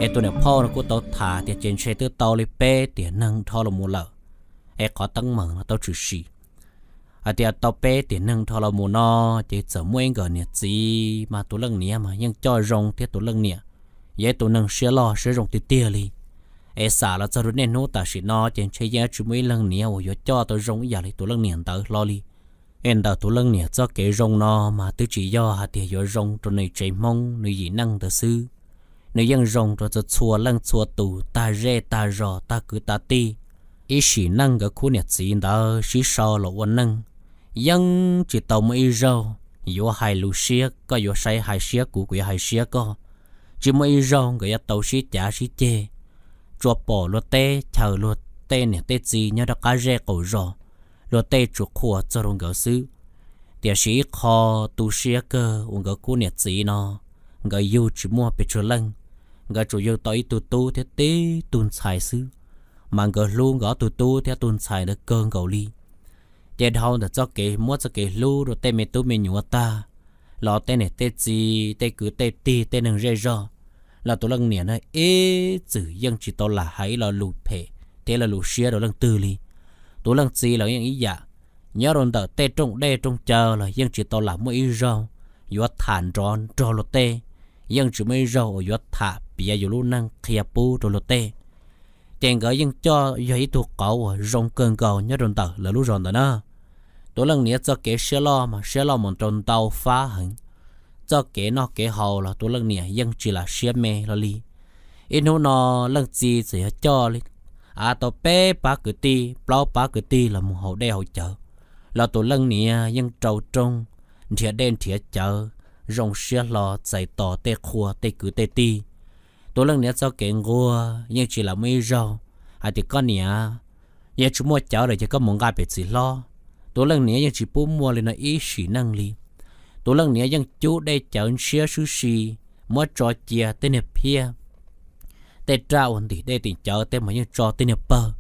Es tus niam phauj no kuj tau tham tias ces ntshe twb tau li peb tiam neeg dhau los mus lawm, es qhov teeb meem no tau tshwm sim hais tias tau peb tiam neeg dhau los mus no, ces txawm muaj ib nkawm niam txiv mas tus leej niam mas yeej coj zoo thiab tus leej niam yog ib tus neeg siab loj siab zoo tiag tiag li. Es xam los txog rau niaj hnub tam sim no ces ntshe yeej tsis muaj ib leej niam uas yuav coj tau zoo ib yam li tus leej niam ntawd hlo li. Es ntawm tus leej niam txoj kev zoo no mas twb tsis yog hais tias yuav zoo rau nws tsev Hmoob nws yim neej ntawd xwb, nws yeej zoo rau txhua txhua leej txhua tus tag zej tag zos tag kwv tag tij. Ib sim neej nkawd khub niam txiv ntawd sib sau los ua neej, yeej tsis tau muaj ib zaug yuav hais lus siab koj yuav saib hais siab kuv kuv yuav hais siab koj. Tsis muaj ib zaug nkawd yuav tau sib cav sib ceg, tsuas pom luag tej chaw luag tej niam tej txiv nyob rau qab zej qaum zos, luag tej tsuas qhuas txog rau nkawd xwb. Tiam sis ib qho tu siab kawg uas nkawd khub niam txiv no, nkawd yug tsis muaj pes tsawg leej, nkawd tsuas yug tau ib tug tub thiab tib tug ntxhais xwb, mas nkawd hlub nkawd ob tug tub thiab tug ntxhais ntawd kawg nkaus li. Ces dhau ntawm txoj kev muab txoj kev hlub rau tej me tub me nyuam tag, los tej niam tej txiv tej kwv tej tij tej neeg zej zog, los tus leej niam no ib txwm yeej tsis tau lam hais ib lo lus phem thiab lo lus siab rau leej twg li. Tus leej txiv los yeej ib yam, nyob rau ntawm tej rooj dej rooj cawv los yeej tsis tau lam muaj ib zaug yuav tham nrov nrog luag tej, yeej tsis muaj ib zaug uas yuav tham piav yus lub neej qhia pub rau luag tej. Ces nkawd yeej coj yog ib tug qauv uas zoo kawg nkaus nyob rau ntawm lawv lub zos ntawd na. Tus leej niam txoj kev siab loj mas siab loj mus rau ntau fab heev. Txoj kev noj kev haus los tus leej niam yeej tsis lam siab me hlo li. Ib hnub no leej txiv txawm yog coj li av tau peb pab kwv tij plaub pab kwv tij los mus haus dej haus cawv, los tus leej niam yeej rau rooj nrhiav dej nrhiav cawv, zoo siab hlo txais tos tej qhua tej kwv tej tij. Tus leej niam txoj kev nquag yeej tsis lam muaj ib zaug hais tias koj niam, yog tsis muaj cawv lawm ces koj mus nqa pem txiv hlob. Tus leej niam yeej tsis pub muaj li no ib sim neej li. Tus leej niam yeej cub dej cawv ntshiab sub si, muab tso cia tej niag phiaj, tej raj uas ntim dej tim cawv tej mas yeej tso tej niag pawg.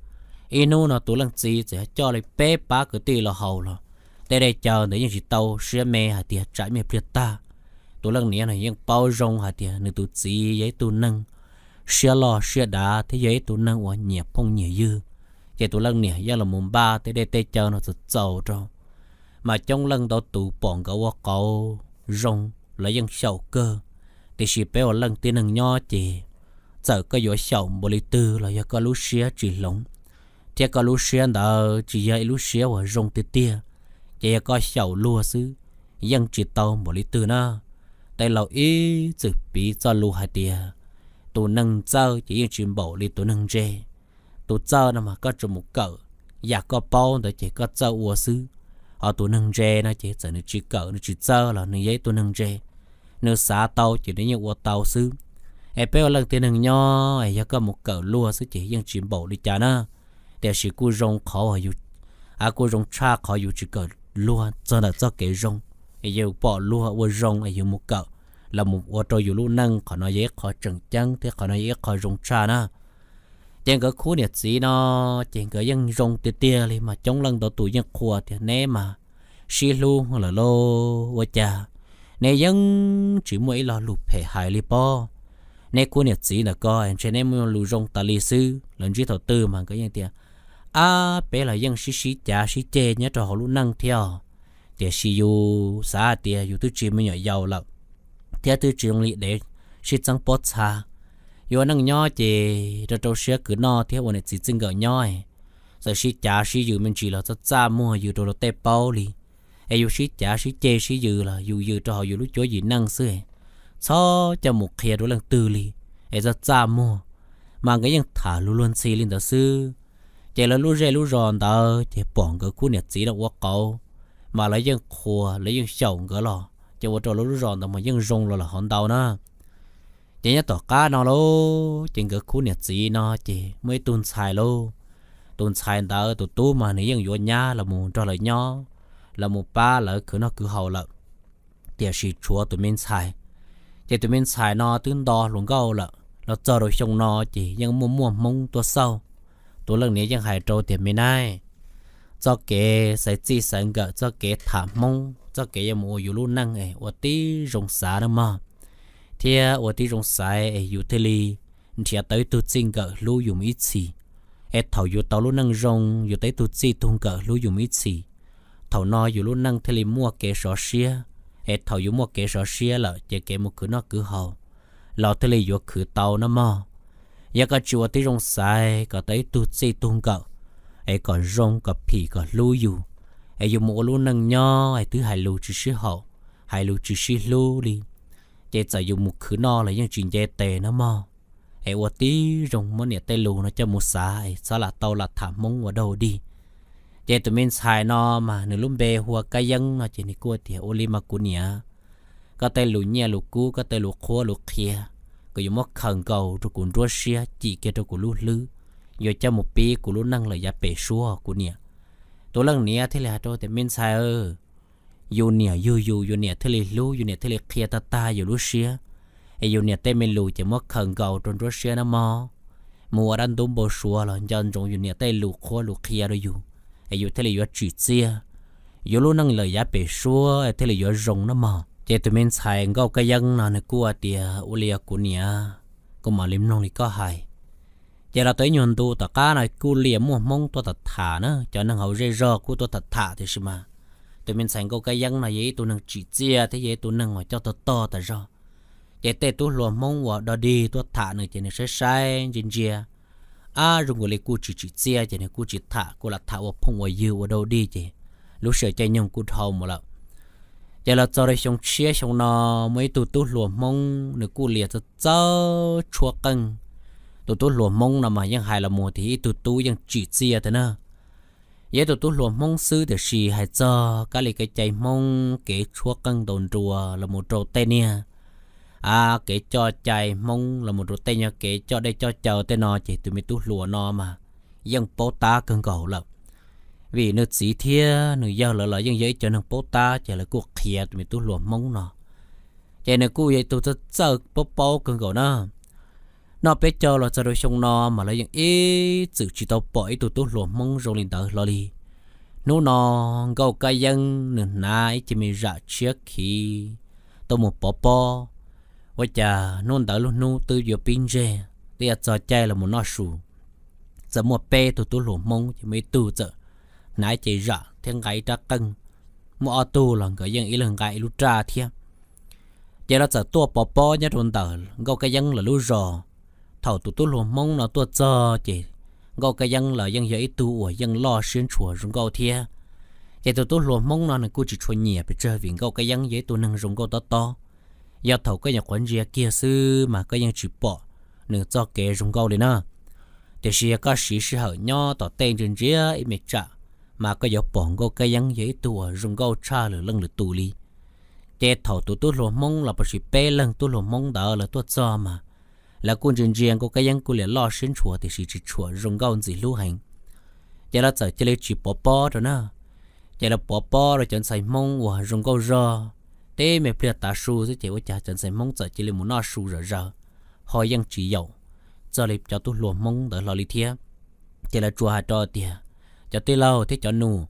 Ib hnub no tus leej txiv txawm yog coj li peb pab kwv tij los haus los tej dej cawv ntawd yeej tsis tau siab me hais tias tsam me pliag tag. Tus leej niam no yeej paub zoo hais tias nws tus txiv yog ib tug neeg siab loj siab dav thiab yog ib tug neeg uas nyiam phooj nyiam ywg. Ces tus leej niam yeej los mus npaj tej dej tej cawv no txaus txaus rau, mas coob leej ntau tus pom nkawd ua qauv zoo, lawv yeej xyaum kawg. Tiam sis peb ua leej tib neeg nyob ces txawm koj yuav xyaum npaum li twg los yog koj lub siab tsis hloov, thiab koj lub siab ntawd tsis yog ib lub siab uas zoo tiag tiag, ces yog koj xyaum luag xwb, yeej tsis tau npaum li twg na. Tej laus ib txwm piv txoj lus hais tias tus neeg txawj ces yeej tsis npaum li tus neeg ntse. Tus txawj no mas koj tsuas mus kawm yam koj paub ntawd ces koj txawj ua xwb, ho tus neeg ntse no ces txawm nws tsis kawm nws tsis txawj los nws yog ib tug neeg ntse, nws xav tau ces nws yeej ua tau xwb. Es peb ua leej tib neeg nyob es yog koj mus kawm luag xwb ces yeej tsis npaum li cas na. Tiam sis kuj zoo qhov, kuj zoo tshaj qhov yus tsis kawm luag txog ntawm txoj kev zoo, es yus pom luag ua zoo es yus mus kawm los mus ua rau yus lub neej, qhov no yog ib qho tseem ceeb thiab qhov no yog ib qho zoo tshaj na. Ces nkawd khub niam txiv no ces nkawd yeej zoo tiag tiag li mas coob leej ntau tus yeej qhuas tias neb mas sib hlub lawm lauj, ua cas neb yeej tsis muaj ib lo lus phem hais li pob. Neb khub niam txiv ntawm ko ntshe neb muaj lus zoo tas li xwb. Lawv ntsib thaum twg mas nkawd yeej tias, ab, peb los yeej sib sib cav sib ceg nyob rau hauv lub neej thiab os. Tiam sis yus xav hais tias yus twb tsis me nyuam yaus lawm, thiab twb tsis zoo li dev sib txeeb pob txha. Yus ua neej nyob ces rau rau siab kwv noj thiab ua niam txiv txij nkawm nyob, txawm sib cav sib yws me ntsis los txaj txaj muag yws rau luag tej paub li. Es yus sib cav sib ceg sib yws los yus yws rau hauv yus lub cuab yim neej xwb, txhob coj mus qhia rau leej twg li, es txaj txaj muag. Mas nkawd yeej tham lus luag ntxhi li ntawd xwb. Ces lawv lub zej lub zos ntawd ces pom nkawd khub niam txiv no ua qauv, mas lawv yeej qhuas lawv yeej xyaum nkawd los ces ua rau lawv lub zos ntawd mas yeej zoo los lawm hov ntau na. Ces nyob tom qab no lauj, ces nkawd khub niam txiv no ces muaj ib tug ntxhais lauj. Tus ntxhais ntawd tus tub mas nws yeej yuav nyab los mus nrog lawv nyob, los mus pab lawv khwv noj khwv haus lawm. Tiam sis tshuav tus me ntxhais, ces tus me ntxhais no twb nto hluas nkauj lawm los txog rau xyoo no ces yeej muaj muaj Hmoob tuaj xauj. Tus leej niam yeej hais rau tias me nab, txoj kev xaiv txij xaiv nkawm, txoj kev tham Hmoob, txoj kev yuav mus ua yus lub neej es ua tib zoo xav nawb mog, thiab ua tib zoo xaiv es yus thiaj li nrhiav tau ib tug txij nkawm hlub yus mus ib txhis, es thaum yus tau lub neej zoo yus tau ib tug txij tug nkawm hlub yus mus ib txhis, thaum no yus lub neej thiaj li muaj kev sov siab, es thaum yus muaj kev sov siab lawm ces kev mus khwv noj khwv haus los thiaj li yuav khwv tau nawb mog. Yog koj tsis ua tib zoo xaiv kom tau ib tug txij tug nkawm es kom zoo kom phim kom hlub yus, es yus mus ua lub neej nyob es twb hais lus tsis sib haum, hais lus tsis sib hlub li, ces txawm yus mus khwv noj los yeej tsis nce tes nawb mog. Es ua tib zoo muab niam tej lus no coj mus xav es txhob lam tau lam tham Hmoob ua dog dig. Ces tus me ntxhais no mas nws lub npe hu ua Kab Yeeb no ces nws kuj tias, ua li mas kuv niam, koj tej lus nyiaj lus kub, koj tej lus qhuab lus qhia, kuv yuav muab khaws nkaus rau kuv nruab siab, cim kiag rau kuv lub hlwb, yuav coj mus pib kuv lub neej lawm yav pem suab kuv niam. Tus leej niam thiaj li hais rau tias, me ntxhais, yus niam yug yus, yus niam thiaj li hlub, yus niam thiaj li qhia tag tag yus lub siab, es yus niam tej me lus ces muab khaws nkaus rau nruab siab nawb mog. Mus ua dab ntub npau suav los nco ntsoov yus niam tej lus qhuab lus qhia rau yus, es yus thiaj li yuav tsim txiaj, yus lub neej lawm yav pem suab thiaj li yuav zoo nawb mog. Ces tus me ntxhais Nkauj Kab Yeeb no nws kuj tias, ua li os kuv niam, kuv mam li mloog li koj hais. Ces los tau ib nyuag ntu tom qab no kuj lias muaj Hmoob tuaj tham tham na, cov neeg hauv zej zog kuj tuaj tham tham tiam sis mas tus me ntxhais Nkauj Kab Yeeb no yog ib tug neeg tsim txiaj thiab yog ib tug neeg uas coj tog tog tas zog. Ces tej tub hluas Hmoob uas dog dig tuaj tham nws ces nws saib saib ntsia ntsia, ab zoo nkaus li kuj tsis tsim txiaj ces nws kuj tsis tham, kuj lam tham ua phooj ua ywg ua dog dig ces lub sij hawm caij nyoog kuj dhau mus lawm. Ces los txog rau xyoo tshiab xyoo no muaj ib tug tub hluas Hmoob nws kuj lias txawj txawj tshuab qeej. Tus tub hluas Hmoob no mas yeej hais los mus tias ib tug tub yeej tsim txiaj tiag na. Yog ib tug tub hluas Hmoob xwb tiam sis hais txog kab li kev cai Hmoob, kev tshuab qeej ntaus nruas los mus rau tej niag, a, kev coj cai Hmoob los mus rau tej nyuag kev coj dej coj cawv tej no ces tus me tub hluas no mas yeej paub tab kawg nkaus lawm. Vim nws txiv thiab nws yawg lawv los yeej yog ib cov neeg paub tab ces lawv kuj qhia tus me tub hluas Hmoob no. Ces nws kuj yog ib tug txawj txawj paub paub kawg nkaus na. Noj peb caug los txog rau xyoo no mas lawv yeej ib txwm tsis tau pom ib tug tub hluas Hmoob zoo li ntawd hlo li. Hnub no Nkauj Kab Yeeb nws hnav ib ce me zam tshiab khiv tuaj mus pov pob. Ua cas hnub ntawd lub hnub twb yuav pib ntseg, twb yuav txog caij los mus noj su. Txawm muaj peb tug tub hluas Hmoob ces muaj ib tug txawm hnav ib ce zam thiab nqa ib rab qeej, muaj ob tug los nkawd yeej ib leeg nqa ib lub raj thiab. Ces lawv txawm tuaj pov pob nyob rau ntawm Nkauj Kab Yeeb lawv lub zos. Thaum tus tub hluas Hmoob no tuaj txog ces Nkauj Kab Yeeb los yeej yog ib tug uas yeej loj siab ntshua zoo nkauj thiab. Ces tus tub hluas Hmoob no nws kuj tsis tshua nyiam pes tsawg vim Nkauj Kab Yeeb yog ib tug neeg zoo nkauj tob tob. Yog thaum koj nyuam qhuav ntsia kiag xwb mas koj yeej tsis pom nws txoj kev zoo nkauj li na. Tiam sis yog koj siv sij hawm nyob tom tej ntsia ntsia ib me tsam, mas koj yuav pom Nkauj Kab Yeeb yog ib tug uas zoo nkauj tshaj lwm leej lwm tus li. Ces thaum tus tub hluas Hmoob los puas sis peb leeg tub hluas Hmoob ntawd lawv tuaj txog mas lawv kuj ntsia ntsia Nkauj Kab Yeeb kuj liam loj siab ntshua tiam sis tsis tshua zoo nkauj ntxim hlub heev. Ces lawv txawm cia li tsis pov pob rau na. Ces lawv pov pob rau cov ntxhais Hmoob uas zoo nkauj zog. Teb me pliag tav su xwb ces ua cas cov ntxhais Hmoob txawm cia li mus noj su zom zaws, ho yeej tsis yaum txog li cov tub hluas Hmoob ntawd hlo li thiab. Ces lawv tsuas hais rau tias, cov tij laug thiab cov nus,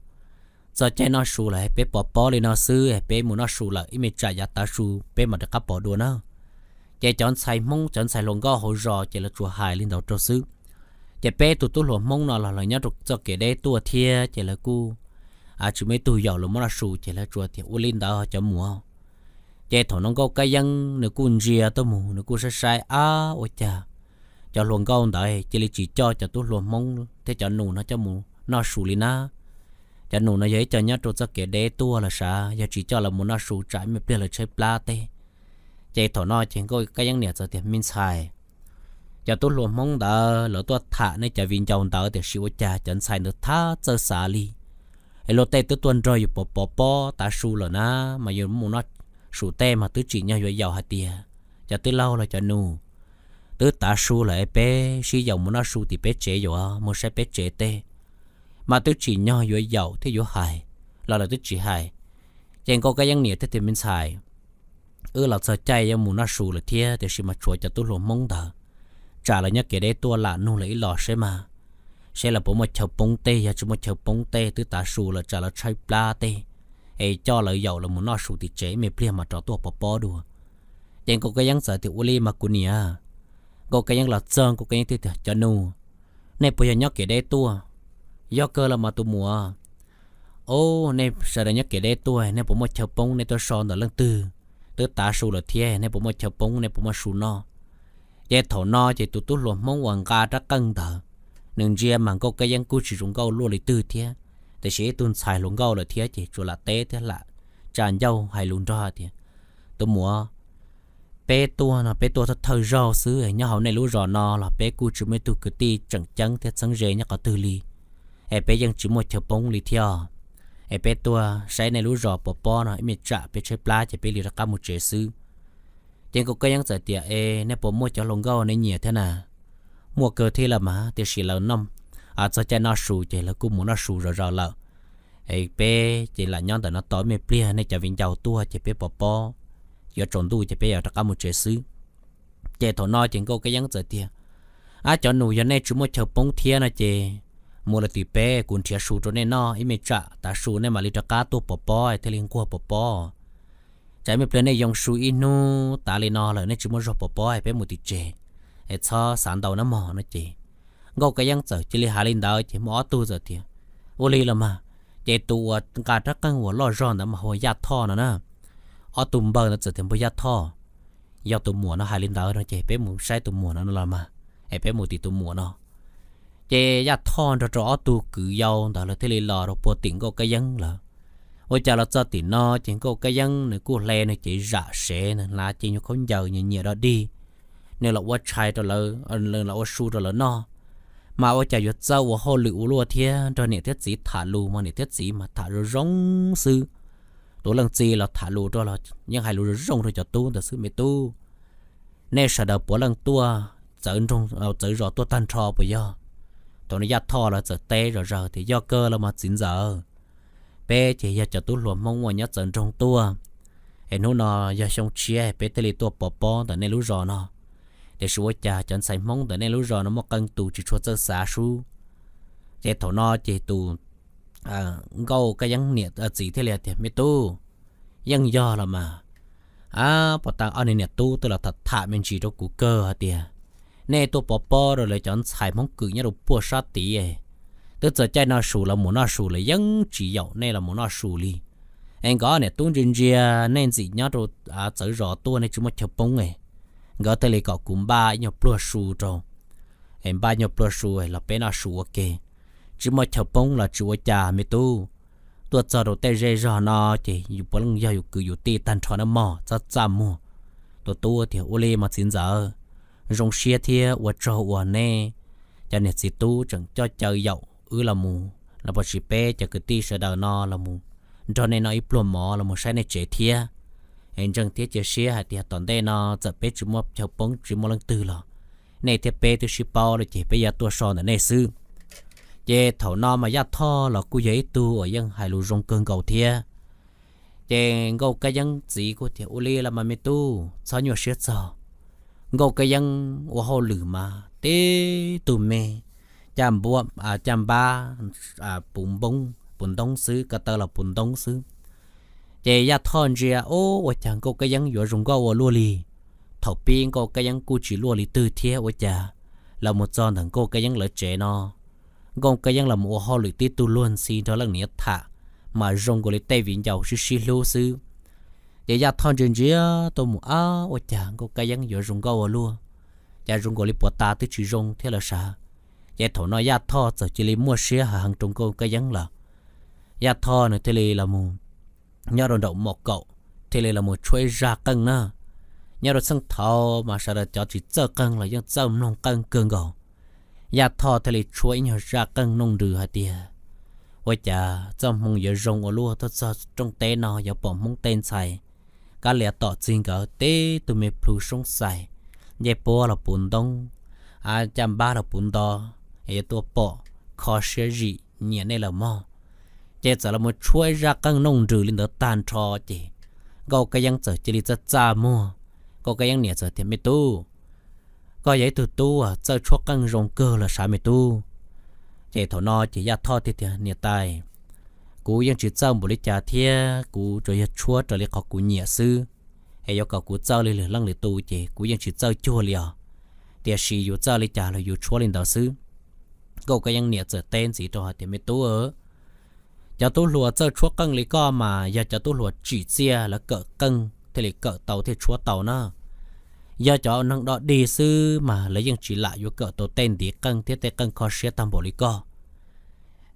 txog caij noj su lawm, peb pov pob li no xwb, peb mus noj su lawm, ib me tsam yav tav su peb mam rov qab pov dua na. Ces cov ntxhais Hmoob, cov ntxhais hluas nkauj hauv zos ces lawv tsuas hais li ntawd rau xwb. Ces peb tus tub hluas Hmoob no los lawv nyob rau txoj kev deb tuaj thiab ces lawv kuj tsis muaj ib tug yaum lawv mus noj su ces lawv tsuas tias, ua li ntawd cov muam. Ces thaum no Nkauj Kab Yeeb nws kuj ntsia tuaj mus, nws kuj saib saib, ab, ua cas cov hluas nkauj ntawd cia li tsis coj cov tub hluas Hmoob thiab cov nus no coj mus noj su li na. Cov nus no yog ib co nyob rau txoj kev deb tuaj los sav, yog tsis coj lawv mus noj su tsam ib me pliag lawv tshaib plab teb. Ces thaum no ces Nkauj Kab Yeeb niam txawm tias, me ntxhais, cov tub hluas Hmoob ntawd lawv tuaj tham nej cov viv ncaus ntawd tiam sis ua cas cov ntxhais ntawd thab txawj xav li. Es luag tej twb tuaj nrog yus pov pov pob tav su lawm na, mas yus mus noj su tej mas twb tsim nyog yuav yaum hais tias, cov tij laug los cov nus, twb tav su lawm es peb sib yaum mus noj su tim peb tsev, yuav mus saib peb tsev teb, mas twb tsim nyog yuav yaum thiab yuav hais, los lawv twb tsis hais. Ces Nkauj Kab Yeeb niam thiaj tias, me ntxhais, wb los txog caij yuav mus noj su lawm thiab tiam sis mas tshuav cov tub hluas Hmoob ntawd, tsam lawv nyob kev deb tuaj lam nug lawv ib los seb mas, seb lawv puas muaj chaw poob teb, yog tsis muaj chaw poob teb twb tav su lawm tsam lawv tshaib plab teb, es coj lawv yaum lawv mus noj su tim tsev ib me pliag mas rov tuaj pov pob dua. Ces Nkauj Kab Yeeb txawm tias, ua li mas kuv niam, Nkauj Kab Yeeb los txog, Nkauj Kab Yeeb thiaj tias, Cov nus, nej puas yog nyob kev deb tuaj? Yog kawg los mas tus muam. Au, nej sawv daws nyob kev deb tuaj, nej puas muaj chaw poob, nej tuaj so ntawm leej twg? Twb tav su lawm thiab, nej puas muaj chaw poob, nej puas muaj su noj? Ces thaum no ces tus tub hluas Hmoob uas nqa rab qeej ntawd, nws ntsia mas Nkauj Kab Yeeb kuj tsis zoo nkauj luaj li twg thiab, tiam sis ib tug ntxhais hluas nkauj lawm thiab ces tsuas lam teb thiab lam tsa ncauj hais lus nrog tias, Tus muam, peb tuaj no peb tuaj thawj thawj zaug xwb, nyob hauv nej lub zos no los peb kuj tsis muaj ib tug kwv tij tseem ceeb thiab txheeb ze nyob qhov twg li, es peb yeej tsis muaj chaw poob li thiab. Es peb tuaj saib nej lub zos pov pob no ib me tsam peb tshaib plab ces peb li rov qab mus tsev xwb. Ces Nkauj Kab Yeeb txawm tias, Es nej puas muaj cov hluas nkauj nej nyiam thiab na? Muaj kawg thiab los mas, tiam sis lawv noj, txog caij noj su ces lawv kuj mus noj su zom zaws lawm. Es peb ces lam nyob ntawm no tos ib me pliag, nej cov viv ncaus tuaj ces peb pov pob, yuav tsaus ntuj ces peb yuav rov qab mus tsev xwb. Ces thaum no ces Nkauj Kab Yeeb txawm tias, Ab cov nus, yog nej tsis muaj chaw poob thiab no ces mus lawm tim peb, kuv nrhiav su rau nej noj ib me tsam, tav su nej mam li rov qab tuaj pov pob thiaj li nquag pov pob. Tsam ib me pliag nej yoo su ib hnub tas li no lawm nej tsis muaj zog pov pob, peb mus tim tsev, es txhob xav ntau na mog no ces Nkauj Kab Yeeb txawm cia li hais li ntawd ces muaj ob tug txawm tias, Ua li los mas. Ces tus uas nqa rab qeej uas loj zog ntawd mas hu ua Yaj Thoj no na. Ob tug npawg ntawd txawm tias, Npawg Yaj Thoj, yog tus muam no hais li ntawd no ces peb mus saib tus muam no los mas, es peb mus tim tus muam no. Ces Yaj Thoj nrog rau ob tug kwv yau ntawd lawv thiaj li los rau puag tim Nkauj Kab Yeeb lawm. Ua cas los txog tim no ces Nkauj Kab Yeeb nws kuj hle nws cev zam sev, nws hnav cev nyuag khaub ncaws nyias nyias dog dig, nws los ua tshais rau lawv, nws los ua su rau lawv noj. Mas ua cas yuav txawj ua hauj lwm ua luaj thiab, nrog niam thiab txiv tham lus mas niam thiab txiv mas tham zoo zoo xwb. Tus leej txiv los tham lus rau los yeej hais lus zoo zoo rau cov tub ntawd xwb, Me tub, nej sawv daws puav leej tuaj txawv nroog, txawv zos tuaj tag nrho puas yog? Thaum no Yaj Thoj los txawm teb zom zaws tias, Yog kawg los mas txiv ntxawm, peb ces yog cov tub hluas Hmoob uas nyob txawv nroog tuaj, es hnub no yog xyoo tshiab peb thiaj li tuaj pov pob ntawm nej lub zos no. Tiam sis ua cas cov ntxhais Hmoob ntawm nej lub zos no muaj qee tus tsis tshua txawj xav sub. Ces thaum no ces tus Nkauj Kab Yeeb niam txiv thiaj li tias, Me tub, yeej yog los mas. Ab, puag ta ob niag niam tub twb los tham tham me ntsis rau kuv kawg hais tias nej tuaj pov pob rau lawv cov ntxhais Hmoob Kwm nyob rau puag sab tid, twb txog caij noj su los mus noj su lawm, yeej tsis yaum nej los mus noj su li. Es nkawd ob niam tub ntsia ntsia nej ntxim nyob rau txawv zos tuaj, nej tsis muaj chaw poob es nkawd thiaj li kom kuv npaj ib nyuag pluag su rau, es npaj ib nyuag pluag su los peb noj su ua ke. Tsis muaj chaw poob los tsis ua cas me tub, tuaj txog rau tej zej zog no ces yus puav leej yog yus kwv yus tij tag nrho na mog, txhob txaj muag. Tus tub tias, Ua li mas txiv ntxawm, zoo siab thiab ua tsaug uas nej cov niam txiv tub tseem coj caw yaum wb los mus, los puas tsis peb cov kwv tij sawv daws no los mus nrog nej noj ib pluag mov los mus saib nej tsev thiab. Es ntseeg thiab cia siab hais tias tom ntej no txawm peb tsis muaj chaw poob tsis muaj leej twg los nej thiab peb twb sib paub lawm ces peb yuav tuaj so ntawm nej xwb. Ces thaum no mas Yaj Thoj los kuj yog ib tug uas yeej hais lus zoo kawg nkaus thiab. Ces Nkauj Kab Yeeb txiv kuj tias, Ua li los mas me tub, txhob nyuaj siab txog. Nkauj Kab Yeeb ua hauj lwm mas tib tug me, caj npab, puv npoob puv ntoob xwb, ko taw los puv ntoob xwb. Ces Yaj Thoj ntsia, Ub, ua cas Nkauj Kab Yeeb yuav zoo nkauj ua luaj li? Thaum pib Nkauj Kab Yeeb kuj tsis luaj li twg thiab, ua cas los mus txog ntawm Nkauj Kab Yeeb lawv tsev no, Nkauj Kab Yeeb los mus ua hauj lwm tib tug luag ntxhi nrog leej niam tham, mas zoo nkaus li tej viv ncaus sib sib hlub xwb. Ces Yaj Thoj ntsia ntsia tuaj mus, Ab, ua cas Nkauj Kab Yeeb yuav zoo nkauj ua luaj? Cas zoo nkaus li puas tas twb tsis zoo thiab lawm sav? Ces thaum no Yaj Thoj txawm cia li muaj siab heev rau Nkauj Kab Yeeb lawm. Yaj Thoj nws thiaj li los mus nyob rau nraum mom kaum, thiaj li los mus tshuab ib zaj qeej na. Nyob rau txheej thaud mas sawv daws cov tsis txawj qeej los yeej txawj mloog qeej kawg nkaus. Yaj Thoj thiaj li tshuab ib nyuag zaj qeej nooj nrws hais tias, Ua cas txoj hmoo yuav zoo ua luaj, tuaj txog rooj teb no yuav pom Hmoob tej ntxhais kab lias tom txig nkawd tib tug me plhu soob xais, ncej puab los puv ntoob, caj npab los puv nto, es yuav tuaj pom kho siab zim nyiam nej lawm mog. Ces txawm los mus tshuab ib zaj qeej nooj nrws li ntawd tag nrho ces Nkauj Kab Yeeb txawm cia li txaj txaj muag. Nkauj Kab Yeeb niam txawm tias, Me tub, koj yog ib tug tub txawj tshuab qeej zoo kawg los sav me tub. Ces thaum no ces Yaj Thoj thiaj tias, Niam tais, kuv yeej tsis txawj npaum li cas thiab, kuv tsuas yog tshuab raws li qhov kuv nyiam xwb. Es yuav kom kuv txawj li lwm leej lwm tus ces kuv yeej tsis txawj cuag li os. tiam sis yus txawj li cas los yus tshuab li ntawd xwb. Nkauj Kab Yeeb niam txawm teb ntxiv rau hais tias, Me tub, cov tub hluas txawj tshuab qeej li koj mas yog cov tub hluas tsim txiaj lawv kawm qeej thiaj li kawm tau thiaj tshuab tau na. Yog cov neeg dog dig xwb mas lawv yeej tsis lam yuav kawm tau tej ntiv qeej thiab tej qeej kho siab tag npaum li koj.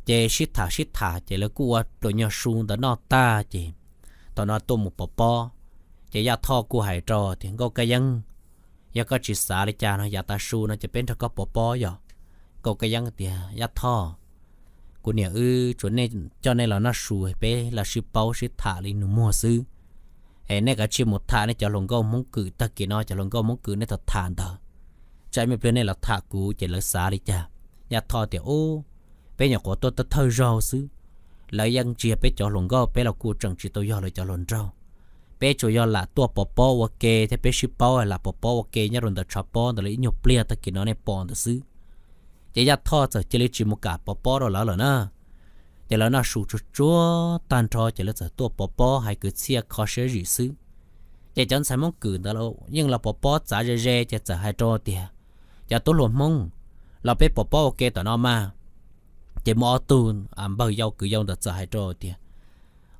Ces sib tham sib tham ces lawv kuj ua pluas nyuag su ntawd noj tag ces thaum no tuaj mus pov pob. Ces Yaj Thoj kuj hais rau tias, Nkauj Kab Yeeb, yog koj tsis xav li cas no yav tav su no ces peb nrog koj pov pob yom. Nkauj Kab Yeeb tias, Yaj Thoj, kuv niam wb tsuas coj nej los noj su peb los sib paub sib tham li nus muag xwb. Es nej kav tsij mus tham nej cov hluas nkauj Hmoob Kwm tag kis no, cov hluas nkauj Hmoob Kwm nej tau tham ntawd, tsam me pliag nej los tham kuv ces lawv xav li cas. Yaj Thoj tias, Ub, peb nyuam qhuav tuaj thawj zaug xwb, lawv yeej ntsia peb cov hluas nkauj, peb los kuj tseem tsis tau yog lawv cov hluas nraug. Peb tsuas yog lam tuaj pov pob ua ke thiab peb sib paub, lam pov pob ua ke nyob rau ntawm tshav pob ntawd li ib nyuag pliag tag kis no nej pom ntawd xwb. Ces Yaj Thoj txawm cia li tsis mus kam pov pob rau lawv lawm na. Ces lawv noj su tsuag tsuag tag nrho ces lawv txawm tuaj pov pob hais kwv txhiaj kho siab zim xwb. Ces cov ntxhais Hmoob Kwm ntawd yeej los pov pob txav ze ze ces txawm hais rau tias, Cov tub hluas Hmoob, los peb pov pob ua ke tom no mas. Ces muaj ob tug npawg yau kwv yau ntawd txawm hais rau tias,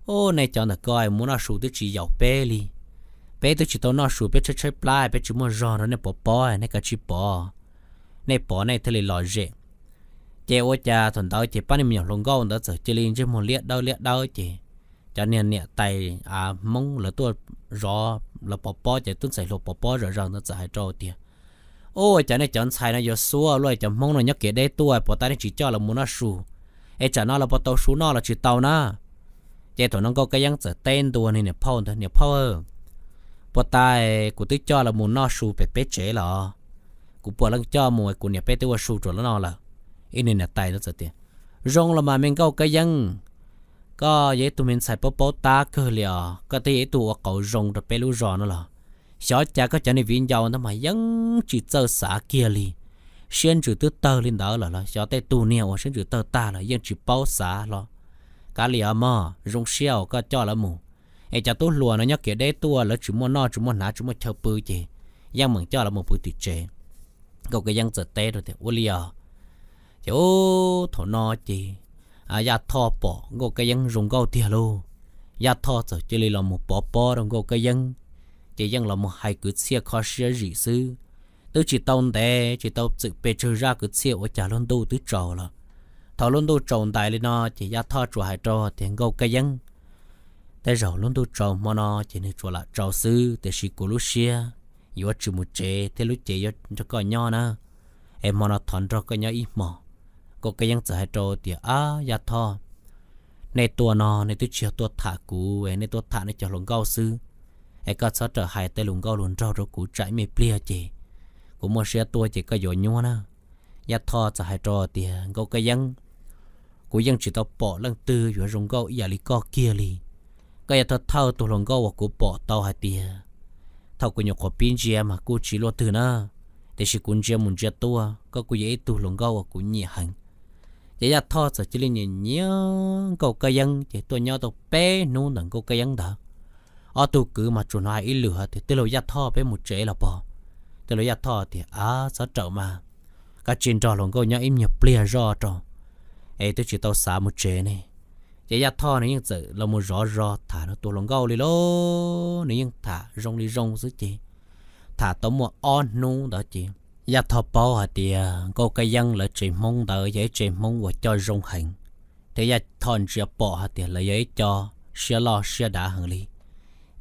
Ub, nej cov ntawm ko mus noj su twb tsis yaum peb li. Peb twb tsis tau noj su, peb tshaib tshaib plab, peb tsis muaj zog rau nej pov pob, nej kav tsij pov, nej pov nej thiaj li lom zem. Ces ua cas thaum ntawd ces pab niag me nyuam hluas nkauj ntawd txawm cia li ntsej muag liab dawb liab dawb ces cov niag niam tais Hmoob lawv tuaj zov los pov pob ces tub ntxhais hluas pov pob zom zaws ntawd txawm hais rau tias, Ub, cov nej cov ntxhais no yuav xuab luaj, cov Hmoob no nyob kev deb tuaj, puas tas nej tsis coj lawv mus noj su, es tsam no lawv puas tau su noj los tsis tau na. Ces thaum no Nkauj Kab Yeeb txawm teb ntua niag niam phauj ntawd, Niam phauj, puas tas kuv twb coj lawv mus noj su pem peb tsev los? Kuv puav leej coj mus, kuv niam peb twb ua su rau lawv noj lawm. Ib niag niam tais ntawd txawm tias, Zoo los mas me Nkauj Kab Yeeb, koj yog ib tug me ntxhais paub paub tab kawg li os, koj twb yog ib tug ua qauv zoo rau peb lub zos no los. Xyov cas koj cov niag viv ncaus ntawd mas yeej tsis txawj xav kiag li. Siab ntsws twb tawg li ntawd lawm los xyov tej tug niag uas siab ntsws tawg tag lawm yeej tsis paub xav hlo. Kav liam os mog, zoo siab uas koj coj lawv mus. Es cov tub hluas no nyob kev deb tuaj, lawv tsis muaj noj tsis muaj hnav tsis muaj chaw pw ces yeej meem coj lawv mus pw tim tsev. Nkauj Kab Yeeb txawm teb rau tias, Ua li os. Ces ub, thaum no ces Yaj Thoj pom Nkauj Kab Yeeb zoo nkauj tiag lauj, Yaj Thoj txawm cia li los mus pov pob rau Nkauj Kab Yeeb, ces yeej los mus hais kwv txhiaj kho siab zim xwb. Twb tsis tau ntev, tsis tau txwm pes tsawg zaj kwv txhiaj ua cas lub ntuj twb tsaus lawm. Thaum lub ntuj tsaus ntais li no ces Yaj Thoj tsuas hais rau tias, Nkauj Kab Yeeb, tej zaum lub ntuj tsaus hmo no ces nws tsuas lam tsaus xwb, tiam sis kuv lub siab yuav tsis mus tsev thiab lub cev yuav nrog koj nyob na. Es hmo no thov nrog koj nyob ib hmos. Nkauj Kab Yeeb txawm hais rau tias, Ab Yaj Thoj, nej tuaj no nej twb tsis yog tuaj tham kuv, nej tuaj tham nej cov hluas nkauj xwb. Es koj txhob rawm hais tej lus nkauj lus nraug rau kuv, tsam me pliag ces kuv muaj siab tuaj ces koj yuav nyuab na. Yaj Thoj txawm hais rau tias, Nkauj Kab Yeeb, kuv yeej tsis tau pom leej twg yuav zoo nkauj ib yam li koj kiag li. Koj yog thawj thawj tus hluas nkauj uas kuv pom tau hais tias thaum kuv nyuam qhuav pib ntsia mas kuj tsis luaj twg na, tiam sis kuv ntsia mus ntsia tuaj koj kuj yog ib tug hluas nkauj uas kuv nyiam heev. Ces Yaj Thoj txawm cia li nyiam nyiam Nkauj Kab Yeeb ces tuaj nyob tau peb hnub ntawm Nkauj Kab Yeeb ntawd. Ob tug kwv mas tsuas hnov hais ib lwm hais tias, Tij laug Yaj Thoj, peb mus tsev los pog? Tij laug Yaj Thoj tias, Ab, txhob rawm mas, koj cia nrog hluas nkauj nyob ib nyuag pliag zoj rau, es twb tsis tau xav mus tsev ne. Ces Yaj Thoj nws yeej txawm los mus zov zog tham nws tus hluas nkauj li lauj, nws yeej tham zoo li zoo xwb ces tham tau muaj ob hnub ntawd ces Yaj Thoj paub hais tias Nkauj Kab Yeeb lawv tsev Hmoob ntawd yog ib tsev Hmoob uas coj zoo heev, thiab Yaj Thoj ntsia pom hais tias lawv yog ib co siab loj siab dav heev li.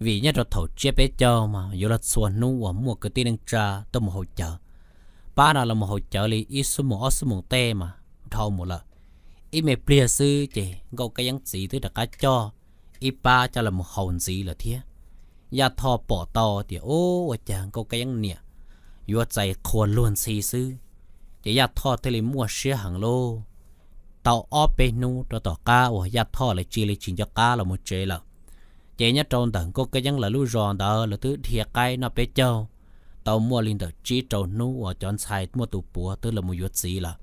Vim nyob rau thaum tsiab peb caug mas yuav luag txhua hnub uas muaj kwv tij neej tsa tuaj mus haus cawv. Pab no los mus haus cawv li ib xuab moos ob xuab moos tej mas dhau mus lawm. Ib me pliag xwb ces Nkauj Kab Yeeb txiv twb rov qab coj ib pab coj los mus haus ntxiv lawm thiab. Yaj Thoj pom tau tias, Ub, ua cas Nkauj Kab Yeeb niam yuav txais qhua luag ntxhi xwb. Ces Yaj Thoj thiaj li muaj siab heev lauj. Tau ob peb hnub rau tom qab uas Yaj Thoj lawv cia li tsis nco qab los mus tsev lawm, ces nyob rau ntawm Nkauj Kab Yeeb lawv lub zos ntawd lawv twb dhia qaib noj peb caug tau muaj li ntawm tsib rau hnub uas cov ntxhais muaj tus puav twb los mus yuav txiv lawm.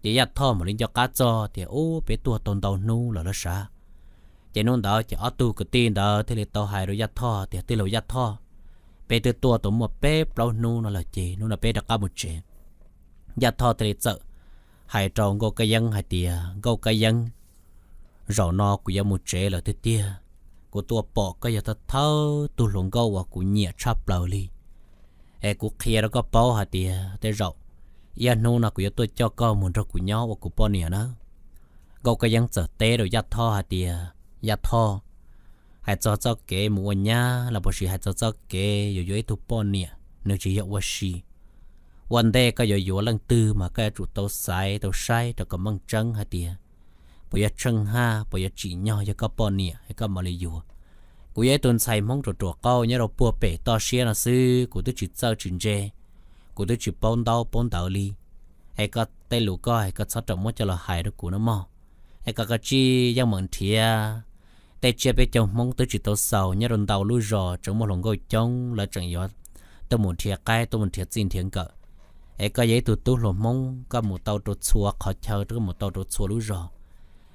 Ces Yaj Thoj mam li nco qab txog tias, Ub, peb tuag tau ntau hnub lawm lauj sav. Ces hnub ntawd ces ob tug kwv tij ntawd thiaj li tau hais rau Yaj Thoj tias, Tij laug Yaj Thoj, peb twb tuaj tau muaj peb plaub hnub no lawm ces hnub no peb rov qab mus tsev. Yaj Thoj thiaj li txawm hais rau Nkauj Kab Yeeb hais tias, Nkauj Kab Yeeb, zaum no kuv yuav mus tsev lawm tiag tiag. Kuv tuaj pom koj yog thawj thawj tug hluas nkauj uas kuv nyiam tshaj plaws li. Es kuv qhia rau koj paub hais tias tej zaum ib ob hnub no kuv yuav tuaj coj koj mus nrog kuv nyob ua kuv poj niam na. Nkauj Kab Yeeb txawm teb rau Yaj Thoj hais tias, Yaj Thoj, hais txog txoj kev mus ua nyab los puas sis hais txog txoj kev yuav yuav ib tug poj niam nws tsis yog ua si. Ua ntej koj yuav yuav leej twg mas koj yuav tsum tau xaiv tau saib rau kom meej tseeb hais tias puas yog tsheej haj, puas yuav tsim nyog yog koj poj niam es koj mam li yuav. Kuv yog ib tug ntxhais Hmoob ruam ruam qauj nyob rau puag pem toj siab no xwb, kuv twb tsis txawj tsis ntse, kuv twb tsis paub ntaub paub ntawv li. Es koj tej lus koj es koj txhob rawm muab coj los hais rau kuv no mog. Es koj kav tsij yeej meem nrhiav tej tsiaj peb caug Hmoob twb tsis tau xaus nyob rau ntau lub zos tseem muaj hluas nkauj coob, lawv tseem yuav tuaj mus nrhiav qaib tuaj mus nrhiav txij nrhiav nkawm. Es koj yog ib tug tub hluas Hmoob, koj mus tau rau txhua qhov chaw, koj mus tau rau txhua lub zos.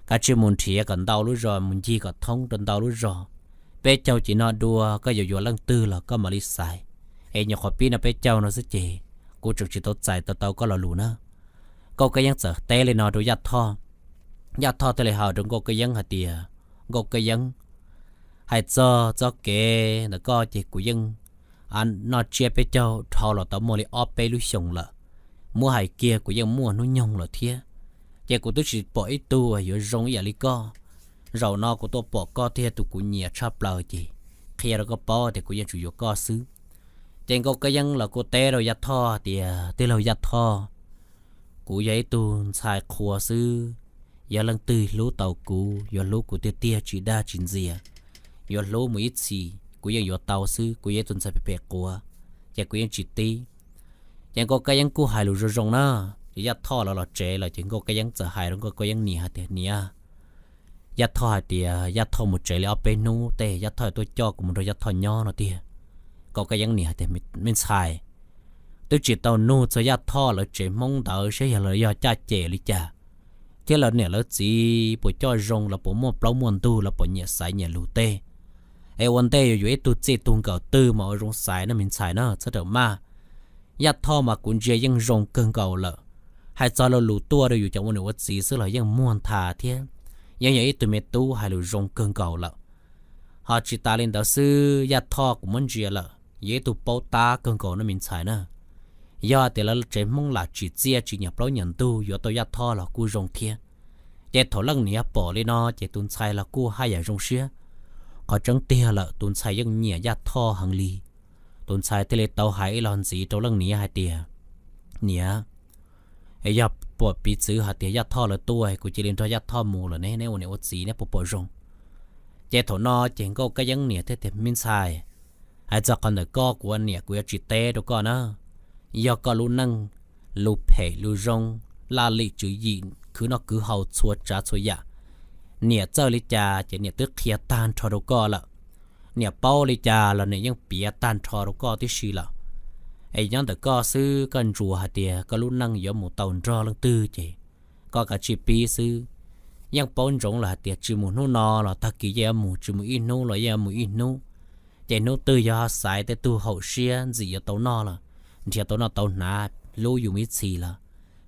Kav tsij mus nrhiav kom ntau lub zos, mus ncig kom thoob rau ntau lub zos. Peb caug ces noj dua, koj yuav yuav leej twg los koj mam li xaiv. Es nyuam qhuav pib no peb caug no xwb ces kuv tseem tsis tau txais tau tau koj lo lus na. Nkauj Kab Yeeb txawm teb li no rau Yaj Thoj. Yaj Thoj thiaj li hais rau Nkauj Kab Yeeb hais tias, Nkauj Kab Yeeb, hais txog txoj kev ntawm koj ces kuv yeej noj tsiab peb caug dhau los tau muaj li ob peb lub xyoos lawm. Muab hais kiag kuv yeej muaj hnub nyoog lawm thiab, ces kuv twb tsis pom ib tug yuav zoo ib yam li koj. Zaum no kuv tuaj pom koj thiaj tus kuv nyiam tshaj plaws ces qhia rau koj paub tias kuv yeej tsuas yuav koj xwb. Ces Nkauj Kab Yeeb los kuj teb rau Yaj Thoj tias, Tij laug Yaj Thoj, kuv yog ib tug ntxhais qhua xwb, yog leej twg hlub tau kuv, yuav hlub kuv tiag tiag tsis dag tsis ntxias, yuav hlub mus ib txhis kuv yeej yuav tau xwb, kuv yog ib tug ntxhais phem phem quav, ces kuv yeej tsis tib. Ces Nkauj Kab Yeeb kuj hais lus zoo zoo na, ces Yaj Thoj los los tsev lawm ces Nkauj Kab Yeeb txawm hais rau Nkauj Kab Yeeb niam hais tias, Niam, Yaj Thoj hais tias Yaj Thoj mus tsev li ob peb hnub tej, Yaj Thoj tuaj coj kuv mus nrog Yaj Thoj nyob no tiag. Nkauj Kab Yeeb niam hais tias, Me ntxhais, twb tsis tau nug txog Yaj Thoj lawv tsev Hmoob ntawd saib yog lawv yog caj ces li cas, thiab lawv niam lawv txiv puas coj zoo, lawv puas muaj plaub muaj ntug, lawv puas nyiam xaiv nyiam lus tej. Es ua ntej yuav yuav ib tug txij tug nkawm twg mas ua zoo xaiv no me ntxhais na, txhob rawm maj. Yaj Thoj mas kuv ntsia yeej zoo kawg nkaus lawm. Hais txog lo lus tuaj rau yus cov ua niam ua txiv xwb los yeej muag nthav thiab, yeej yog ib tug me tub hais lus zoo kawg nkaus lawm. Ho tsis tas li ntawd xwb, Yaj Thoj kuv muab ntsia lawm yog ib tug paub tab kawg nkaus no me ntxhais na. Yog tias lawv tsev Hmoob lam tsim txiaj tsis nyiam plaub nyiam ntug yuav tau Yaj Thoj los kuj zoo thiab. Ces thaum leej niam pom li no ces tus ntxhais los kuj haj yam zoo siab. Qhov tseeb tiag lawm tus ntxhais yeej nyiam Yaj Thoj heev li. Tus ntxhais thiaj li tau hais ib los ntxiv rau leej niam hais tias, Niam, yog pom piv txwv hais tias Yaj Thoj lawv tuaj kuv cia li nrog Yaj Thoj mus lawm ne, neb ua niam ua txiv neb puas pom zoo? Ces thaum no ces Nkauj Kab Yeeb niam thiaj tias, Me ntxhais, hais txog qhov ntawm koj kuv ua niam kuv yuav tsis teb rau koj na. Yog koj lub neej, lus phem lus zoo, laj lim tswv yim, khwv noj khwv haus txhua tsav txhua yam, niam txawj li cas ces niam twb qhia tag nrho rau koj lawm. Niam paub li cas los niam yeej piav tag nrho rau koj tib si lawm. Es nyob ntawm koj xwb, koj ntsuas hais tias koj lub neej yuav mus tau nrog leej twg ces koj kav tsij pib xwb. Yeej paub ntsoov lawm hais tias tsis mus hnub no los tag kis yeej yuav mus, tsis mus ib hnub los yeej yuav mus ib hnub. Ces hnub twg yog ho xaiv tej tug haum siab ntxim yuav tau noj lawm, nrhiav tau noj tau hnav hlub yus ib txhis lawm,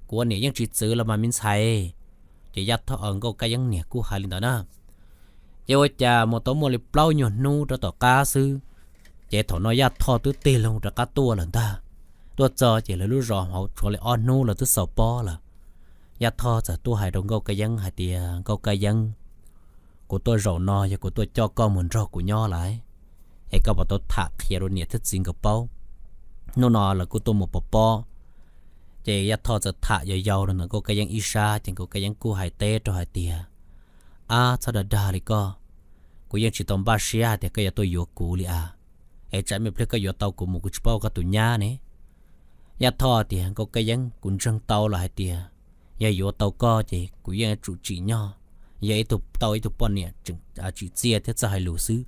kuv ua niam yeej tsis txwv los mas me ntxhais. Ces Yaj Thoj, Nkauj Kab Yeeb niam kuj hais li ntawd na. Ces ua cas mus tau muaj li plaub nyuag hnub rau tom qab xwb, ces thaum no Yaj Thoj twb tig loo rov qab tuaj lawm ntag. Tuaj txog ces lawv lub zos hauv tshuav li ob hnub lawv twb xaus pob lawm. Yaj Thoj txawm tuaj hais rau Nkauj Kab Yeeb hais tias, Nkauj Kab Yeeb, kuv tuaj zaum no yog kuv tuaj coj koj mus nrog kuv nyob lawm, es koj puas tau tham qhia rau niam thiab txiv nkawd paub? Hnub no lawv kuj tuaj mus pov pob. Ces Yaj Thoj txawm tham yau yau rau ntawm Nkauj Kab Yeeb ib sab ces Nkauj Kab Yeeb kuj hais teb rau hais tias, Ab, txhob dag dag li koj, kuv yeej tsis tau npaj siab hais tias koj yuav tuaj yuav kuv li as. Es tsam me pliag koj yuav tau kuv mus kuv tsis paub koj tus nyab ne. Yaj Thoj tias, Nkauj Kab Yeeb, kuv ntseeg tau lawm hais tias yog yuav tau koj ces kuv yeej yuav tsum tsim nyog yog ib tug tau ib tug poj niam tseem tsim txiaj thiab txawj hais lus xwb.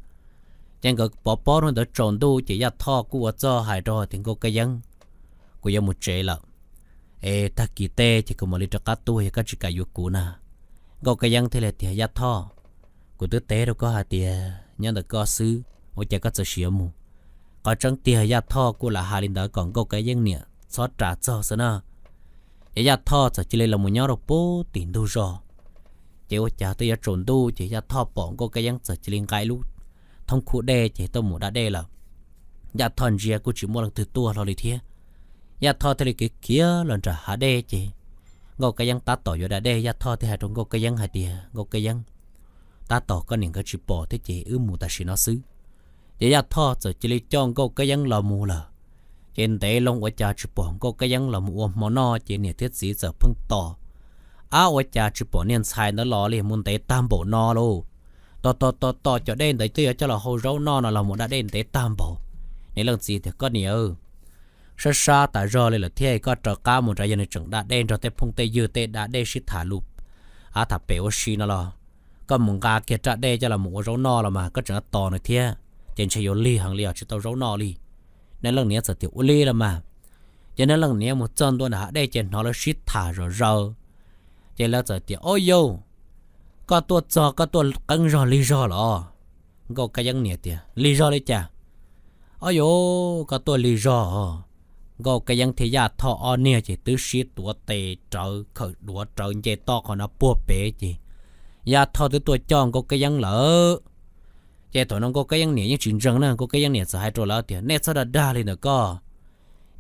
Ces nkawd pov pob rau ntawd tsaus ntuj ces Yaj Thoj kuj ua txuj hais rau tias, Nkauj Kab Yeeb, kuv yuav mus tsev lawm, es tag kis tej ces kuv mam li rov qab tuaj yog koj tsis kam yuav kuv na. Nkauj Kab Yeeb thiaj li tias, Yaj Thoj, kuv twb teb rau koj hais tias nyob ntawm koj xwb, ua cas koj txawm sim yuav mus? Qhov tseeb tiag Yaj Thoj kuj lam hais li ntawd kom Nkauj Kab Yeeb niam txhob ras txog xwb na. Ces Yaj Thoj txawm cia li los mus nyob rau pem tim ntug zos. Ces ua cas twb yuav tsaus ntuj ces Yaj Thoj pom Nkauj Kab Yeeb txawm cia li nqa ib lub thoob khub dej ces tuaj mus da dej lawm. Yaj Thoj ntsia kuj tsis muaj leej twg tuaj hlo li thiab. Yaj Thoj thiaj li khiav khiav los nram hav dej ces Nkauj Kab Yeeb tab tom yuav da dej, Yaj Thoj thiaj hais rau Nkauj Kab Yeeb hais tias, Nkauj Kab Yeeb, tab tom koj niam nkawd tsis pom thiab ces wb mus tam sim no xwb. Ces Yaj Thoj txawm cia li coj Nkauj Kab Yeeb los mus lawm. Ces ntev loo ua cas tsis pom Nkauj Kab Yeeb los mus ua hmo noj ces niam thiab txiv txawm pheej tos, Ab, ua cas tsis pom niag ntxhais ntawd los li, mus ntev tag npaum no lauj? Tos tos tos tos cov dej ntawd twb yuav coj los hau zaub noj no los mus da dej ntev tag npaum. Niag leej txiv tias, Koj niam, sab sab tas zog li lawm thiab, koj raws qab mus nrad yog nws tseem da dej nrog tej phooj tej ywg tej da dej sib tham lus, ab, tham pem ua si no los koj mus nqa kiag raj dej coj los mus ua zaub noj los mas koj tseem tos nws thiab ces ntshe yuav lig heev li os, tsis tau zaub noj li. Niag leej niam txawm tias, Ua li los mas. Ces niag leej niam mus txog ntua nram hav dej ces hnov lawv sib tham zom zaws. Ces lawv txawm tias, Ob yau, koj tuaj txog koj tuaj qeeb zog lig zog los? Nkauj Kab Yeeb niam tias, Lig zog li cas? Ob yau, koj tuaj lig zog os. Nkauj Kab Yeeb thiab Yaj Thoj ob niag ces twb sib tuav tes rawv khawm duav rawv nce toj qhov no puag pem ces Yaj Thoj twb tuaj coj Nkauj Kab Yeeb lawm. Ces thaum no Nkauj Kab Yeeb niam yeej tsis ntseeg na, Nkauj Kab Yeeb niam txawm hais rau lawv tias, Nej txhob dag dag li ntawm koj,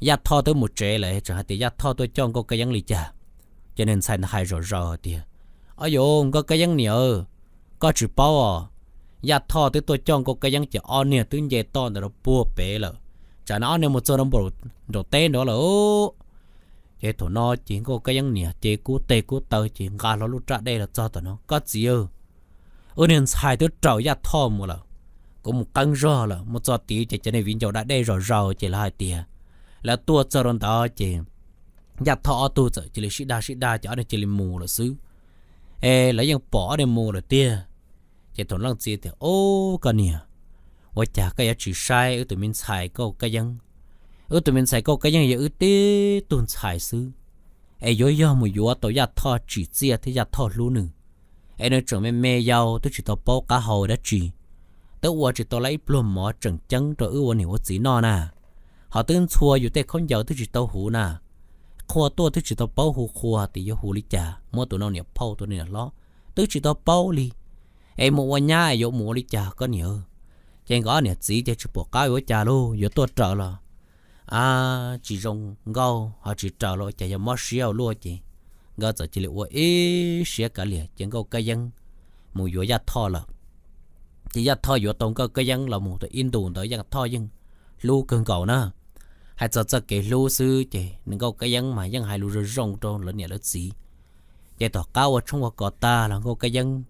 Yaj Thoj twb mus tsev lawm tseem hais tias Yaj Thoj tuaj coj Nkauj Kab Yeeb li cas? Ces niag ntxhais ntawd hais zom zaws tias, Ob yau, Nkauj Kab Yeeb niam, koj tsis paub os, Yaj Thoj twb tuaj coj Nkauj Kab Yeeb ces ob niag twb nce toj ntawd rau puag pem lawm, tsam no ob niag mus txog rau nraum teb nrad lawm. Ces thaum no ces Nkauj Kab Yeeb niam ces kub teg kub taw ces nqa hlo lub raj dej los txog tom no, Koj txiv, wb niag ntxhais twb raws Yaj Thoj mus lawm, kuv mus qeeb zog lawm, mus txog tid ces cov niag viv ncaus da dej zom zaws ces lawv hais tias lawv tuaj txog rau ntawd ces Yaj Thoj ob tug txawm cia li sib dag sib dag ces ob niag cia li mus lawm xwb. Es lawv yeej pom ob niag mus lawm tiag. Ces thaum leej txiv tias, Ob, koj niam, ua cas koj yuav tsis saib wb tus me ntxhais Nkauj Kab Yeeb? Wb tus me ntxhais Nkauj Kab Yeeb yog wb tib tug ntxhais xwb, es yuav yog mus yuav tau Yaj Thoj tsim txiaj thiab Yaj Thoj hlub nws, es nws tseem me me yau twb tsis tau paub qab hau dab tsi, twb ua tsis tau lawv ib pluag mov tseem ceeb rau wb ua niam ua txiv noj na. Ho twb ntxhua yus tej khaub ncaws twb tsis tau huv na, qhua tuaj twb tsis tau paub hu qhua tias yuav hu li cas, muab tus no niam phauj tus no niam hlob twb tsis tau paub li, es mus ua nyab yuav mus ua li cas koj niam? Ces nkawd ob niam txiv ces tsis pom qab yuav ua cas lauj, yuav tuaj raws los a tsis zoo nkauj, ho tsis raws los ua cas yuav mob siab ua luaj. Ces nkawd txawm cia li ua ib siab kav liam ces Nkauj Kab Yeeb mus yuav Yaj Thoj lawm. Ces Yaj Thoj yuav tau Nkauj Kab Yeeb los mus tau ib ntus ntawd Yaj Thoj yeej hlub kawg nkaus na. Hais txog txoj kev hlub xwb ces nws Nkauj Kab Yeeb mas yeej hais lus zoo zoo rau lawv niam lawv txiv. Ces tom qab ua tshoob ua kos tag los Nkauj Kab Yeeb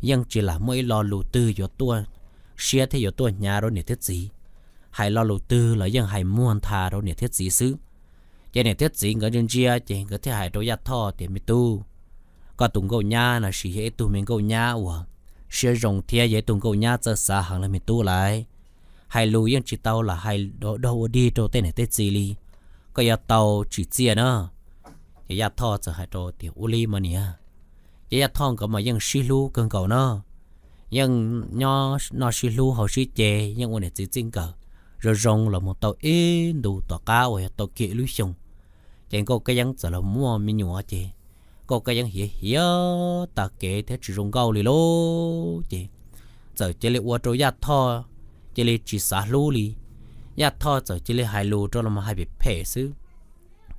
yeej tsis lam muaj ib lo lus twg yuav tuaj siab thiab yuav tuaj hnyav rau niam thiab txiv. Hais lo lus twg los yeej hais muag ntha rau niam thiab txiv xwb. Ces niam thiab txiv nkawd ntsia ntsia ces nkawd thiaj hais rau Yaj Thoj tias, Me tub, koj tus nkauj nyab no sis yog ib tug me nkauj nyab uas siab zoo thiab yog ib tug nkauj nyab txawj xav heev li me tub lawm. Hais lus yeej tsis tau lam hais daug ua dig rau tej niam tej txiv li, koj yuav tau tsim txiaj na. Ces Yaj Thoj txawm hais rau tias, Ua li mas niam. Ces Yaj Thoj nkawd mas yeej sib hlub kawg nkaus na, yeej nyob noj sib hlub haus sib ce, yeej ua niam txiv txij nkawm zoo zoo los mus tau ib ntus tom qab uas yog tau kiag ib lub xyoos. Ces Nkauj Kab Yeeb txawm los muaj me nyuam ces Nkauj Kab Yeeb hiav hiav tas kev thiab tsis zoo nkauj li lauj. Ces txawm cia li ua rau Yaj Thoj cia li tsis xav hlub li. Yaj Thoj txawm cia li hais lus rau los hais phem phem xwb.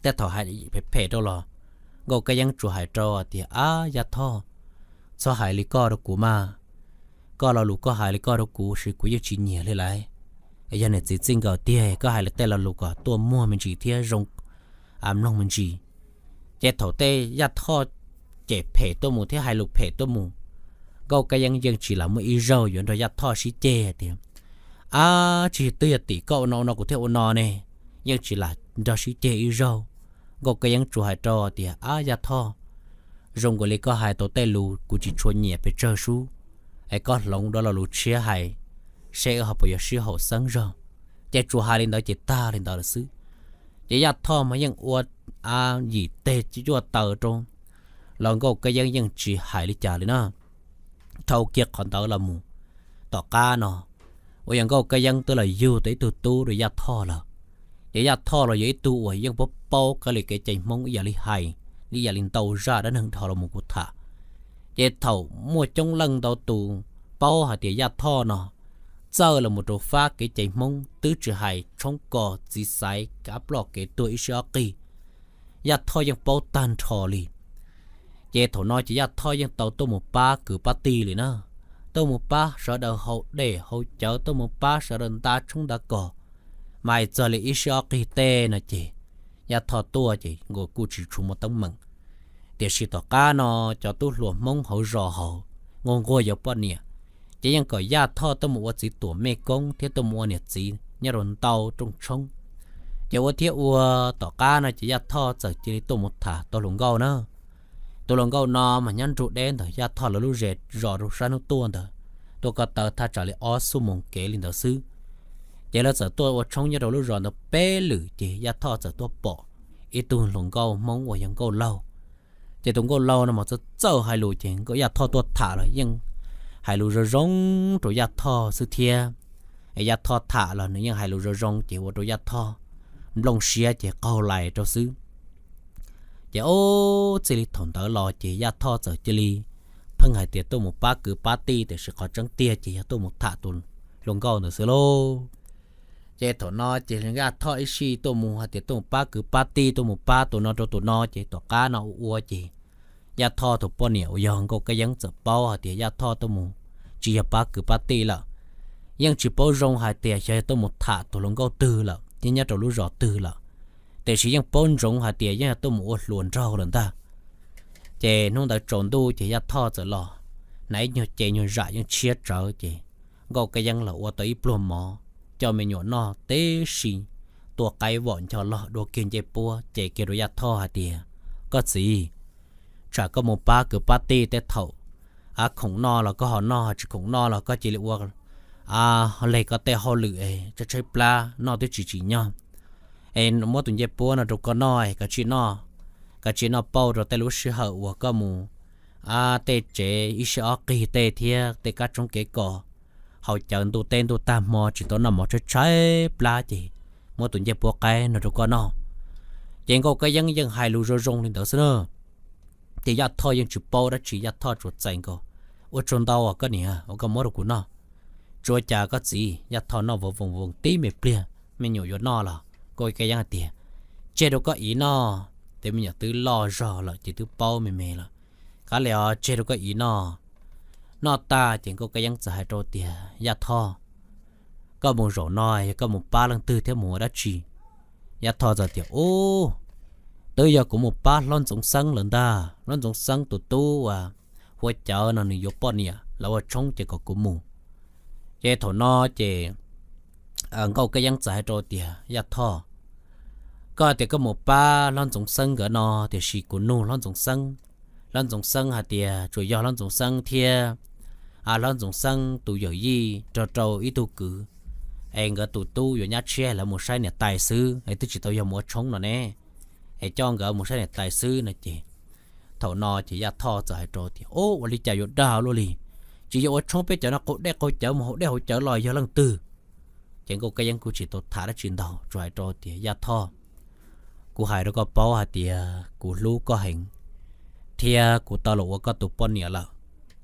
Tej thaum hais phem phem rau los Nkauj Kab Yeeb tsuas hais rau tias, Ab Yaj Thoj, txhob hais li koj rau kuv mas. Koj lo lus koj hais li koj rau kuv sis kuv yeej tsis nyiam li lawm. Yog niam txiv txij nkawm tiag koj hais li tej lo lus kom tuaj muag me ntsis thiab zoo mloog me ntsis. Ces thaum tej Yaj Thoj cem phem tuaj mus thiab hais lus phem tuaj mus, Nkauj Kab Yeeb yeej tsis lam muaj ib zaug yuav nrog Yaj Thoj sib ceg tias, Ab, tsis twb yog tim koj ua no ua no kuv thiaj ua no ne. Yeej tsis lam nrog sib ceg ib zaug. Nkauj Kab Yeeb tsuas hais rau tias, Ab Yaj Thoj, zoo nkaus li koj hais tau tej lus kuv tsis tshua nyiam pes tsawg sub, es koj hloov dua lo lus tshiab hais, seb wb ho puas yuav sib haum xeeb zog. Ces tsuas hais li ntawd ces tag li ntawd lawm xwb. Ces Yaj Thoj mas yeej ua yim teg cuaj taws rau los Nkauj Kab Yeeb yeej tsis hais li cas li na. Dhau kiag qhov ntawd los mus tom qab no, uas yog Nkauj Kab Yeeb twb los yug tau ib tug tub rau Yaj Thoj lawm. Ces Yaj Thoj los yog ib tug uas yeej paub paub kawg li kev cai Hmoob ib yam li hais, ib yam li ntau zaj dab neeg dhau los mus kuv tham. Ces thaum muaj coob leej ntau tus paub hais tias Yaj Thoj no txawj los mus rau fab kev cai Hmoob twb tsis hais tshoob kos txiv xaiv kab ploj kev tuag ib sij ob qig, Yaj Thoj yeej paub tag nrho li. Ces thaum no ces Yaj Thoj yeej tau tuaj mus pab kwv pab tij li na, tuaj mus pab sawv daws haus dej haus cawv, tuaj mus pab sawv daws nta tshoob nta kos. Mas hais txog li ib sij ob qig tej no ces Yaj Thoj tuaj ces nkaus kuj tsis tshua muaj teeb meem. Tiam sis tom qab no cov tub hluas Hmoob hauv zos hauv nquag nquag yuav poj niam, ces yeej kom Yaj Thoj tuaj mus ua txiv tuam mej koob thiab tuaj mus ua niam txiv nyob rau ntau rooj tshoob. Ces ua thiab ua, tom qab no ces Yaj Thoj txawm cia li tuaj mus tham tau hluas nkauj na. Tus hluas nkauj no mas nyob nrug deb ntawm Yaj Thoj lawv lub zes zos rau sab hnub tuaj ntawd, tuaj ko taw thaj tsam li ob xuab moos kev li ntawd xwb. Ces lawv txawm tuaj ua tshoob nyob rau lub zos ntawd peb lwm ces Yaj Thoj txawm tuaj pom ib tug hluas nkauj Hmoob uas yog nkauj laug. Ces tus nkauj laug no mas txawj txawj hais lus ces Yaj Thoj tuaj tham los yeej hais lus zoo zoo rau Yaj Thoj xwb thiab. Es Yaj Thoj tham los nws yeej hais lus zoo zoo ces ua rau Yaj Thoj nplooj siab ces qaug lais rau xwb. Ces ob txij li thaum ntawd los ces Yaj Thoj txawm cia li pheej hais tias tuaj mus pab kwv pab tij, tiam sis qhov tseeb tiag ces yog tuaj mus tham tus hluas nkauj ntawd xwb lauj. Ces thaum no ces Yaj Thoj ib sij tuaj mus hais tias tuaj mus pab kwv pab tij, tuaj mus pab tus no rau tus no, ces tom qab no ua ua ces Yaj Thoj tus poj niam uas yog Nkauj Kab Yeeb txawm paub hais tias Yaj Thoj tuaj mus tsis yog pab kwv pab tij lawm, yeej tsis paub zoo hais tias xyov yog tuaj mus tham tus hluas nkauj twg lawm thiab nyob rau lub zos twg lawm. Tiam sis yeej paub ntsoov hais tias yeej yog tuaj mus ua hluas nraug lawm ntag. Ces hnub ntawd tsaus ntuj ces Yaj Thoj txawm los hnav ib nyuag ce nyuag zam yeej tshiab tsawv, ces Nkauj Kab Yeeb los ua tau ib pluag mov coj me nyuam noj tib si, tua qaib vom ncho log dua kiag ncej puab ces kiag rau Yaj Thoj hais tias, Koj txiv, tsam koj mus pab kwv pab tij tej thaum, a, khoom noj los koj ho noj, tsis khoom noj los koj cia li ua leg koj tej hauj lwm es tshaib tshaib plab noj twb tsis tsim nyog. Es muab tus ncej puab no rau koj noj es koj cia li noj pauj rau tej lub sij hawm uas koj mus, a, tej tsev ib sij ob qig tej thiab tej kab tshoob kev kos, haus cawv ntuj teb ntuj tag hmo tsis tau noj mov tshaib tshaib plab ces muab tus ncej puab qaib no rau koj noj. Ces Nkauj Kab Yeeb yeej hais lus zoo zoo li ntawd xwb na. Ces Yaj Thoj yeej tsis paub dab tsi, Yaj Thoj tsuas txais nkaus, Ua tsaug ntau koj niam uas koj muab rau kuv noj. Tsis ua cas koj txiv. Yaj Thoj noj vov voos voos tib me pliag, me nyuam yuav noj los Nkauj Kab Yeeb hais tias, Tseg rau koj iv noj. Tej me nyuam twb loj zog lawm ces twb paub me me lawm. Kav liam os, tseg rau koj iv noj. Noj tag ces Nkauj Kab Yeeb txawm hais rau tias, Yaj Thoj, koj mus zaum no yog koj mus pab leej twg thiab mus ua dab tsi? Yaj Thoj txawm tias, Ub, twb yog kuv mus pab Hlob Ntxoov Xeeb lawm ntag. Hlob Ntxoov Xeeb tus tub uas Huab Cawv no nws yuav poj niam, lawv ua tshoob ces kom kuv mus. Ces thaum no ces Nkauj Kab Yeeb txawm hais rau tias, Yaj Thoj, koj hais tias koj mus pab Hlob Ntxoov Xeeb nkawd no, tiam sis kuv nug Hlob Ntxoov Xeeb, Hlob Ntxoov Xeeb hais tias tsuas yog Hlob Ntxoov Xeeb thiab, a, Hlob Ntxoov Xeeb tus yawm yij nrog rau ib tug kwv, es nkawd tus tub yuav nyab tshiab, lawv mus saib niam tais xwb es twb tsis tau yog mus ua tshoob no ne, es coj nkawd mus saib niam tais xwb no ces. Thaum no ces Yaj Thoj txawm hais rau tias, Ub, ua li cas yuav dag luaj li, tsis yog ua tshoob peb cov no qaug dej qaug cawv mus haus dej haus cawv los yog leej twg? Ces Nkauj Kab Yeeb kuj tsis tau tham dab tsi ntau, tsuas hais rau tias, Yaj Thoj, kuv hais rau koj paub hais tias kuv hlub koj heev, thiab kuv tau los ua koj tus poj niam lawm,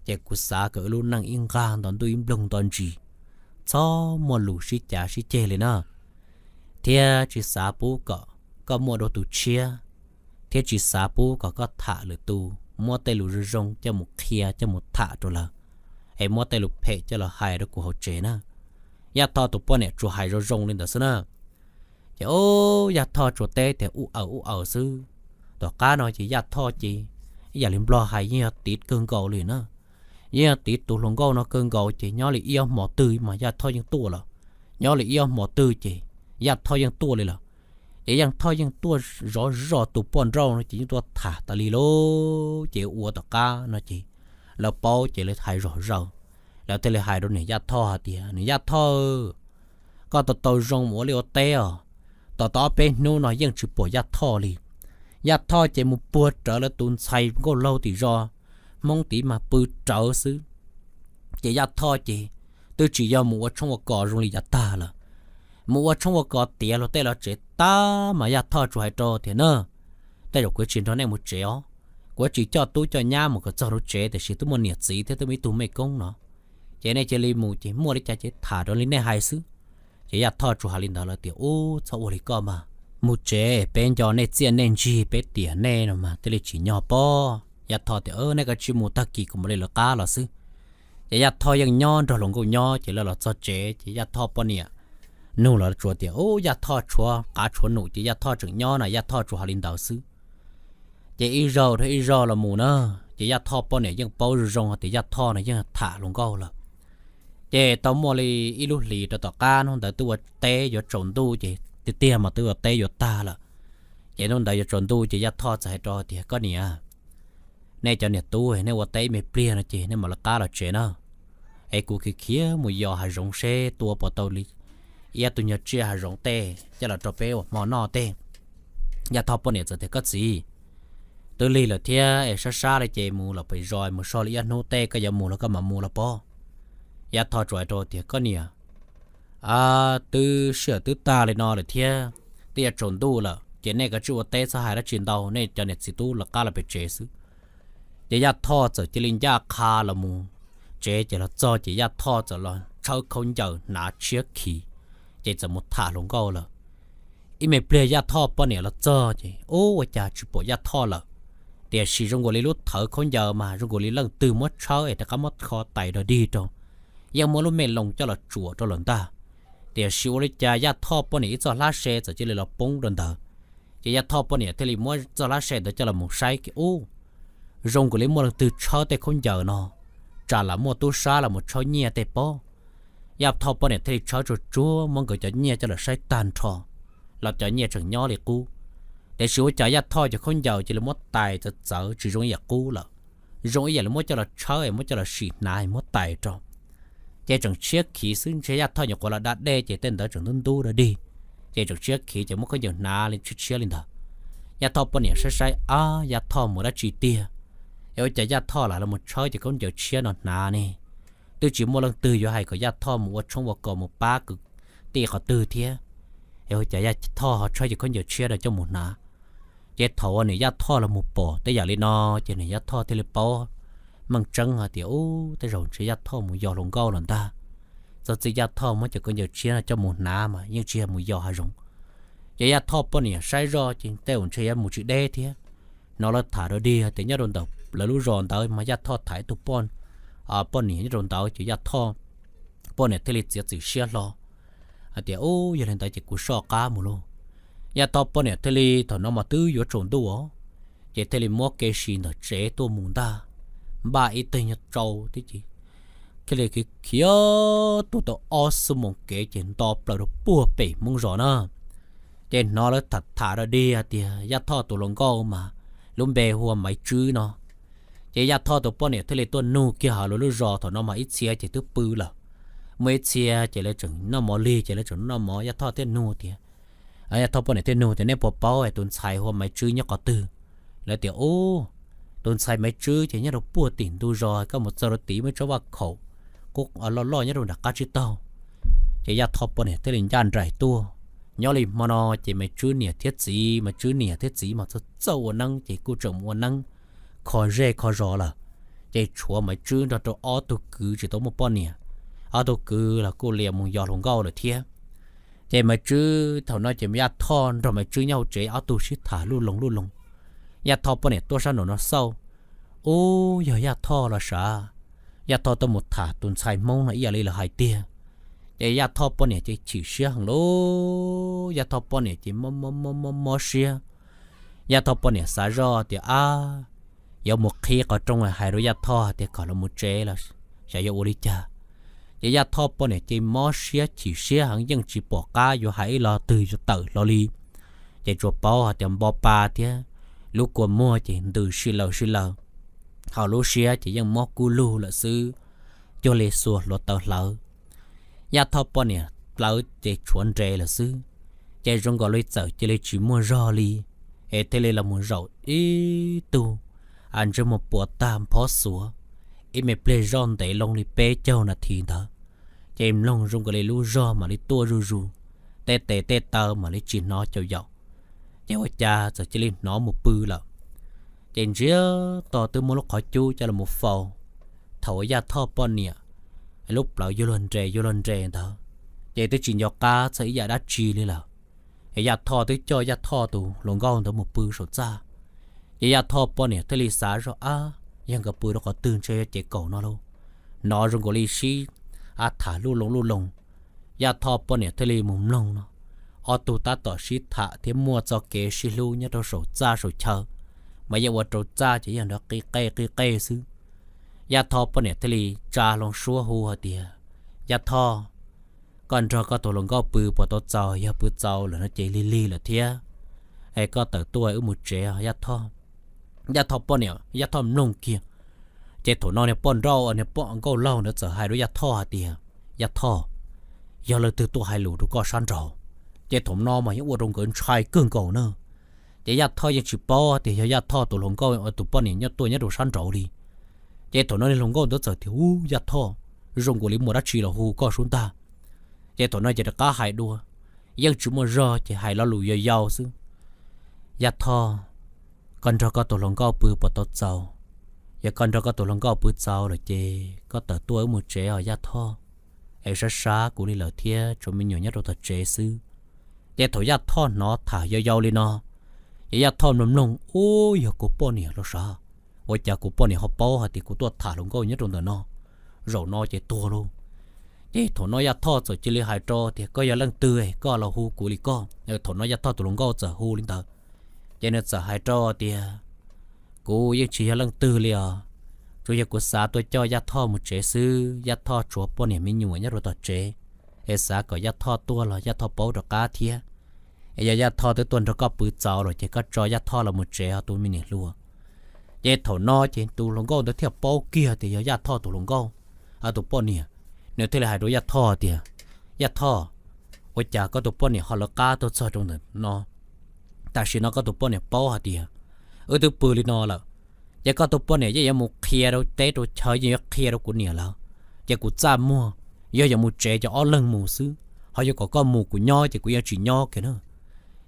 ces kuv xav kom wb lub neej ib nqag nto ntuj ib nploog nto ntsis, txhob muaj lus sib cav sib ceg li na, thiab tsis xav pub kom koj muaj dua tus tshiab, thiab tsis xav pub kom koj tham lwm tus muab tej lus zoo zoo coj mus qhia coj mus tham rau lawv, es muab tej lus phem coj los hais rau kuv hauv tsev na. Yaj Thoj tus poj niam tsuas hais zoo zoo li ntawd xwb na. Ces ub, Yaj Thoj tsuas teb tias ub aws ub aws xwb. Tom qab no ces Yaj Thoj ces ib yam li Nplog hais yeej yog tiv kawg nkaus li na. Yeej yog tiv tus hluas nkauj no kawg nkaus ces nyob li ib ob hmos twg mas Yaj Thoj yeej tuaj lawm. Nyob li ib ob hmos twg ces Yaj Thoj yeej tuaj li lawm. Ces Yaj Thoj yeej tuaj zov zog tus poj nrauj no ces yeej tuaj tham tas li lauj. Ces ua tom qab no ces lawv paub ces lawv hais zom zaws. Lawv thiaj li hais rau niam Yaj Thoj hais tias, Niam Yaj Thoj, koj tau tau zoo mus ua liaj ua teb os. Tos tau ob peb hnub no yeej tsis pom Yaj Thoj li. Yaj Thoj ces mus puag rawv lawv tus ntxhais nkauj laug tim zos, Hmoob tid mas pw rawv xwb. Ces Yaj Thoj ces twb tsis yog mus ua tshoob ua kos zoo li yav tag lawm. Mus ua tshoob ua kos tiav luag tej los tsev tag mas Yaj Thoj tsuas hais rau tias na, tej zaum kuv tsis nrog nej mus tsev os, kuv tsis coj tub coj nyab mus kom txog lub tsev tiam sis twb muaj niam txiv thiab twb muaj ib tug mej koob no, ces nej cia li mus ces muaj li cas ces tham raws li nej hais xwb. Ces Yaj Thoj tsuas hais li ntawd lawm tias ub, txhob ua li koj mas, mus tsev peb nco nej txiaj nej ntsig peb tiam nej no mas thiaj li tsim nyog pob. Yaj Thoj tias nej kav tsij mus, tag kis kuv mam li lawv qab los xwb. Ces Yaj Thoj yeej nyob nrog hluas nkauj nyob ces lawv los txog tsev ces Yaj Thoj poj niam nug los tsuas tias ub, Yaj Thoj tshuav qav tshuav num ces Yaj Thoj tseem nyob na, Yaj Thoj tsuas hais li ntawd xwb. Ces ib zaug dhau ib zaug los mus na, ces Yaj Thoj poj niam yeej paub zoo zoo tias Yaj Thoj no yeej tham hluas nkauj lawm. Ces tau muaj li ib lub hlis rau tom qab hnub ntawd twb ua teb yuav tsaus ntuj ces tiag tiag mas twb ua teb yuav tag lawm. Ces hnub ntawd yuav tsaus ntuj ces Yaj Thoj txawm hais rau tias koj niam, nej cov niam tub nej ua teb ib me pliag no ces nej mam lawv qab los tsev na, es kuv khiav khiav mus yos hav zoov seb tua puas tau li ib tug nyuag tsiaj hav zoov tej coj los rau peb ua hmo noj tej. Yaj Thoj poj niam txawm tias koj txiv, twb lig lawm thiab es sab sab li ces mus los pem zos mus so li ib hnub tej koj yuav mus los koj mam mus los pob. Yaj Thoj tsuas hais rau tias koj niam, twb sij hawm twb tag li no lawm thiab, twb yuav tsaus ntuj lawm ces nej kav tsij ua teb txhob hais dab tsi ntau, nej cov niam txiv tub lawv qab los pem tsev xwb. Ces Yaj Thoj txawm cia li ncaj qha los mus tsev ces los txog ces Yaj Thoj txawm los tshawb khaub ncaws hnav tshiab khiv, ces txawm mus tham hluas nkauj lawm. Ib me pliag Yaj Thoj poj niam los txog ces ub, ua cas tsis pom Yaj Thoj lawm. Tiam sis zoo nkaus li lub thawv khaub ncaws mas zoo nkaus li leej twg muab tshawb es rov qab muab kho tais dog dig rau, yeej muab lub me loo coj los tsuam rau lawm ntag. Tiam sis ua li cas Yaj Thoj poj niam ib txoj hlab se txawm cia li los poob rau ntawd. Ces Yaj Thoj poj niam thiaj li muab txoj hlab se ntawd coj los mus saib ub, zoo nkaus li muaj leej twg tshawb tej khaub ncaws no, tsam lam muaj tub sab los mus tshawb nyiaj tej pob. Yaj Thoj poj niam thiaj li tshawb tsuag tsuag muab nkawd cov nyiaj coj los saib tag nrho, los cov nyiaj tseem nyob li qub. Tiam sis ua cas Yaj Thoj cov khaub ncaws cia li muab tais txawv txawv tsis zoo ib yam qub lawm, zoo ib yam li muab coj los tshawb es muab coj los sim hnav es muab tais rau. Ces tseem tshiab khiv xwb, ntshe Yaj Thoj nyuam qhuav los da dej ces tej ntawd tseem ntub ntub dog dig, ces tseem tshiab khiv ces muab khaub ncaws hnav li tshiab tshiab li ntawd. Yaj Thoj poj niam saib saib, ab, Yaj Thoj mus dab tsi tiag, es ua cas Yaj Thoj lam los mus tshawb cov khaub ncaws tshiab no hnav ne? Twb tsis muaj leej twg yuav hais kom Yaj Thoj mus ua tshoob ua kos mus pab kwv tij qhov twg thiab, es ua cas Yaj Thoj ho tshawb cov khaub ncaws tshiab no coj mus hnav? Ces thaum uas niam Yaj Thoj los mus pom tej yam li no, ces niam Yaj Thoj thiaj li paub meej tseeb hais tias ub, tej zaum ntshe Yaj Thoj mus yos hluas nkauj los ntag. Txog txij Yaj Thoj muab cov khaub ncaws tshiab no coj mus hnav mas yeej tsis yog mus yos hav zoov. Ces Yaj Thoj poj niam saib zoj ces tej zaum ntshe yuav mus tsis deb thiab. Hnov lawv tham dog dig tias nyob rau ntawm lawv lub zos ntawd mas Yaj Thoj tham ib tug poj, poj niam nyob rau ntawd ces Yaj Thoj poj niam thiaj li txiav txim siab hlo hais tias ub, yog li ntawd ces kuv soj qab mus lauj. Yaj Thoj poj niam thiaj li thaum no mas twb yuav tsaus ntuj os, ces thiaj li muab kev si ntawm tsev tuaj mus ntag. Npaj ib teg nyuag tsau thiab ces thiaj li khiav tuaj tau ob xuab moos kev ces nto plaws rau puag pem Hmoob zos na. Ces hnov lawv tham tham dog dig hais tias Yaj Thoj tus hluas nkauj mas lub npe hu ua Maiv Tswb no. Ces Yaj Thoj tus poj niam thiaj li tuaj nug kiag hauv lawv lub zos, thaum no mas ib txhia ces twb pw lawm, muaj ib txhia ces lawv tseem noj mov lig ces lawv tseem noj mov, Yaj Thoj thiaj nug tias, Yaj Thoj poj niam thiaj nug tias nej puas paub tus ntxhais hu ua Maiv Tswb nyob qhov twg? Lawv tias ub, tus ntxhais Maiv Tswb ces nyob rau puag tim ntug zos, koj mus txog rau tid muaj ib tsob vaj khaum qub loj loj nyob rau nram qab tsib taug. Ces Yaj Thoj poj niam thiaj li ncaj nraim tuaj. Nyob li hmo no ces Maiv Tswb niam thiab txiv, Maiv Tswb niam thiab txiv mas txawj txawj ua neeb ces kuj tseem mus ua neeb kho zej kho zos lawm. Ces tshuav Maiv Tswb nrog rau ob tug kwv tsis tau muaj poj niam, ob tug kwv los kuj liam mus yos hluas nkauj lawm thiab. Ces Maiv Tswb thaum no ces Yaj Thoj nrog Maiv Tswb nyob hauv tsev, ob tug sib tham luj loos luj loos. Yaj Thoj poj niam tuaj sab nraum no xauj, ub, yog Yaj Thoj los sav, Yaj Thoj tuaj mus tham tus ntxhais Hmoob no ib yam li lawv hais tiag. Ces Yaj Thoj poj niam ces chim siab heev lauj, Yaj Thoj poj niam ces mob mob mob siab. Yaj Thoj poj niam xav zoj tias ab, yuav mus qhib qhov rooj hais rau Yaj Thoj tias kom los mus tsev los xyov yuav ua li cas. Ces Yaj Thoj poj niam ces mob siab chim siab heev, yeej tsis pom qab yuav hais ib lo twg yuav tawm hlo li. Ces tsuas paub hais tias npo pa thiab lub kua muag ces ntws si laws si laws, hauv lub siab ces yeej mob kub lug lawm xwb, cuag li xuas hluav taws hlawv. Yaj Thoj poj niam plawv ces tshuav nres lawm xwb, ces zoo nkaus li txawm cia li tsis muaj zog li, es thiaj li los mus zaum ib tug ntsej muag puas tag nphob xuav, ib me pliag zoj ntev loo li peb caug nas this ntawd, Ces mloog zoo nkaus li lub zog mam li tuaj zuj zus, tej tes tej taw mam li tsis hnov caum yaum. Ces ua cas txawm cia li hnov mus pw lawm. Ces ntsiag to twb muab lub qhov cub coj los faus. Thaum uas Yaj Thoj poj niam lub plawv yuav luag nres yuav luag nres ntawd, ces twb tsis nco qab txog ib yam dab tsi li lawm. Es Yaj Thoj twb coj Yaj Thoj tus hluas nkauj ntawd mus pw saum txaj. Ces Yaj Thoj poj niam thiaj li xav zoj, ab, yog nkawd pw rau qhov twg ntshe yog ces kaum no lauj. Hnov zoo nkaus li sib av tham luj loo luj loo. Yaj Thoj poj niam thiaj li mus mloog no, ob tug tab tom sib tham thiab muaj txoj kev sib hlub nyob rau saum txaj saum chaw, mas yeej ua rau txaj ces yeej nrov qi qe qi qe xwb. Yaj Thoj poj niam thiaj li tsa hlo suab hu hais tias, Yaj Thoj, koj nrog koj tus hluas nkauj pw puas tau txaus? Yog pw txaus lawm no ces lig lig lawm thiab, es koj tawm tuaj wb mus tsev os Yaj Thoj. Yaj Thoj poj niam, Yaj Thoj mloog kiag, ces thaum no niag poj nrauj, niag poj nkauj laug ntawd txawm hais rau Yaj Thoj hais tias, Yaj Thoj, yog leej twg tuaj hais lus rau koj sab nraud? Ces thaum no mas yeej ua rau nkawd ntshai kawg nkaus na. Ces Yaj Thoj yeej tsis paub tias yog Yaj Thoj tus hluas nkauj tus poj niam nyob tuaj nyob rau sab nraud li. Ces thaum no niag hluas nkauj ntawd txawm tias, Ub, Yaj Thoj, zoo nkaus li muaj dab tsi los hu koj sub ntag. Ces thaum no ces rov qab hais dua, yeej tsis muaj zog ces hais lo lus yau yau xwb. Yaj Thoj, koj nrog koj tus hluas nkauj pw puas tau txaus? Yog koj nrog koj tus hluas nkauj pw txaus lawm ces koj tawm tuaj wb mus tsev os Yaj Thoj, es sab sab kuv li lawm thiab, tsuas me nyuam nyob rau tom tsev xwb. Ces thaum Yaj Thoj hnov tham yau yau li no, ces Yaj Thoj mloog mloog, Ub, yog kuv poj niam los sav? Ua cas kuv poj niam ho paub hais tias kuv tuaj tham hluas nkauj nyob rau ntawm no? Zaum no ces tuag lauj. Ces thaum no Yaj Thoj txawm cia li hais rau tias, Koj yog leej twg koj los hu kuv li koj? Thaum no Yaj Thoj tus hluas nkauj txawm hu li ntawd. Ces nws txawm hais rau tias, Kuv yeej tsis yog leej twg li os, tsuas yog kuv xav tuaj coj Yaj Thoj mus tsev xwb. Yaj Thoj tshuav poj niam me nyuam nyob rau tom tsev, es xav kom Yaj Thoj tuaj los Yaj Thoj paub rov qab thiab. Es yog Yaj Thoj twb tuaj nrog koj pw txaus lawm ces koj tso Yaj Thoj los mus tsev os tus me niam hluas. Ces thaum no ces tus hluas nkauj ntawd thiaj paub kiag tias yog Yaj Thoj tus hluas nkauj, tus poj niam. Nws thiaj li hais rau Yaj Thoj tias, Yaj Thoj, ua cas koj tus poj niam ho lawv qab tuaj txog rau ntawm no? Tam sim no koj tus poj niam paub hais tias wb twb pw li no lawm, ces koj tus poj niam yeej yuav mus qhia rau teb rau chaw, yeej yuav qhia rau kuv niam lawv. Ces kuv txaj muag, yog yuav mus tsev ces ob leeg mus xwb, ho yuav kom koj mus kuv nyob ces kuv yeej tsis nyob kiag na.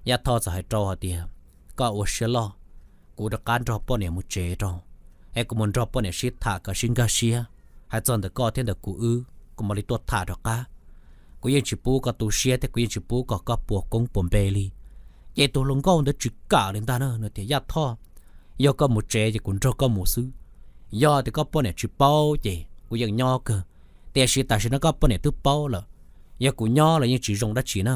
Yaj Thoj txawm hais rau hais tias, Koj ua siab loj, kuv rov qab nrog poj niam mus tsev rau, es kuv mus nrog poj niam sib tham kom sib nkag siab. Hais txog ntawm koj thiab ntawm kuv wb, kuv mam li tuaj tham rov qab. Kuv yeej tsis pub koj tu siab thiab kuv yeej tsis pub kom koj puas koob puas npe li. Ces tus hluas nkauj ntawd tsis kam li ntag na, nws tias, Yaj Thoj, yog koj mus tsev ces kuv nrog koj mus xwb. Yog tias koj poj niam tsis paub ces kuv yeej nyob kawg, tiam sis tam sim no koj poj niam twb paub lawm, yog kuv nyob los yeej tsis zoo dab tsi na.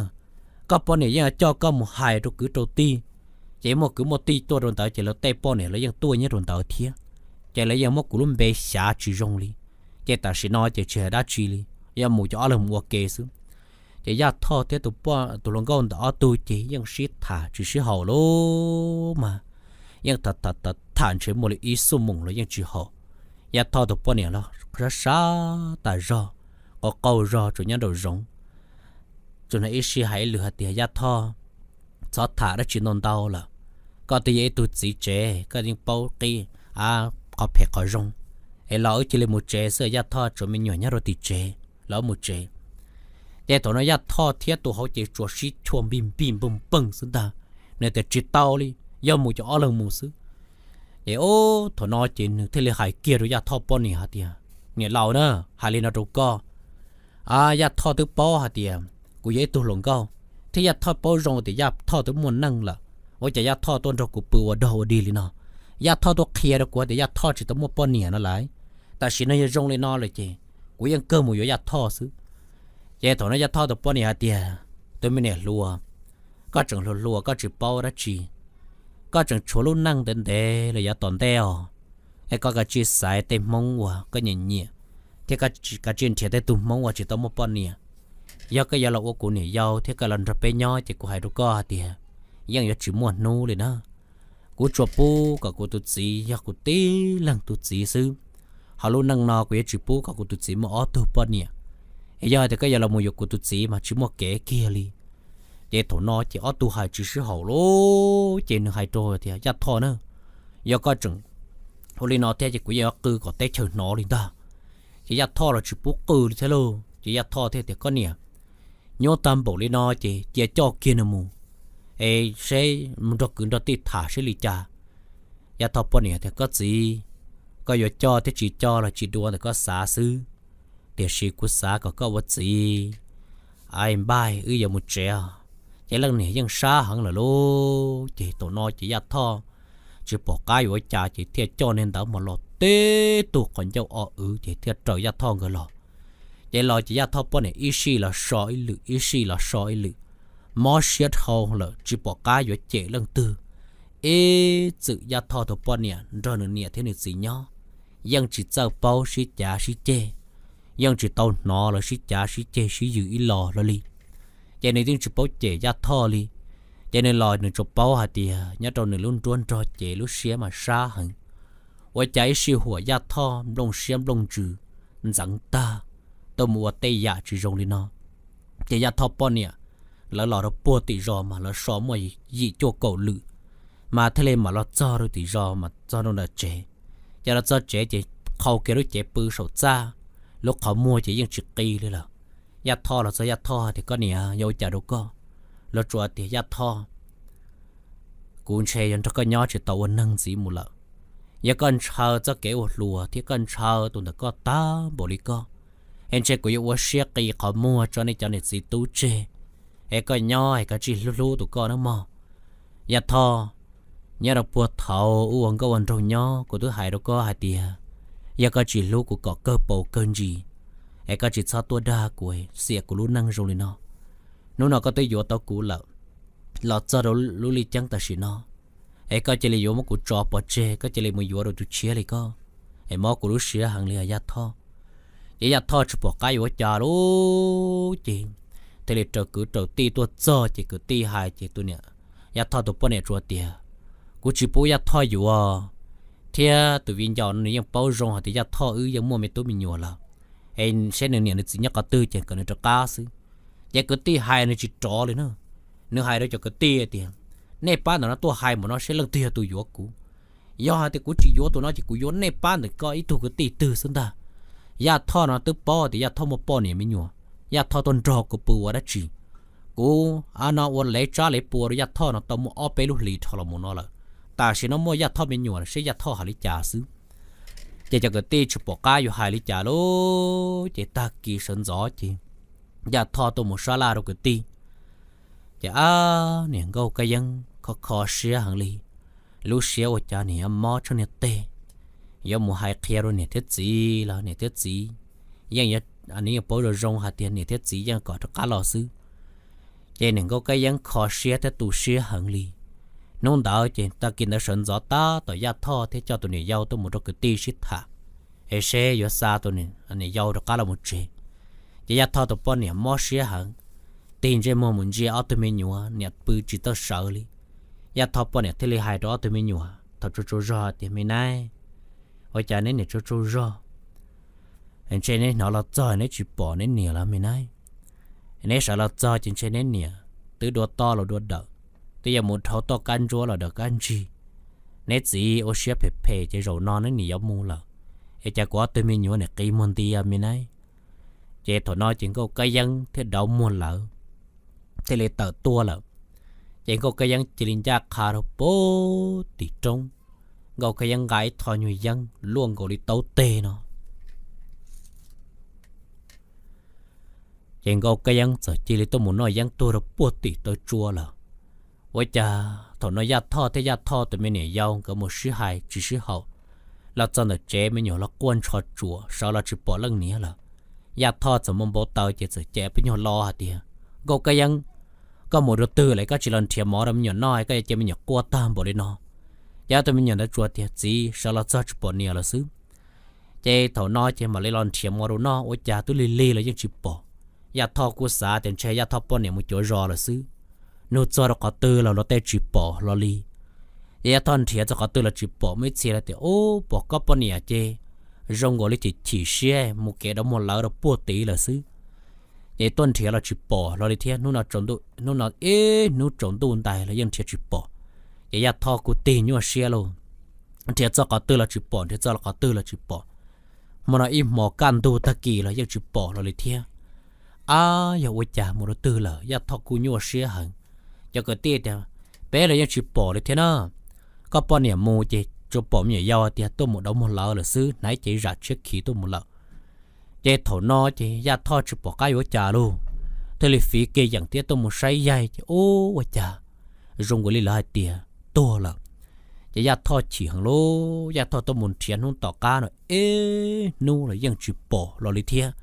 Koj poj niam yeej coj koj mus hais rau kwv rau tij, ces muaj kwv muaj tij tuaj rau ntawd ces lawv tej poj niam lawv yeej tuaj nyob rau ntawd thiab, ces lawv yeej muab kuv lub npe xyav tsis zoo li. Ces tam sim no ces tsis hais dab tsi li, yog mus ces ob leeg mus ua ke xwb. Ces Yaj Thoj thiab tus hluas nkauj ntawd ob tug ces yeej sib tham tsis sib haum lawm mas, yeej tham tham tham ntshe muaj li ib xuab moos los yeej tsis haum. Yaj Thoj tus poj niam los sab sab tas zog, qaug qaug zog tsuas nyob nraum zoov. Tsuas hnov ib sij hais ib lwm hais tias, Yaj Thoj, txhob tham dab tsi ntau ntau lawm. Koj twb yog ib tug txiv tsev, koj yeej paub qib qhov phem qhov zoo. Es los wb cia li mus tsev xwb, Yaj Thoj, tsuas me nyuam nyob rau tim tsev, los wb mus tsev. Ces thaum no Yaj Thoj thiab tus hauv ces tsuas sib chua npij npij npog npeeg xwb ntag. Nws tias, Tsis tau li, yog mus ces ob leeg mus xwb. Ces thaum no ces nws thiaj li hais kiag rau Yaj Thoj poj niam hais tias, Niam laus na, hais li no rau koj, Yaj Thoj twb paub hais tias kuv yog ib tug hluas nkauj, thiab Yaj Thoj paub zoo tias Yaj Thoj twb muaj neej lawm, ua cas Yaj Thoj tuaj nrog kuv pw ua dog ua dig li no? Yaj Thoj tuaj qhia rau kuv tias Yaj Thoj tsis tau muaj poj niam no lawm. Tam sim no yog zoo li no lawm ces kuv yeej kawg mus yuav Yaj Thoj xwb. Ces thaum no Yaj Thoj tus poj niam hais tias, Tus me niam hluas, koj tseem hluas hluas koj tsis paub dab tsi, koj tseem tshuav lub neej ntev ntev los yav tom ntej os. Es koj kav tsij xaiv tej Hmoob uas koj nyiam nyiam, thiab koj kav tsij nrhiav tej tug Hmoob uas tsis tau muaj poj niam. Yog koj yuav los ua kuv niam yau thiab koj los nrog peb nyob ces kuv hais rau koj hais tias, yeej yuav tsis muaj hnub li na. Kuv tsuas pub kom kuv tus txiv yog kuv tib leeg tus txiv xwb. Ho lub neej no kuv yuav tsis pub kom kuv tus txiv muaj ob tug poj niam. Es yog hais tias koj yuav los mus yuav kuv tus txiv mas tsis muaj kev kiag li. Ces thaum no ces ob tug hais tsis sib haum lawm, ces nws hais rau tias, Yaj Thoj na, yog koj tseem ua li no thiab ces kuv yeej yuav qw kom teb chaws hnov li ntag. Ces Yaj Thoj los tsis pub qw li thiab lauj. Ces Yaj Thoj thiaj tias, Koj niam, nyuaj tag npaum li no ces cia coj kiag nws mus, es seb mus nrog kwv nrog tij tham seb li cas. Yaj Thoj poj niam tias, Koj txiv, koj yuav coj thiab tsis coj los tsis dua ntawm koj xav xwb, tiam sis kuv xav kom koj ua txiv, a, npaj wb yuav mus tsev os. Ces leej niam yeej sab heev lawm lauj. Ces thaum no ces Yaj Thoj tsis pom qab yuav ua cas ces thiaj coj niag ntawd mus los teb tug qhov ncauj o wv ces thiaj raws Yaj Thoj nkawd los. Ces los ces Yaj Thoj poj niam ib sij los so ib lwm, ib sij los so ib lwm, mob siab dhau lawm tsis pom qab yuav cem leej twg. Ib txwm Yaj Thoj tus poj niam nrog nws niam thiab nws txiv nyob, yeej tsis txawj paub sib cav sib ceg, yeej tsis tau hnov lawv sib cav sib ceg sib yws ib los hlo li. Ces nws yeej tsis paub cem Yaj Thoj li. Ces nws los nws tsuas paub hais tias nyob rau nws lub nruab nrog cev lub siab mas sab heev. Ua cas ib sij huam Yaj Thoj nplooj siab nplooj ntsws ntxeev tag, tuaj mus ua tej yam tsis zoo li no. Ces Yaj Thoj poj niam lawv los rau puag tim zos mas lawv so muaj yim cuaj kaum lwm, mas thiaj li mam los txog rau tim zos mas txog rau nram tsev. Ces los txog tsev ces qhau kiag lub cev pw saum txaj, lub qhov muag ces yeej tsis qi li lawm. Yaj Thoj los txog, Yaj Thoj tias, Koj niam, yog ua cas rau koj? Lawv tsuas tias, Yaj Thoj, kuv ntshe yuav nrog koj nyob tsis tau ua neeg ntxiv mus lawm. Yog koj ntshaw txoj kev ua hluas thiab koj ntshaw tus ntawm koj tag npaum li koj, es ntshe kuv yuav ua siab qi qhov muag tso nej cov niam txiv tub tseg, es koj nyob es koj tsij hlub hlub tus koj nawb mog. Yaj Thoj, nyob rau puag thaum wb ua nkauj ua nraug nyob kuv twb hais rau koj hais tias, yog koj tsis hlub kuv kom kawg paus kawg ntsis, es koj tsis txhob tuaj dag kuv, xiam kuv lub neej zoo li no. Hnub no koj twb yuav tau kuv lawm, los txog rau lub li ceeb tam sim no, es koj cia li yuav muab kuv tso pov tseg, koj cia li mus yuav rau tus tshiab li koj, es mob kuv lub siab heev li os Yaj Thoj. Ces Yaj Thoj tsis pom qab yuav ua cas lauj, ces thiaj li raws kwv raws tij tuaj txog ces kwv tij hais ces tus niam, Yaj Thoj tus poj niam tsuas tias, kuv tsis pub Yaj Thoj yuav, thiab tus viv ncaus no nws yeej paub zoo hais tias Yaj Thoj wb yeej muaj me tub me nyuam lawm, es seb nws niam nws txiv nyob qhov twg ces kom nws rov qab xwb. Ces kwv tij hais nws tsis rov li na, nws hais rau cov kwv tij tias, nej pab ntawm no tuaj hais mus no seb leej twg yog tus yuav kuv. Yog hais tias kuv tsis yuav tus no ces kuv yuav nej pab ntawm koj ib tug kwv tij twg xwb ntag. Yaj Thoj no twb paub tias Yaj Thoj muaj poj niam me nyuam, Yaj Thoj tuaj nrog kuv pw ua dab tsi? Kuv a no ua lev tsab lev pua rau Yaj Thoj no tau muaj ob peb lub hlis dhau los mus no lawm. Tam sim no muaj Yaj Thoj me nyuam lawm seb Yaj Thoj hais li cas xwb. Ces cov kwv tij tsis pom qab yuav hais li cas lauj, ces tag kis sawv ntxov ces Yaj Thoj tuaj mus sab laj rau kwv tij. Ces ab, niam nkauj Kab Yeeb kho kho siab heev li, lub siab ua cas niam yuav mob tshaj niag teg, yuav mus hais qhia rau niam thiab txiv los niam thiab txiv yeej, nws yeej paub zoo zoo hais tias niam thiab txiv yeej kom rov qab los xwb. Ces niam nkauj Kab Yeeb kho siab thiab tu siab heev li. Hnub ntawd ces tag kis ntawd sawv ntxov tab tom Yaj Thoj thiaj coj tus niam yau tuaj mus rau kwv tij sib tham, es seb yuav xa tus niam yau rov qab los mus tsev. Ces Yaj Thoj tus poj niam mob siab heev, tig ntsej muag mus ntsia ob tug me nyuam, niam pw tsis tau sawv li. Yaj Thoj poj niam thiaj li hais rau ob tug me nyuam thaum tsaug tsaug zog tias, me nab, ua cas neb niam tsaug tsaug zog, ntshe neb hnov los txog neb tsis pom neb niam los me nab. Neb sawv los txog ces ntshe neb niam twb dua toj los dua dawm, twb yuav mus dhau toj kab ntsuab los dawm kab ntsig. Neb txiv ua siab phem phem ces zaum no neb niam yuav mus lawm, es cas kuv ob tug me nyuam niam qi muag nti me nab. Ces thaum no ces nkauj Kab Yeeb thiaj dauv muag lawv, thiaj li tawm tuaj lawm. Ces nkauj Kab Yeeb cia li ncaj qha rau puag tim roob. Nkauj Kab Yeeb nqa ib tho nyuag yeeb luaj nkaus li taub teg no. Ces nkauj Kab Yeeb txawm cia li tuaj mus noj yeeb tuag rau puag tim taw tsua lawm. Ua cas thaum no Yaj Thoj thiab Yaj Thoj tus me niam yau nkawd mus sib hais tsis sib haum, los txog ntawm tsev me nyuam los quaj ntsho tsuam sawv los tsis pom leej niam lawm. Yaj Thoj txawm mus npau taws ces txawm cem peb nyuag lo hais tias, nkauj Kab Yeeb, koj mus rau twg lawm koj tsis los nrhiav mov rau me nyuam noj, koj yuav cia me nyuam quaj tag npaum li no? Ces ob tug me nyuam ntawd tsuas tias, txiv, sawv los txog tsis pom niam lawm xwb. Ces thaum no ces mam li los nrhiav mov rau noj, ua cas twb lig lig los yeej tsis pom. Yaj Thoj kuj xav tias ntshe Yaj Thoj poj niam mus cuav zos lawm xwb, nug txog rau qhov twg los luag tej tsis pom hlo li. Ces Yaj Thoj nrhiav txog qhov twg los tsis pom, muaj ib txhia hais tias, ub, pom koj poj niam ces zoo nkaus li chim chim siab mus kev dauv muag lawv rau puag tid lawm xwb. Ces tuaj nrhiav los tsis pom hlo li thiab, hnub no ib hnub tsaus ntuj ntais los yeej nrhiav tsis pom. Ces Yaj Thoj kuj tig nyuaj siab lauj, nrhiav txog qhov twg los tsis pom, nrhiav txog qhov twg los tsis pom. Hmo no ib hmos kaj ntug tag kis los yeej tsis pom hlo li thiab. Ab, yog ua cas mus rau twg lawm? Yaj Thoj kuj nyuaj siab heev. Cov kwv tij tias, Peb los yeej tsis pom li thiab na. Koj poj niam mus ces tsuas pom me nyuam yaus tias tuaj mus dov muag lawv lawm xwb, hnaiv cev zam tshiab khiv tuaj mus lawm. Ces thaum no ces Yaj Thoj tsis pom qab yuav cas lauj, thiaj li fiv kiag yeem thiab tuaj mus saib yaig ces ub, ua cas zoo nkaus li lawv hais tias tuag lawm. Ces Yaj Thoj chim heev lauj, Yaj Thoj tuaj mus nrhiav hnub tom qab no ib hnub los yeej tsis pom los li thiab.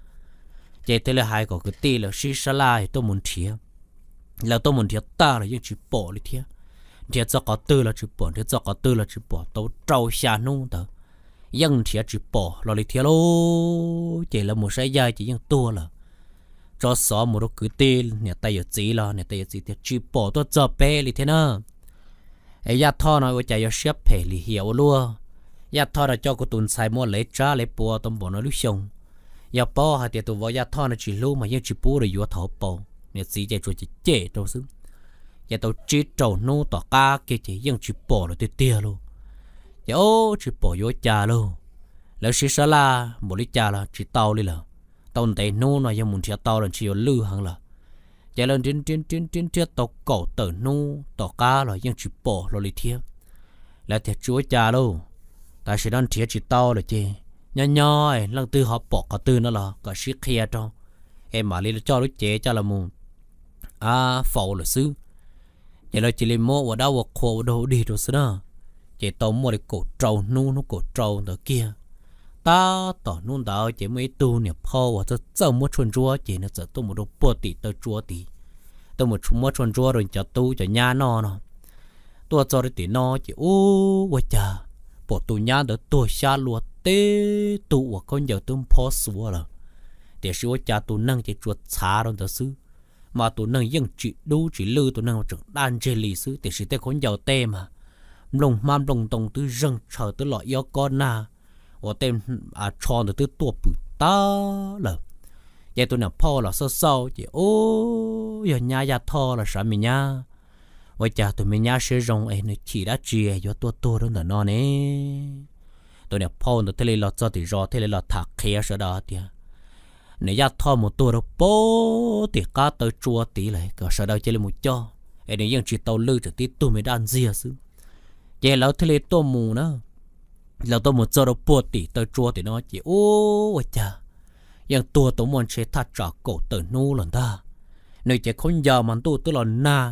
Ces thiaj li hais kom kwv tij lawv sib sab laj tuaj mus nrhiav. Lawv tuaj mus nrhiav tag los yeej tsis pom li thiab. Nrhiav txog qhov twg los tsis pom, nrhiav txog qhov twg los tsis pom, tau rau xya hnub ntawd yeej nrhiav tsis pom los li thiab lauj. Ces lawv mus saib yaig ces yeej tuag lawm. Tso xov mus rau kwv tij niam tais yawm txiv los niam tais yawm txiv tias tsis pom tuaj txog peb li thiab na. Es Yaj Thoj no ua cas yuav siab phem lim hiam ua luaj. Yaj Thoj no coj kuv tus ntxhais muaj lev tsab lev pua tau npaum no lub xyoo. Yog paub hais tias tus vauv Yaj Thoj no tsis hlub mas yeej tsis pub rau yuav thaum hauv paus. Niam txiv ces tsuas cem cem rau xwb. Ces tau tsib rau hnub tom qab kiag ces yeej tsis pom lawm tiag tiag lauj. Ces ub, tsis pom yuav cas lauj. Lawv sib sab laj npaum li cas los tsis tau li lawm. Tau ntev hnub no yog mus nrhiav tau los ntshe yuav lwj heev lawm. Ces lawv nrhiav nrhiav nrhiav nrhiav tau kaum tawm hnub tom qab los yeej tsis pom hlo li thiab. Lawv tias tsis ua cas lauj, tam sim no nrhiav tsis tau lawm ces nyob nyob leej twg ho pom qhov twg no los kom sib qhia rau, es mam li coj lub cev coj los mus faus lawm xwb. Ces lawv cia li muab ua dab ua qhua ua dog ua dig rau xwb na. Ces tau muaj li kaum rau hnub, hnub kaum rau ntawd kiag, tab tom hnub ntawd ces muaj ib tug niam phauj uas txawj txawj muab tshuaj ntsuab ces nws txawm tuaj mus rau puag tim taw tsua tid, tuaj mus muab tshuaj ntsuab rau cov tub cov nyab noj no. Tuaj txog rau tim no ces ub, ua cas pom tus nyab ntawd tuag xyab lua tib tug uas khaub ncaws twb nphob xuav lawm, tiam sis ua cas tus neeg ces tsuas txhav rau ntawd xwb. Mas tus neeg yeej tsis dub tsis lwj, tus neeg tseem daj ntseg li xwb, tiam sis tej khaub ncaws tej mas nplooj hmab nplooj ntoo twb zeeg tshaw twb los ib ob kob nag, uas tej tsho ntawd twb tuaj pwm tag lawm. Ces tus niam phauj los xauj xauj ces ub, yog nyab Yaj Thoj los sav me nyab, ua cas tus me nyab siab zoo es nws chim dab tsi yuav tuaj tuag rau ntawm no ne? Tus niam phauj ntawd thiaj li los txog tim zos thiaj li los tham qhia sawv daws tias, nws Yaj Thoj mus tuag rau puag tim qab taw tsua tid lawm, kom sawv daws cia li mus coj, es nws yeej tsis tau lwj, tseem tib tug me daj ntxiag xwb. Ces lawv thiaj li tuaj mus na, lawv tuaj mus txog rau puag tim taw tsua tim no ces ub, ua cas yeej tuag tau muaj ntshe thaj tsam kaum tawm hnub lawm ntag. Nws ces khaub ncaws mas ntuj twb los nag,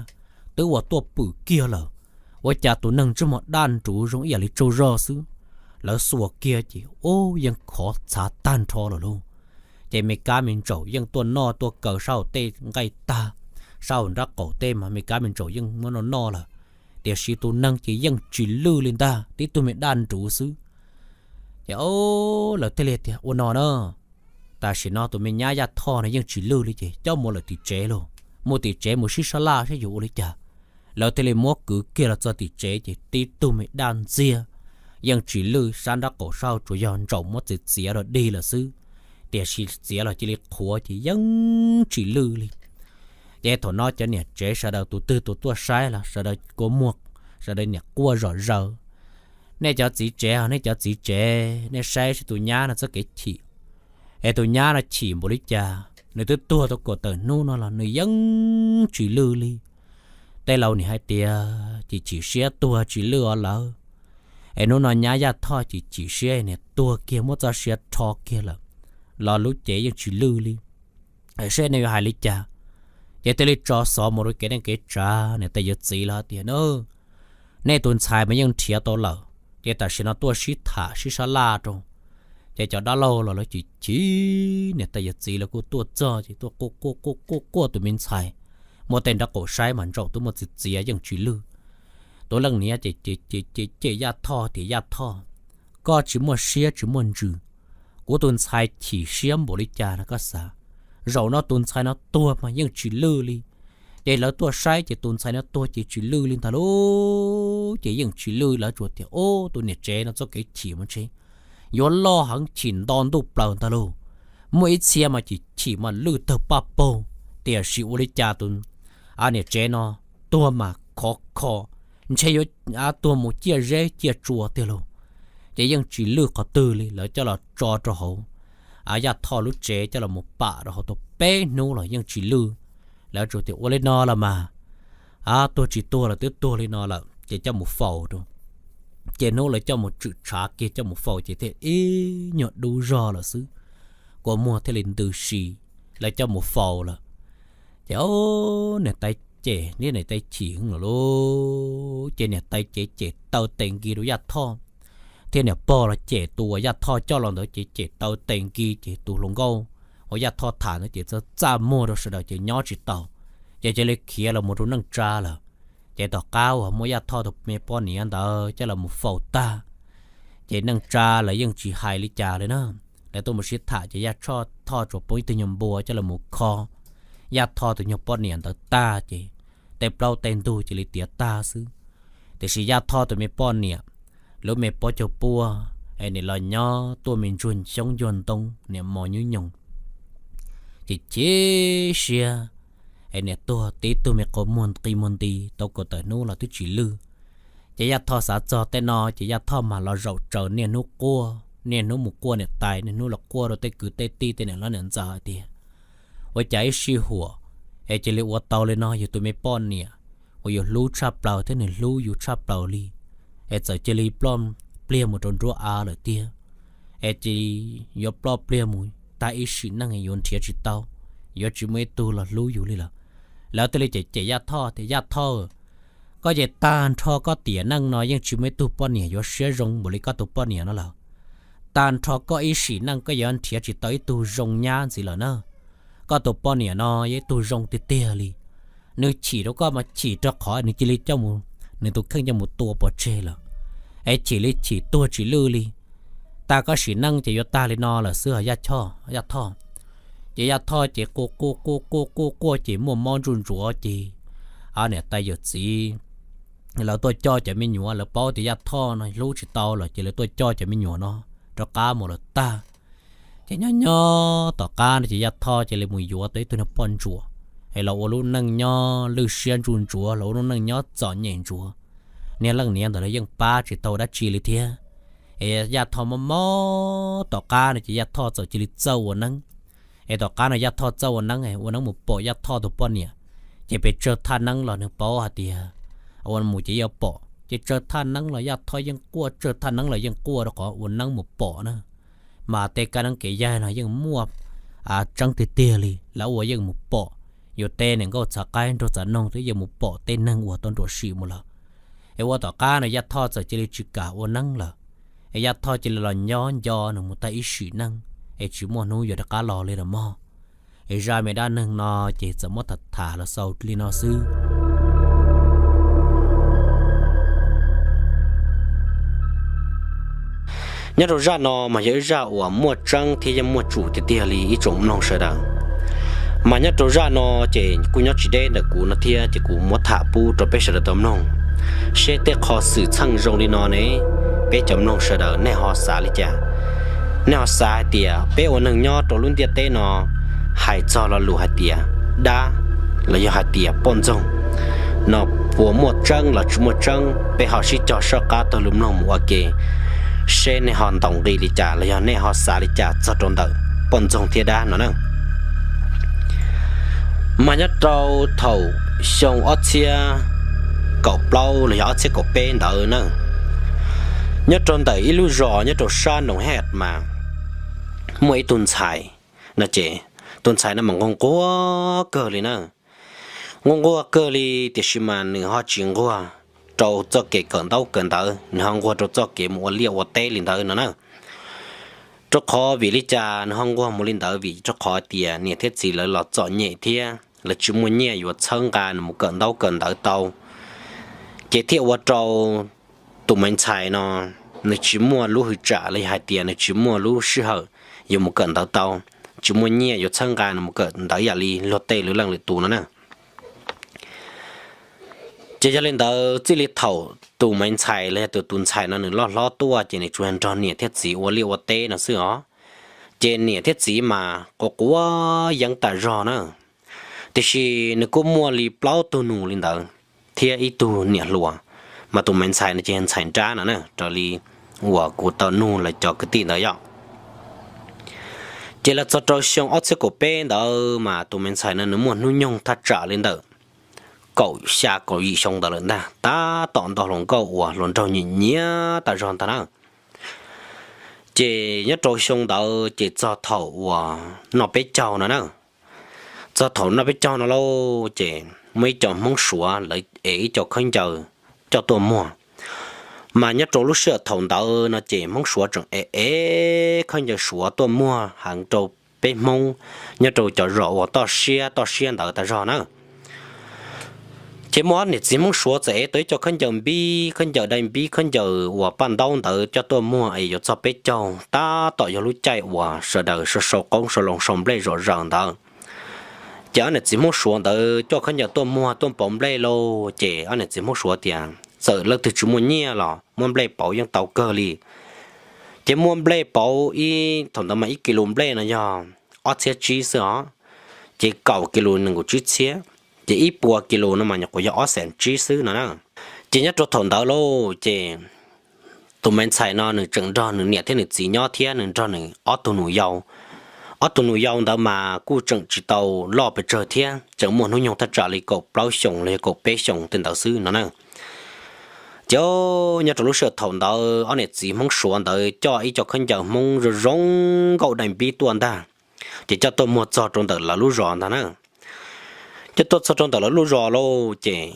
twb ua tuaj pwm kiag lawm, ua cas tus neeg ntsej muag daj nruv zoo ib yam li tsaug zog xwb. Lawv xuas kiag ces ub, yeej khov txhav tag nrho lawm lauj. Ces me kab me ntsaum yeej tuaj noj tuaj kaw sab hauv tej nqaij tag, sab hauv nrab qaum tej mas me kab me ntsaum yeej muab noj noj lawm, tiam sis tus neeg ces yeej tsis lwj li ntag, tib tug me daj nruv xwb. Ces lawv thiaj li tias ua no na, tam sim no tus me nyab Yaj Thoj no yeej tsis lwj li ces coj mus lawm tim tsev lauj, mus tim tsev mus sib sab laj saib yuav ua li cas. Lawv thiaj li muab kwv kiag los txog tim tsev ces tib tug me daj ntxiag, yeej tsis lwj, sab nrab qaum sab hauv tsuas yog ntsaum muab txiav txiav rau dig lawm xwb, tiam sis txiav los cia li qhuav ces yeej tsis lwj li. Ces thaum no cov niam tsev sawv daws tus twg tus tuaj saib los sawv daws kua muag, sawv daws niam quaj zom zaws. Nej cov txiv tsev, nej cov txiv tsev, nej saib saib tus nyab no txoj kev chim, es tus nyab no chim npaum li cas, nws twb tuag tau kaum tawm hnub no los nws yeej tsis lwj li. Tej laus nim hais tias chim chim siab tuag tsis lwj os lawm. Es hnub no nyab Yaj Thoj chim chim siab niam tuag kiag muab txoj sia rho kiag lawm, los lub cev yeej tsis lwj li. Seb nej yuav hais li cas? Ces thiaj li tso xov mus rau kev neej kev tsav, niam tais yawm txiv lawv tias, nej tus ntxhais mas yeej nrhiav tau lawm, ces tam sim no tuaj sib tham sib sab laj rau. Ces cov dab laug los lawv chim chim, niam tais yawm txiv lawv kuj tuaj txog ces tuaj quaj quaj quaj quaj tus me ntxhais, muaj tej nrab qaum saib mas ntsaum twb muab txiav txiav yeej tsis lwj. Tus leej niam ces cem cem Yaj Thoj tias, Yaj Thoj, koj tsis muaj siab tsis muaj ntsws, kuv tus ntxhais chim siab npaum li cas no koj xav, zaum no tus ntxhais no tuag mas yeej tsis lwj li. Ces lawv tuaj saib ces tus ntxhais no tuag ces tsis lwj li ntag lauj, ces yeej tsis lwj. Lawv tsuas tias, ub, tus niam tsev no txoj kev chim mas ntshe yuav loj heev, chim nto ntuj plaws ntag lauj. Muaj ib txhia mas chim chim mas lwj tawg paj paug, tiam sis ua li cas tus niam tsev no tuag mas khov kho, ntshe yuav tuag mus ciaj zeb ciaj tsua tiag lauj. Ces yeej tsis lwj qhov twg li, lawv coj los tso rau hauv Yaj Thoj lub tsev coj los mus pam rau hauv tau peb hnub los yeej tsis lwj. Lawv tsuas tias ua li no los mas, tuag tsis tuag los twb tuag li no lawm ces coj mus faus rau. Ces hnub lawv coj mus tswm tshav kiag coj mus faus ces thiaj ib nyuag dub zog lawm xwb, kua muag thiaj li ntws si, lawv coj mus faus lawm. Ces niam tais cem niam tais chim heev lawm lauj, ces niam tais cem cem taw tes nkis rau Yaj Thoj, thiab niam pog los cem tus uas Yaj Thoj coj los ntawd ces cem taw tes nkis ces tus hluas nkauj uas Yaj Thoj tham ntawd ces txaj txaj muag rau sawv daws ces nyob tsis tau, ces cia li khiav los mus rau neej tsa lawm. Ces tom qab uas muaj Yaj Thoj tus me poj niam ntawd coj los mus faus tag, ces neej tsa lawv yeej tsis hais li cas li na. Lawv tuaj mus sib tham ces Yaj Thoj tsuas poob ib tug nyuag npua coj los mus kho Yaj Thoj tus nyuag poj niam ntawd tag ces tej plaub tej ntug cia li tiav tag xwb. Tiam sis Yaj Thoj tus me poj niam, lub me pob caug puaj, es nim los nyob tuaj me ntsuag xyoob ntsuag ntoo niam mos nyuj nyoos, ces chim siab, es niam tuag tib tug me qau muag nqi muag nti tau kaum tawm hnub los twb tsis lwj. Ces Yaj Thoj xav txog tej no ces Yaj Thoj mam los zaum tsaws niaj hnub quaj, niaj hnub mus quaj niam tais, niaj hnub los quaj rau tej kwv tej tij tej niam hlob niam ntxawm hais tias, ua cas ib sij huam es cia li ua tau li no, yus tus me poj niam uas yus hlub tshaj plaws thiab nws hlub yus tshaj plaws li, es txawm cia li ploj pliag mus rau nruab av lawm tiag. Es cia li yuav ploj pliag mus tag ib sim neej yuav nrhiav tsis tau, yuav tsis muaj ib tug los hlub yus li lawm. Lawv thiaj li cem cem Yaj Thoj tias, Yaj Thoj, koj ces tag nrho koj tiam neej no yeej tsis muaj ib tug poj niam yuav siab zoo npaum li koj tus poj niam no lawm. Tag nrho koj ib sim neej koj yuav nrhiav tsis tau ib tug zoo nyab ntxiv lawm na. Koj tus poj niam no yog ib tug zoo tiag tiag li. Nws chim rau koj mas chim rau qhov nws cia li coj mus, nws tus kheej coj mus tua pov tseg lawm, es chim li chim tuag tsis lwj li. Tag koj sim neej ces yuav tag li no lawm xwb os Yaj Thoj. Ces Yaj Thoj ces quaj quaj quaj quaj quaj quaj ces muaj mob ntsuj ntsuav ces niam tais yawm txiv lawv tuaj coj cov me nyuam, lawv paub tias Yaj Thoj no hlub tsis tau lawm ces lawv tuaj coj cov me nyuam no rov qab mus lawm tag. Ces nyob nyob tom qab no ces Yaj Thoj cia li mus yuav tau ib tug niag poj ntsuam, es los ua lub neej nyob lwj siab ntsuj ntsuav, los ua lub neej nyob txom nyem ntsuav. Niag leej niam ntawd los yeej pab tsis tau dab tsi li thiab. Es Yaj Thoj mob mob tom qab no ces Yaj Thoj txawm cia li txawj ua neeb. Es tom qab no Yaj Thoj txawj ua neeb, ua neeb mus pom Yaj Thoj tus poj niam, ces pes tsawg thaj neeb los nws paub hais tias ua mus ces yuav pom, ces tsawg thaj neeb los Yaj Thoj yeej quaj, tsawg thaj neeb los yeej quaj rau qhov ua neeb mus pom na. Mas tej kab neeb kev yaig no yeej muaj tseeb tiag tiag li, lawv ua yeej mus pom. Yus tej niam nkauj txhav qaib nraug txav noog twb yeej mus pom tej neeg uas tau nruam sim mus lawm. Es ua tom qab no Yaj Thoj txawm cia li tsis kam ua neeb lawm, es Yaj Thoj cia li los nyob nco nws mus tag ib sim neej, es tsis muaj hnub yuav rov qab los li lawm mog. Es zaj me dab neeg no ces txawm muab tham tham los xaus li no xwb. Nyob rau zaj no mas yog ib zaj uas muaj tseeb thiab yeej muaj tsum tiag tiag li ib tsoom mloog sawv daws. Mas nyob rau zaj no ces kuj nyob tsis deb ntawm kuv no thiab ces kuv muab tham pub rau peb sawv daws tau mloog, seb tej qho xwm txheej zoo li no ne, peb cov mloog sawv daws nej ho xav li cas? Nej ho xav hais tias peb ua neeg nyob rau lub ntiaj teb no hais txog lo lus hais tias dab los yog hais tias poj ntxoog no puas muaj tseeb los tsis muaj tseeb? Peb ho sib cog soj qab taug lus mloog mus ua ke, seb nej ho ntaus nqi li cas los yog nej ho xav li cas txog rau ntawm poj ntxoog thiab dab no na. Mas nyob rau thaum xyoo ob txhiab kaum plaub los yog ob txhiab kaum peb ntawd na, nyob rau ntawm ib lub zos nyob rau sab Noom Hej mas muaj ib tug ntxhais no ces tus ntxhais no mas nquag nquag kawg li na. Nquag nquag kawg li, tiam sis mas nws ho tsis nquag rau txoj kev kawm ntaub kawm ntawv, nws ho nquag rau txoj kev mus ua liaj ua teb li ntawd no na. Rau qhov vim li cas nws ho nquag mus li ntawd? Vim rau qhov tias niam thiab txiv lawv los txom nyem thiab lawv tsis muaj nyiaj yuav txhawb nqa nws mus kawm ntaub kawm ntawv tau, ces thiaj ua rau tus me ntxhais no nws tsis muaj lub hwj tsam los yog hais tias nws tsis muaj lub sij hawm yuav mus kawm ntawv tau, tsis muaj nyiaj yuav txhawb nqa nws mus kawm ntawv ib yam li luag tej lwm leej lwm tus no na. Ces yog li ntawd txij li thaum tus me ntxhais los yog tus tus ntxhais no nws loj hlob tuaj ces nws tsuas nrog niam thiab txiv ua liaj ua teb no xwb os. Ces niam thiab txiv mas quav quav yeeb tas zog na, tiam sis nws kuj muaj li plaub tug nus li ntawd thiab ib tug niam hluas, mas tus me ntxhais no ces ntxhais nrab no na, raws li uas kuv tau nug lawv cov kwv tij ntawd yom. Ces los txog rau xyoo ob txhiab kaum peb ntawd mas tus me ntxhais no nws muaj hnub nyoog thaj tsam li ntawm kaum xya kaum yim xyoo ntawd lawm ntag, tab tom nto hluas nkauj uas hluas nraug nyiam nyiam tas zog ntag na. Ces nyob rau xyoo ntawd ces txog thaum uas noj peb caug no na, txog thaum noj peb caug no lauj ces muaj ib co Hmoob Suav lawv ev ib co khaub ncaws coj tuaj muag. Mas nyob rau lub sij hawm thaum ntawd no ces Hmoob Suav tseem ev ev khaub ncaws Suav tuaj muag heev rau peb Hmoob nyob rau cov zos uas toj siab toj siab ntawd tas zog na. Ces muaj ob niam txiv Hmoob Suav txawm ev tau ib co khaub ncaws npib, khaub ncaws dai npib, khaub ncaws uas paj ntaub ntawd coj tuaj muag es yuav txog peb caug, tab tom yog lub caij uas sawv daws sau sau qoob sau loo sau nplej zom zaws ntawd. Ces ob niam txiv Hmoob Suav ntawd coj khaub ncaws tuaj muag tuaj pauv nplej lauj, ces ob niam txiv Hmoob Suav tias txawm leej twg tsis muaj nyiaj los muab nplej pauv yeej tau kawg li. Ces muab nplej pauv ib, thaum ntawd mas ib kis lus nplej no yog ob txhiab tsib xwb os, ces kaum kis lus nees nkaum tsib txhiab, ces ib puas kis lus no mas nyuam qhuav yog ob xees tsib xwb no na. Ces nyob rau thaum ntawd lauj, ces tus me ntxhais no nws tseem nrog nws niam thiab nws txiv nyob thiab nws nrog nws ob tug nus yau. Ob tug nus yau ntawd mas kuj tseem tsis tau loj pes tsawg thiab, tseem muaj hnub nyoog thaj tsam li kaum plaub xyoos los yog kaum peb xyoos tej ntawd xwb no na. Ces nyob rau lub sij hawm thaum ntawd ob niam txiv Hmoob Suav ntawd coj ib co khaub ncaws Hmoob zoo zoo nkauj dai npib tuaj ntag, ces coj tuaj muag txog rau ntawm lawv lub zos ntag na. Coj tuaj txog rau ntawm lawv lub zos lauj, ces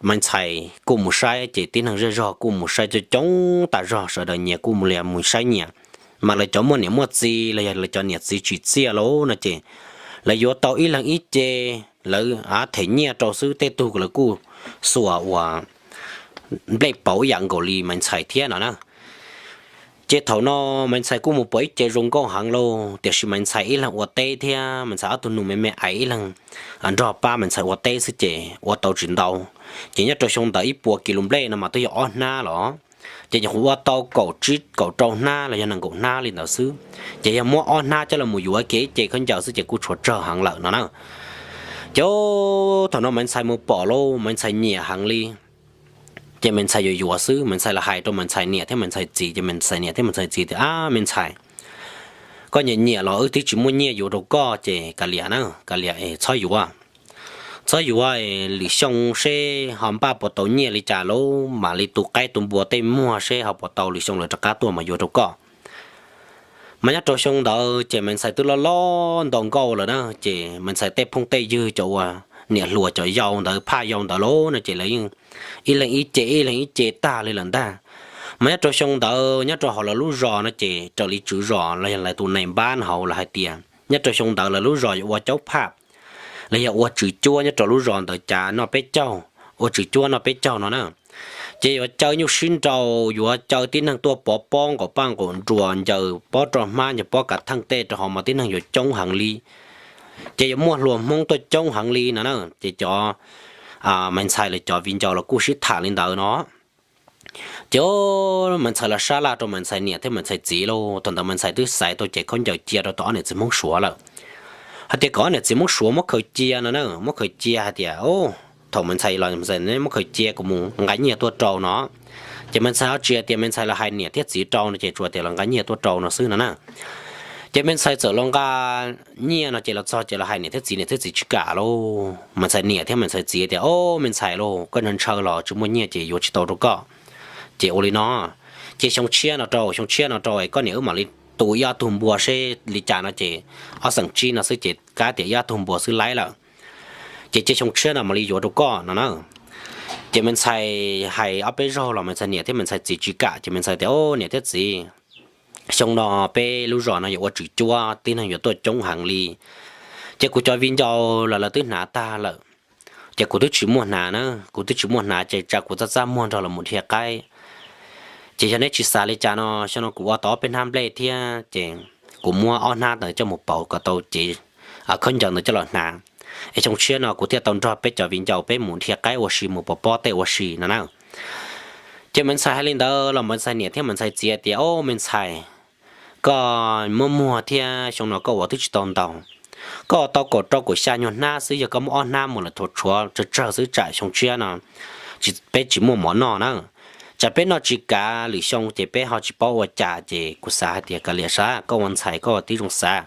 me ntxhais kuj mus saib, ces tib neeg zej zog kuj mus saib coob coob tas zog, sawv daws nyias kuj mus lias mus saib nyias. Mas lawv cov muaj niam muaj txiv los yog lawv cov niam txiv tsim txiaj lauj no ces lawv yuav tau ib leeg ib ce, lawv them nyiaj rau xwb, tej tug lawv kuj xuas uas nplej pauv ib yam nkaus li me ntxhais thiab no na. Ces thaum no me ntxhais kuj mus pom ib ce zoo nkauj heev lauj, tiam sis me ntxhais ib leeg ua teb thiab me ntxhais ob tug nus me me ais ib leeg nrog pab me ntxhais ua teb xwb ces ua tau tsis ntau. Ces nyob rau xyoo ntawd ib puas kis lus nplej no mas twb yog ob hnab los, ces nyuam qhuav ua tau kaum tsib kaum rau hnab los yog nees nkaum hnab li ntawd xwb. Ces yog muab ob hnab coj los mus yuav kiag ib ce khaub ncaws xwb ces kuj tshuav tsawg heev lawm no na. Ces thaum no me ntxhais mus pom lauj, me ntxhais nyiam heev li. Ces me ntxhais yuav yuav xwb, me ntxhais los hais rau me ntxhais niam thiab me ntxhais txiv, ces me ntxhais niam thiab me ntxhais txiv tias, Ab me ntxhais, koj nyiam nyiam los wb twb tsis muaj nyiaj yuav rau koj, ces kav liam na, kav liam es txhob yuav. Txhob yuav, lwm xyoo seb ho npaj puas tau nyiaj li cas lauj, mam li tu qaib tu npua tej muag seb ho puas tau, lwm xyoo lawv rov qab tuaj mas yuav rau koj. Mas nyob rau xyoo ntawd ces me ntxhais twb loj loj nto nkauj lawm na, ces me ntxhais tej phooj tej ywg cov uas niam hluas cov yau ntawd, phaj yau ntawd lauj no ces lawv yeej ib leeg ib ce ib leeg ib ce tag li lawm ntag. Mas nyob rau xyoo ntawd nyob rau hauv lawv lub zos no ces raws li tswv zos los yog lawv tus nais npab hauv lawv hais tias nyob rau xyoo ntawd lawv lub zos yuav ua caub phaj los yog ua tswv cuab nyob rau lub zos ntawd cav noj peb caug, ua tswv cuab noj peb caug no na. Ces yuav caw nyuj sib nrau, yuav caw tib neeg tuaj pov pob nqaum paj nqaum nruas, ncaws pob rau hmab ncaws pob kav theej tej rau hauv mas tib neeg yuav coob heev li. Ces yuav muaj hluas Hmoob tuaj coob heev li no na. Ces cov me ntxhais lawv cov viv ncaus los kuj sib tham li ntawd no. Ces me ntxhais los sab laj rau me ntxhais niam thiab me ntxhais txiv lauj. Thaum ntawd me ntxhais twb xaiv tau ces khaub ncaws cia rau tom ob niam txiv Hmoob Suav lawm, hais tias kom ob niam txiv Hmoob Suav muab khaws cia no na, muab khaws cia hais tias, thaum me ntxhais los, Muab khaws cia, kuv mus nqa nyiaj tuaj rau no. Ces me ntxhais ho tsis hais tias me ntxhais los hais niam thiab txiv rau no, ces tsuas tias los nqa nyiaj tuaj rau no xwb no na. Ces me ntxhais txawm los nqa nyiaj no ces los txog ces los hais niam thiab txiv, niam thiab txiv tsis kam lauj. Me ntxhais niam thiab me ntxhais txiv tias, Au me ntxhais lauj, koj ntshaw ntshaw los tsis muaj nyiaj ces yuav tsis tau rau koj. Ces ua li no, cia xyoo tshiab no rau, xyoo tshiab no rau es koj niam wb mam li tu ib ob tug npua seb li cas no ces ob xeem tsib no xwb ces kav tias ib ob tug npua xwb laib lawm. Ces cia xyoo tshiab no mam li yuav rau koj no na. Ces me ntxhais hais ob peb zaug los me ntxhais niam thiab me ntxhais txiv tsis kam, ces me ntxhais tias, Au niam thiab txiv, xyoo no peb lub zos no yuav ua tswv cuab, tib neeg yuav tuaj coob heev li. Ces kuv cov viv ncaus los lawv twb hnav tag lawm, ces kuv twb tsis muaj hnav na, kuv twb tsis muaj hnav ces tsam kuv txaj txaj muag nrog lawv mus dhia qaib. Ces yog neb tsis xav li cas no, xyoo no kuv ua tau ob peb hnab nplej thiab ces kuv muab ob hnab ntawd coj mus pauv kom tau cev khaub ncaws ntawd coj los hnav, es xyoo tshiab no kuv thiaj tau nrog peb cov viv ncaus peb mus dhia qaib ua si, mus pov pob tej ua si no na. Ces me ntxhais hais li ntawd los me ntxhais niam thiab me ntxhais txiv tias, Au me ntxhais, koj muab muag thiab xyoo no koj ua twb tsis tau ntau, koj ua tau kaum rau kaum xya nyuag hnab xwb, yog koj muab ob hnab mus lawm thaum tshuav tsawg tsawg xwb tsam xyoo tshiab no peb tsis muaj mov noj na. Tsam peb noj tsis kav lwm xyoo ces peb ho tsis paub ua cas, ces kuv xav hais tias kav liam sav, koj ua ntxhais koj ua tib zoo xav.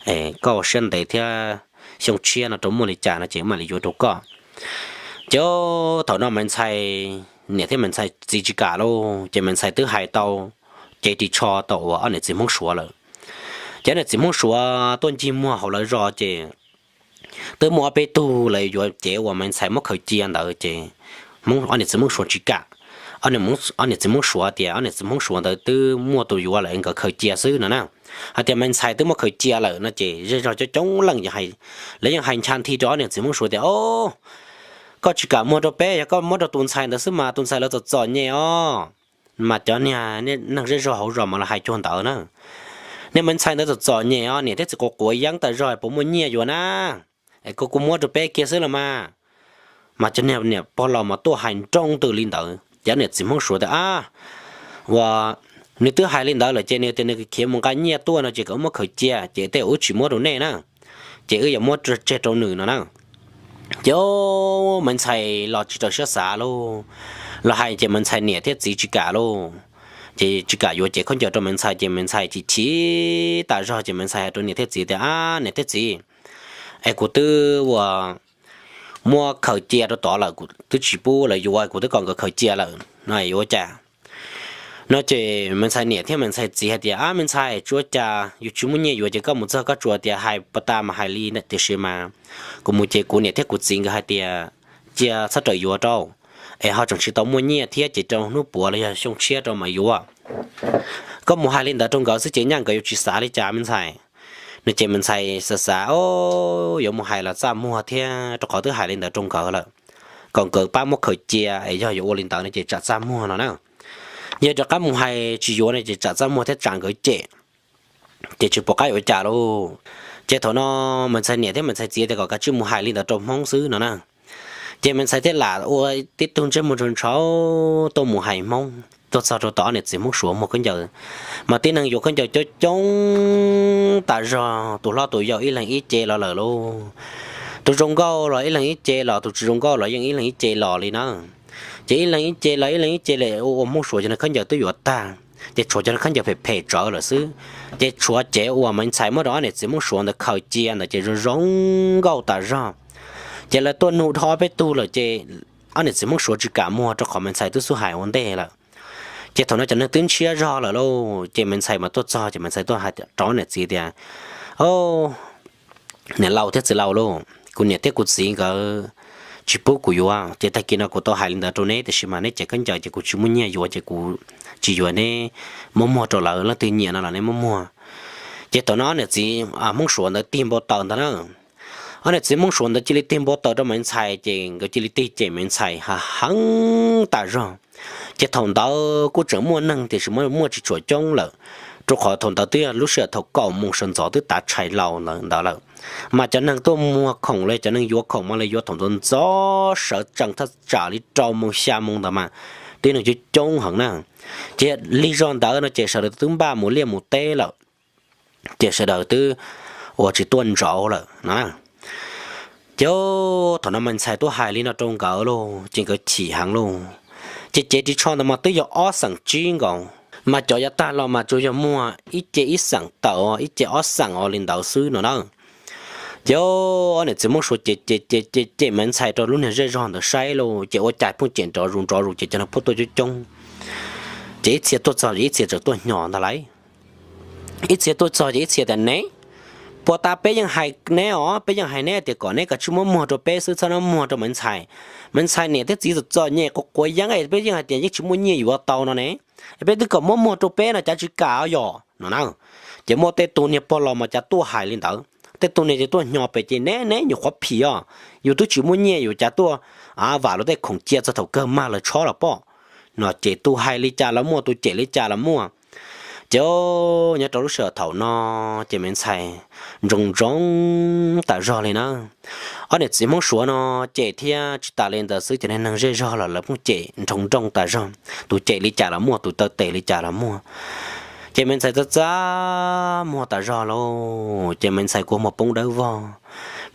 koj ua siab ntev thiab xyoo tshiab no rau muaj li cas no ces mam li yuav rau koj. Ces thaum no Maiv Ntxhais niam thiab Maiv Ntxhais txiv tsis kam lauj, ces Maiv Ntxhais twb hais tau cev ris tsho tau uas ob niam txiv Hmoob Suav lawm. Ces ob niam txiv Hmoob Suav tuaj ncig muag hauv lawv zos ces twb muaj ob peb tug lawv yuav cev uas Maiv Ntxhais muab khaws cia ntawd ces ob niam txiv Hmoob Suav tsis kam. Ob niam txiv Hmoob Suav tias ob niam txiv Hmoob Suav ntawd twb muaj tus yuav lawm nkawd khaws cia xwb no na. Hais tias Maiv Ntxhais twb muab khaws cia lawm no ces zej zog coob coob leej, lawv yeej hais ncha nthi rau ob niam txiv Hmoob Suav tias, O, koj tsis kam muag rau peb, yog koj muab rau tus ntxhais ntawd xwb mas tus ntxhais lawv txom txom nyem os. Mas cov niag neeg zej zog hauv zos mas los hais cuag ntawd na. Niag Maiv Ntxhais ntawd txom txom nyem os, niam thiab txiv quav quav yeeb tas zog puas muaj nyiaj yuav na. Es koj kuj muab rau peb kiag xwb los mas. Mas cov niag niam pog los mas tuaj hais nroo ntws li ntawd ces ob niam txiv Hmoob Suav tias, A, uas nws twb hais li ntawd lawm ces nws tias nws khiav mus nqa nyiaj tuaj no ces kom wb muab khaws cia, ces tej wb tsis muab rau nej na, ces wb yuav muab tseg rau nws no na. Ces Maiv Ntxhais los tsis raws siab xav lauj, los hais ces Maiv Ntxhais niam thiab txiv tsis kam lauj. Ces tsis kam yuav cev khaub ncaws rau Maiv Ntxhais ces Maiv Ntxhais chim chim tas zog ces Maiv Ntxhais hais rau niam thiab txiv tias, A, niam thiab txiv, es kuv twb uas muab khaws cia rau tod lawm, kuv twb tsis pub lawv yuav, kuv twb kom nkawd khaws cia lawm no yuav ua cas? No ces Maiv Ntxhais niam thiab Maiv Ntxhais txiv hais tias, A, Maiv Ntxhais, tsuav cas yus tsis muaj nyiaj yuav ces koj mus txog koj tsuas tias hais pas tas mas hais li tiam sis mas kuv mus ces kuv niam thiab kuv txiv nkawd hais tias cia txhob rawm yuav rau, es ho tseem tsis tau muaj nyiaj thiab ces rau hnub puav los yog xyoo tshiab rau mas yuav. Koj mus hais li ntawd rau nkawd xwb ces nyaj nkawd yuav tsis xav li cas Maiv Ntxhais. No ces Maiv Ntxhais xav xav, O, yuav mus hais los txaj muag thiab rau qhov twb hais li ntawd rau nkawd lawm, kom nkawd pab muab khaws cia es yog yuav ua li ntawd no ces tsam txaj muag no na. Yog rov qab mus hais tsis yuav no ces tsam txaj muag thiab tsam nkawd cem, ces tsis pom qab yuav cas lauj. Ces thaum no Maiv Ntxhais niam thiab Maiv Ntxhais txiv tias kom kav tsij mus hais li ntawd rau Hmoob xwb no na. Ces Maiv Ntxhais thiaj lam ua tib tug ntsej muag ntshaus ntshaus tuaj mus hais Hmoob, tuaj txog rau tom ob niam txiv Hmoob Suav muag khaub ncaws. Mas tib neeg yuav khaub ncaws coob coob tas zog, tus hlob tus yau ib leeg ib ce los lawm lauj. Tus zoo nkauj los ib leeg ib ce los, tus tsis zoo nkauj los yeej ib leeg ib ce los li na. Ces ib leeg ib ce los ib leeg ib ce li ua ua Hmoob Suav cov khaub ncaws twb yuav tag, ces tshuav cov khaub ncaws phem phem tsawv lawm xwb. Ces tshuav cev uas Maiv Ntxhais muab rau ob niam txiv Hmoob Suav ntawd khaws cia ntawd ces zoo zoo nkauj tas zog. Ces lawv tuaj nug dhau peb tug lawm ces ob niam txiv Hmoob Suav tsis kam muag rau qhov Maiv Ntxhais twb xub hais ua ntej lawm. Ces thaum no cov neeg twb ntshiab zog lawm lauj, ces Maiv Ntxhais mas tuaj txog ces Maiv Ntxhais tuaj hais rau ob niam txiv tias, O, niam laus thiab txiv laus lauj, kuv niam thiab kuv txiv nkawd tsis pub kuv yuav, ces tag kis no kuv tau hais li ntawd rau neb tiam sis mas neb cev khaub ncaws ces kuv tsis muaj nyiaj yuav ces kuv tsis yuav, neb muab muag rau lawv, leej twg nyiam no los neb muab muag. Ces thaum no ob niam txiv Hmoob Suav ntawd tig npau taws ntag na. Ob niam txiv Hmoob Suav ntawd cia li tig npau taws rau Maiv Ntxhais ces nkawd cia li tig cem Maiv Ntxhais heev heev tas zog. Ces thaum ntawd kuj tseem muaj neeg tiam sis muaj tsis tshua coob lawm, rau qhov thaum ntawd twb yog lub sij hawm thaum kaum moos sawv ntxov twb tav tshais laus ntawd lawm. Mas cov neeg tuaj muag khoom los cov neeg yuav khoom mas lawv yuav thaum ntxov ntxov sawv tsees thaj tsam li rau moos xya moos ntawd mas tib neeg coob coob heev na. Ces lig zog ntawd no ces sawv daws twb npaj mus liaj mus teb lawm, ces sawv daws twb ua tsis tuaj ntsauv lawm no. Ces thaum no Maiv Ntxhais tuaj hais li no rau nkawd lauj ces nkawd chim heev lauj. Ces cev ris tsho ntawd mas twb yog ob xeem tsib nkaus, mas cov yav tag los mas tsuas yog muag ib ce ib xeem tawm, ib ce ob xeem os li ntawd xwb no na. Ces ob niam txiv Hmoob Suav ces ces ces ces cem Maiv Ntxhais rau lub niag zej zog ntawd saib lauj, ces ua cas pheej cem nrov zus nrov zus ces cov neeg pheej tuaj coob coob. Ces ib txhia tuaj txog ces ib txhia tseem tuaj hnyos ntag lauj. Ib txhia tuaj txog ces ib txhia tias, Ne, puag ta peb yeej hais neb os, peb yeej hais neb tias kom neb kav tsij muab muag rau peb xwb, txhob muab muag rau Maiv Ntxhais. Maiv Ntxhais niam thiab txiv txom txom nyem quav quav yeeb, peb yeej hais tias yeej tsis muaj nyiaj yuav tau no ne, peb twb kom muab muag rau peb no cas tsis kam yom no na. Ces muaj tej tug niag pog los mas cas tuaj hais li ntawd, tej tug niag ces tuaj hnyos pem ces, Ne, neb nyuam qhuav phim os, yus twb tsis muaj nyiaj yus cas tuaj vam luag tej khoom cia txog thaum kawg mag lawv tshob los pom no. Ces tus hais li cas los muaj, tus cem li cas los muaj. Ces nyob rau lub sij hawm thaum no ces Maiv Ntxhais ntsoo ntsoo tas zog li na. Ob niam txiv Hmoob Suav no cem thiab tsis tas li ntawd xwb ces neeg zej zog los lawv pheej cem nroo nrooj tas zog, tus cem li cas los muaj, tus taw tes li cas los muaj. Ces Maiv Ntxhais txaj txaj muag tas zog lauj, ces Maiv Ntxhais kua muag poob dawb vog.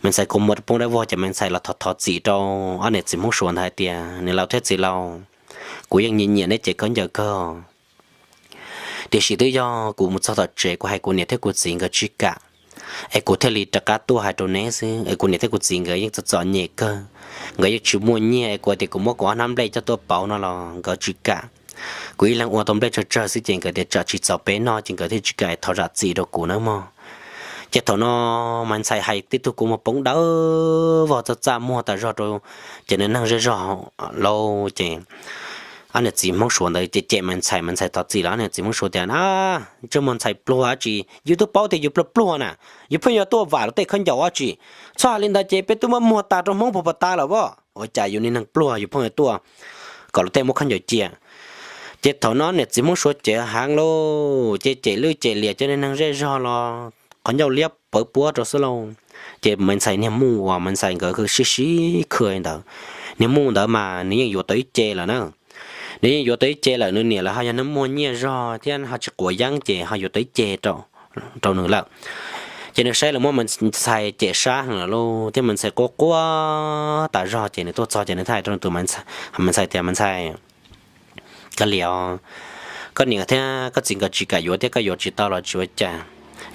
Maiv Ntxhais kua muag poob dawb vog ces Maiv Ntxhais los thov thov txim rau ob niam txiv Hmoob Suav ntawd hais tias, Niam laus thiab txiv laus, kuv yeej nyiam nyiam neb cev khaub ncaws kawg, tiam sis twb yog kuv mus txog tom tsev kuv hais kuv niam thiab kuv txiv nkawd tsis kam, es kuv thiaj li rov qab tuaj hais rau neb xwb. Es kuv niam thiab kuv txiv nkawd yeej txom txom nyem kawg, nkawd yeej tsis muaj nyiaj, es kuv tias kuv muab kuv ob hnab nplej coj tuaj pauv no los nkawd tsis kam. Kuv ib leeg ua tau nplej tsawg tsawg xwb ces nkawd tias tsam tsis txaus peb noj ces nkawd thiaj tsis kam, thov zam txim rau kuv nawb mog. Ces thaum no Maiv Ntxhais hais tib tug kua muag poob dawb vog txaj txaj muag tas zog rau cov neeg zej zog lauj. Ces ob niam txiv Hmoob Suav ntawd ces cem Maiv Ntxhais, Maiv Ntxhais thov txim los ob niam txiv Hmoob Suav tias, Ntsej muag ntxhais pluag dab tsi, yus twb paub tias yus pluag pluag na, yus pheej yuav tuaj vam luag tej khaub ncaws dab tsi? Txhob hais li ntawd ces peb twb muab muag tas rau Hmoob puag pas tas lawm as. Ua cas yus niag neeg pluag yus pheej yuav tuaj kom luag tej muab khaub ncaws cia? Ces thaum no niam txiv Hmoob Suav cem heev lauj, ces cem lwj cem liam cov neeg zej zog los qhov ncauj liab pawv puab rau xwb lauj. Ces Maiv Ntxhais niag muj uas Maiv Ntxhais nkawd sib sib khw ntawd, niag muj ntawd mas nws yeej yuav tau ib ce lawm na. Nws yeej yuav tau ib ce lawm, nws niam lawv ho yog neeg muaj nyiaj zog thiab ho tsis quav yeeb ces ho yuav tau ib ce rau nws lawm. Ces nws saib lawv muab Maiv Ntxhais cem sab heev lawm lauj, thiab Maiv Ntxhais quaj quaj tas zog ces nws tuaj txog ces nws thiaj hais rau tus Maiv Ntxhais tias, Maiv Ntxhais, koj liam os, koj niam thiab koj txiv nkawd tsis kam yuav thiab koj yuav tsis tau los tsis ua cas,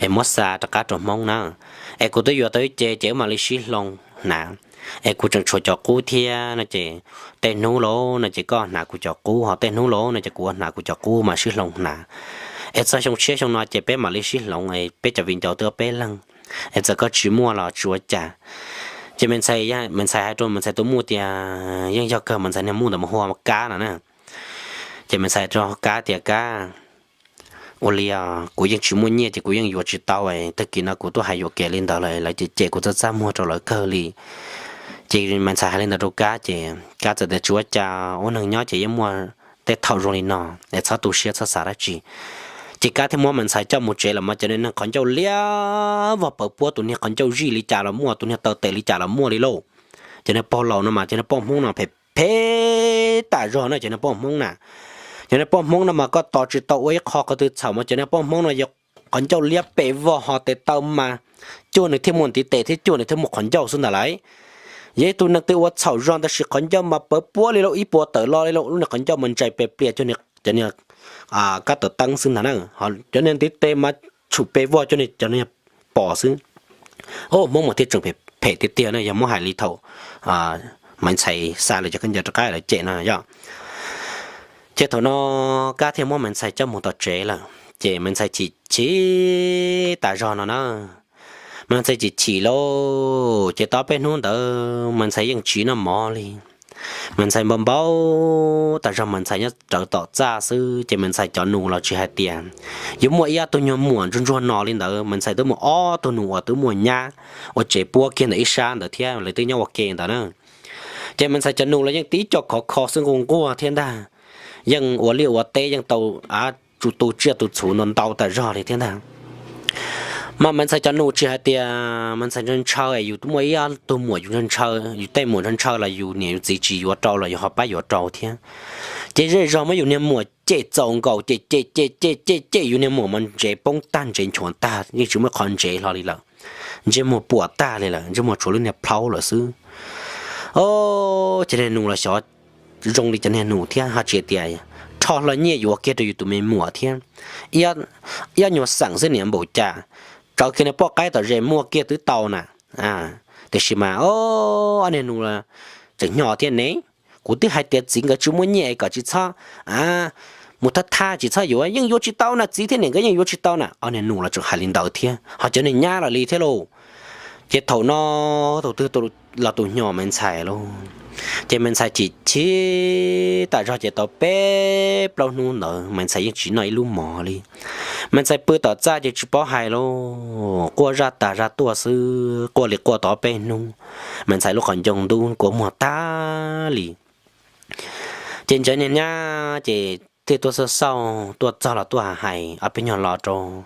es muab xa rov qab rau Hmoob na. Es kuv twb yuav tau ib ce ces wb mam li sib hloov hnav. Es kuv tseem tshuav cov qub thiab no ces tej hnub lauj no ces koj hnav kuv cov qub, ho tej hnub lauj no ces kuv hnav kuv cov qub mas sib hloov hnav. Es txog xyoo tshiab xyoo no ces peb mam li sib hloov, peb cov viv ncaus twb ua peb leeg, es txawm koj tsis muaj los tsis ua cas. Ces Maiv Ntxhais, Maiv Ntxhais hais rau Maiv Ntxhais tus muj tias, yeej yog kawg, Maiv Ntxhais niag muj ntawd mas hu ua Kab no na. Ces Maiv Ntxhais rau Kab tias, Kab, ua li os, kuv yeej tsis muaj nyiaj ces kuv yeej yuav tsis tau, tag kis no kuv tuaj hais yuam kev li ntawd lawm lawv cem cem kuv txaj txaj muag rau lawv kawg li. Ces Maiv Ntxhais hais li ntawd rau Kab ces Kab txawm tias, Tsis ua cas, ua neeg nyob ces yeej muaj tej thaum zoo li no, es txhob tu siab txhob xav dab tsi. Ces Kab thiaj muab Maiv Ntxhais coj mus tsev lawm mas cov niag neeg qhov ncauj liab vog pawv puab, tus niag qhov ncauj zij li cas los muaj, tus niag taw tes li cas los muaj li lauj. Cov niag pog laus no mas cov niag poj Hmoob no phem phem tas zog na, cov niag poj Hmoob na. Cov niag poj Hmoob no mas koj tos tsis tau ua ib qho qhov twg txhaum mas cov niag poj Hmoob no yog qhov ncauj liab pes vog ho tes taw mas cuag nws thiaj muaj ntiv tes thiab cuag nws thiaj muaj qhov ncauj xwb ntag lauj. Yog ib tug neeg twg ua txhaum zog tab sis qhov ncauj mas pawv puab li lauj, ib puas tawm lo li lauj, lub niag qhov ncauj mas ntsais pes plias cuag cov niag kab tawm teeb xwb ntag na. Cov niag ntiv tes mas tshum pes vog cuag cov niag pos xwb. Hmoob mas thiaj tseem phem tiag tiag na, yog muab hais li thaum Maiv Ntxhais xa lawv cov khaub ncaws rov qab lawv cem no yog. Ces thaum no Kab thiaj muab Maiv Ntxhais coj mus tom tsev lawm ces Maiv Ntxhais chim chim tas zog no na. Maiv Ntxhais chim chim lauj, ces tau peb hnub ntawd Maiv Ntxhais yeej tsis noj mov li. Maiv Ntxhais npau npau tas zog, Maiv Ntxhais nyob rawv tom txaj xwb ces Maiv Ntxhais cov nus los tsis hais tias yuav muaj ib ob tug nyuag muam ntsuag ntsuag no li ntawd, Maiv Ntxhais twb muaj ob tug nus uas twb muaj nyab ua tsev puab kiag ntawm ib sab ntawd thiab lawv twb nyob ua ke ntawd na. Ces Maiv Ntxhais cov nus los yeej tib co khov kho xwb nquag nquag thiab ntag, yeej ua liaj ua teb yeej tau tu tsiaj tu txhuv ntau ntau tas zog li thiab ntag. Mas Maiv Ntxhais cov nus tsis hais tias Maiv Ntxhais ntshaw ntshaw es yus twb muaj ib ob tug muam yus ntshaw ntshaw, yus tej muam ntshaw ntshaw los yus niam yus txiv tsis yuav rau los yus ho pab yuav rau thiab. Ces zej zog muab yus niag muam cem txaus nkaus, cem cem cem cem cem cem yus niag muam mas ntsev poob tag ntsev nchuav tag yeej tsis muaj qhov ntsev hlo li lawm. Ntsej muag puas tag li lawm, ntsej muag tshuav lub niag plhaub lawm xwb. Ces niag nus los xyov zoo li cov niag nus thiab ho tsis tias rho hlo nyiaj yuav kiag rau yus tus me muam thiab. Ib ob nyuag xeem xwb niam npaum cas, tsawv kiag niag poj qaib tom zes muag kiag twb tau na. Tiam sis mas ob niag nus tseem hnyos thiab ne, kuv twb hais tias txiv nkawd tsis muaj nyiaj es kom tsis txhob mus thab thab, tsis txhob yuav, yeej yuav tsis tau na, txiv thiab niam nkawd yeej yuav tsis tau na. Ob niag nus los tseem hais li ntawd thiab, ho cov niag nyab los li thiab lauj. Ces thaum no tus twg los tus hnyos Maiv Ntxhais lauj. Ces Maiv Ntxhais chim chim tas zog ces tau peb plaub hnub ntawd Maiv Ntxhais yeej tsis noj ib lub mov li. Maiv Ntxhais pw tom txaj ces tsis paub hais lauj, quaj zaj tas zaj tuaj xwb, quaj li quaj tau peb hnub. Maiv Ntxhais lub qhov ncauj ntub kua muag tag li. Ces cov niag nyab ces thiaj tuaj xauj xauj, tuaj txog los tuaj hais ob peb nyuag lo rau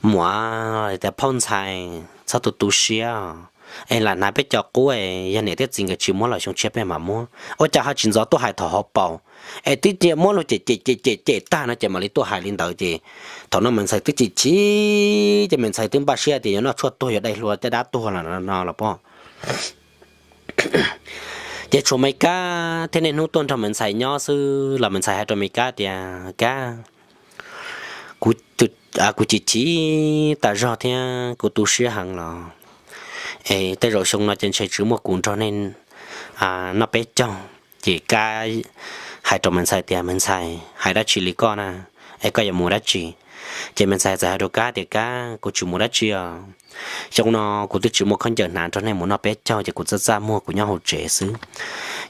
muam tias, Phauj Ntxhais, txhob tu tu siab, es lam hnav peb cov qub, yog niam thiab txiv nkawd tsis muab los xyoo tshiab peb mam muab. Ua cas ho tsis ntxov tuaj hais thaum hauv paus, es twb cia muab luag cem cem cem cem cem tag no ces mam li tuaj hais li ntawd. Ces thaum no Maiv Ntxhais twb chim chim, ces Maiv Ntxhais twb npaj siab tias yuav noj tshuaj tuag, yuav dai hlua caj dab tuag los no los pom. Ces tshuav Me Kab thiab niaj hnub tuaj nrog Maiv Ntxhais nyob xwb los Maiv Ntxhais hais rau Me Kab tias, Kab, kuv tus kuv chim chim tas zog thiab kuv tu siab heev los es tej zaum xyoo no ces ntshe tsis muaj kuv nrog nej noj peb caug. Ces Kab hais rau Maiv Ntxhais tias, Maiv Ntxhais, hais dab tsi li koj na? Es koj yuav mus dab tsi? Ces Maiv Ntxhais txawm hais rau Kab tias, Kab, kuv tsis mus dab tsi os. Xyoo no kuv twb tsis muaj khaub ncaws hnav nrog nej mus noj peb caug ces kuv txaj txaj muag kuv nyob hauv tsev xwb.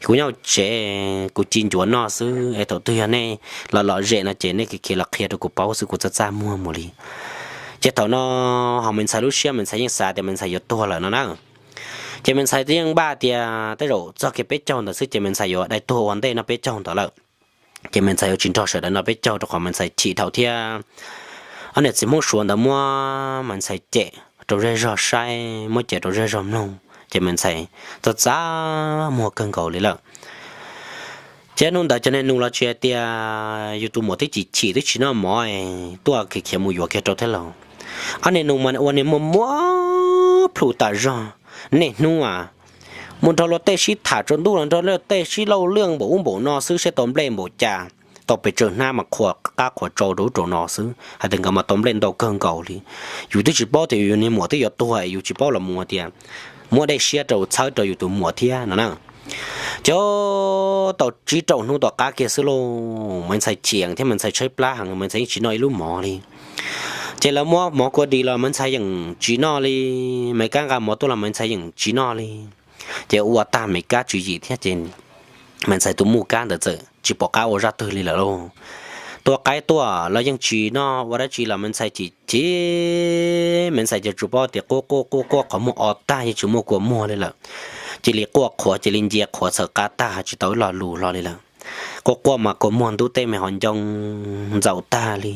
Kuv nyob hauv tsev kuv ci ncuav noj xwb es thaum twg yog nej los lom zem no ces nej khiav los qhia rau kuv paub xwb, kuv txaj txaj muag mus li. Ces thaum no ho Maiv Ntxhais lub siab Maiv Ntxhais yeej xav tias Maiv Ntxhais yuav tuag lawm no na. Ces Maiv Ntxhais yeej npaj tias tej zaum txog kiag peb caug ntawd xwb ces Maiv Ntxhais yuav dai tuag ua ntej noj peb caug ntawd lawm. Ces Maiv Ntxhais yuav tsis nrog sawv daws noj peb caug rau qhov Maiv Ntxhais chim dhau thiab. Ob niam txiv Hmoob Suav ntawd muab Maiv Ntxhais cem rau zej zog saib, muab cem rau zej zog mloog ces Maiv Ntxhais txaj txaj muag kawg nkaus li lawm. Ces hnub ntawd cov niag nus los tsis hais tias yus tus muam twb chim chim twb tsis noj mov tuaj khiav khiav mus yuav kiag rau thiab lauj. Ob niag nus mas ua niag muaj muab plhu tas zog. Niaj hnub a, mus nrog luag tej sib tham tsaus ntuj los nrog luag tej sib lauj lwj npaum ub npaum no xwb, saib tau nplej npaum cas, tau pes tsawg hnab mas qhuas qab qhuas tsau rau ub rau no xwb, hais tias nkawd mas tau nplej ntau kawg nkaus li. Yus twb tsis paub tias yus niag muam twb yuav tuag es yus tsis paub los mus tias muab dej siab rau txhawb rau yus tus muam thiab no na. Ces tau tsib rau hnub tom qab kiag xwb lauj, Maiv Ntxhais chim thiab Maiv Ntxhais tshaib plab heev, Maiv Ntxhais yeej tsis noj ib lub mov li. Ces lawv muab mov kua dis los Maiv Ntxhais yeej tsis noj li, Maiv Kab nqa mov tuaj los Maiv Ntxhais yeej tsis noj li. Ces ua tag Maiv Kab tswv yim thiab ces Maiv Ntxhais tus muj Kab ntawd txawm tsis pom qab ua zaj twg li lawm lauj. Tua qaib tuaj los yeej tsis noj, ua dab tsi los Maiv Ntxhais chim chim, Maiv Ntxhais ces tsuas paub tias quaj quaj quaj quaj qhov muag o tag yeej tsis muaj kua muag li lawm. Cia li quaj qhuav, cia li ncia qhuav txhawm qab tag tsis tau ib lo lus hlo li lawm. Quaj quaj mas kua muag ntub tej me qhov ncoo ntxaum tag li,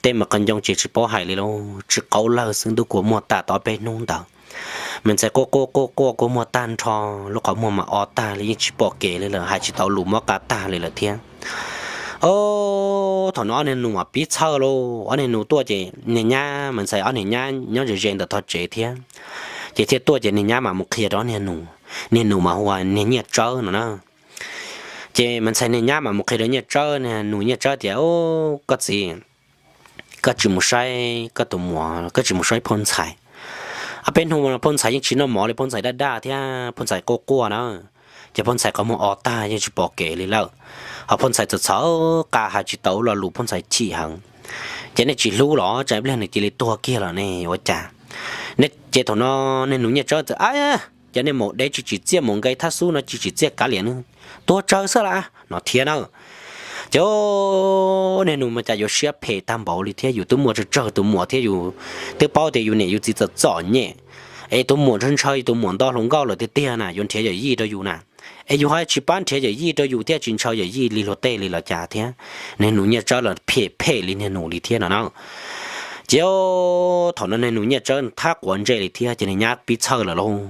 tej me qhov ncoo ces tsis paub hais li lauj, tsis qaub lawg xwb, ntub kua muag tag tau ob peb hnub ntawd. Maiv Ntxhais quaj quaj quaj quaj kua muag tag nrho, lub qhov muag mas o tag li yeej tsis pom kev li lawm, hais tsis tau lus mob qab tag li lawm thiab. Ob, thaum no ob niag nus mas pib txhawj lauj, ob niag nus tuaj ces niag nyab Maiv Ntxhais ob niag nyab nyob ze ze ntawm tog tsev thiab. Ces thiaj tuaj ces niag nyab mam mus qhia rau ob niag nus, niag nus mas hu ua niag Nyiaj Tsawb no na. Ces Maiv Ntxhais niag nyab mam mus qhia rau Nyiaj Tsawb, niag nus Nyiaj Tsawb tias, Koj txiv, koj tsis mus saib koj tus muam, koj tsis mus saib phauj Ntxhais. Ob peb hnub no phauj Ntxhais yeej tsis noj mov li, phauj Ntxhais daj daj thiab phauj Ntxhais quaj quaj na. Ces phauj Ntxhais qhov muag o tag yeej tsis pom kev li lawm, ho phauj Ntxhais txawm txhawm qab hais tsis tau lo lus, phauj Ntxhais chim heev. Ces nej tsis hlub los tsam ib pliag nws cia li tuag kiag los ne ua cas? Ces thaum no niag nus Nyiaj Tsawb txawm, Ab, cov niag maum dev tsis tsim txiaj, maum nqe thab xub no tsis tsim txiaj kav liam, nws tuag tsawg xwb las no thiab na. Ces niag nus mas cas yuav siab phem tag npaum li thiab, yus twb muaj tsawg tsawg tus muam thiab, yus twb paub tias yus niam yus txiv txom txom nyem, es tus muam ntshaw ntshaw yus tus muam nto hluas nkauj lawm tiag tiag na, yuav nrhiav yawm yij rau yus na. Es yus ho tsis pab nrhiav yawm yij rau yus thiab tsis ntshaw yawm yij li luag tej li los cas thiab. Niag nus Nyiaj Tsawb los phem phem li niag nus li thiab no na. Ces thaum no niag nus Nyiaj Tsawb thab quav ntsej li thiab ces niag nyab pib txhawj lawm lauj.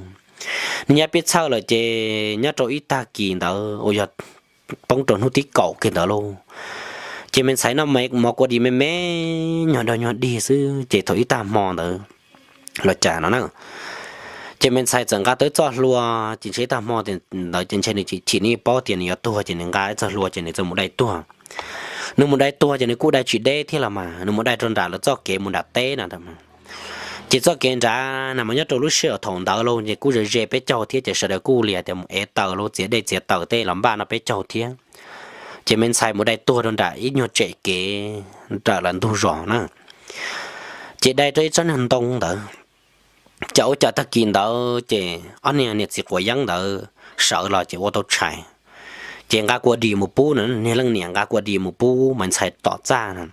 Niag nyab pib txhawj lawm ces nyob rau ib tag kis ntawd uas yog poob rau hnub thib kaum kiag ntawd lauj, ces Maiv Ntxhais noj mov kua dis me me nyuag dog nyuag dig xwb ces thaum ib tag hmo ntawd los cas no na, ces Maiv Ntxhais txawm nqa tau ib txoj hlua, ces ntshe ib tag hmo ntawd ces ntshe nws chim nws paub tias nws yuav tuag ces nws nqa ib txoj hlua ces nws txawm mus dai tuag. Nws mus dai tuag ces nws kuj dai tsis deb thiab los mas, nws mus dai rau nram lawv txoj kev mus nram teb no. Ces txoj kev nrad na mas nyob rau lub sij hawm thaum ntawd lauj ces kuj ze ze peb caug thiab ces sawv daws kuj li hais tias mus ev taws lauj, txiav dej txiav taws tej los npaj noj peb caug thiab. Ces Maiv Ntxhais mus dai tuag rau nram ib nyuag tsem kev nram lawv ntug zos na. Ces dai rau ib tsob niag ntoo ntawd. Ces ua cas tag kis ntawd ces ob niag niam txiv quav yeeb ntawd sawv los ces ua tau tshais, ces nqa kua dis mus pub na, niag leej niam nqa kua dis mus pub Maiv Ntxhais tom txaj na.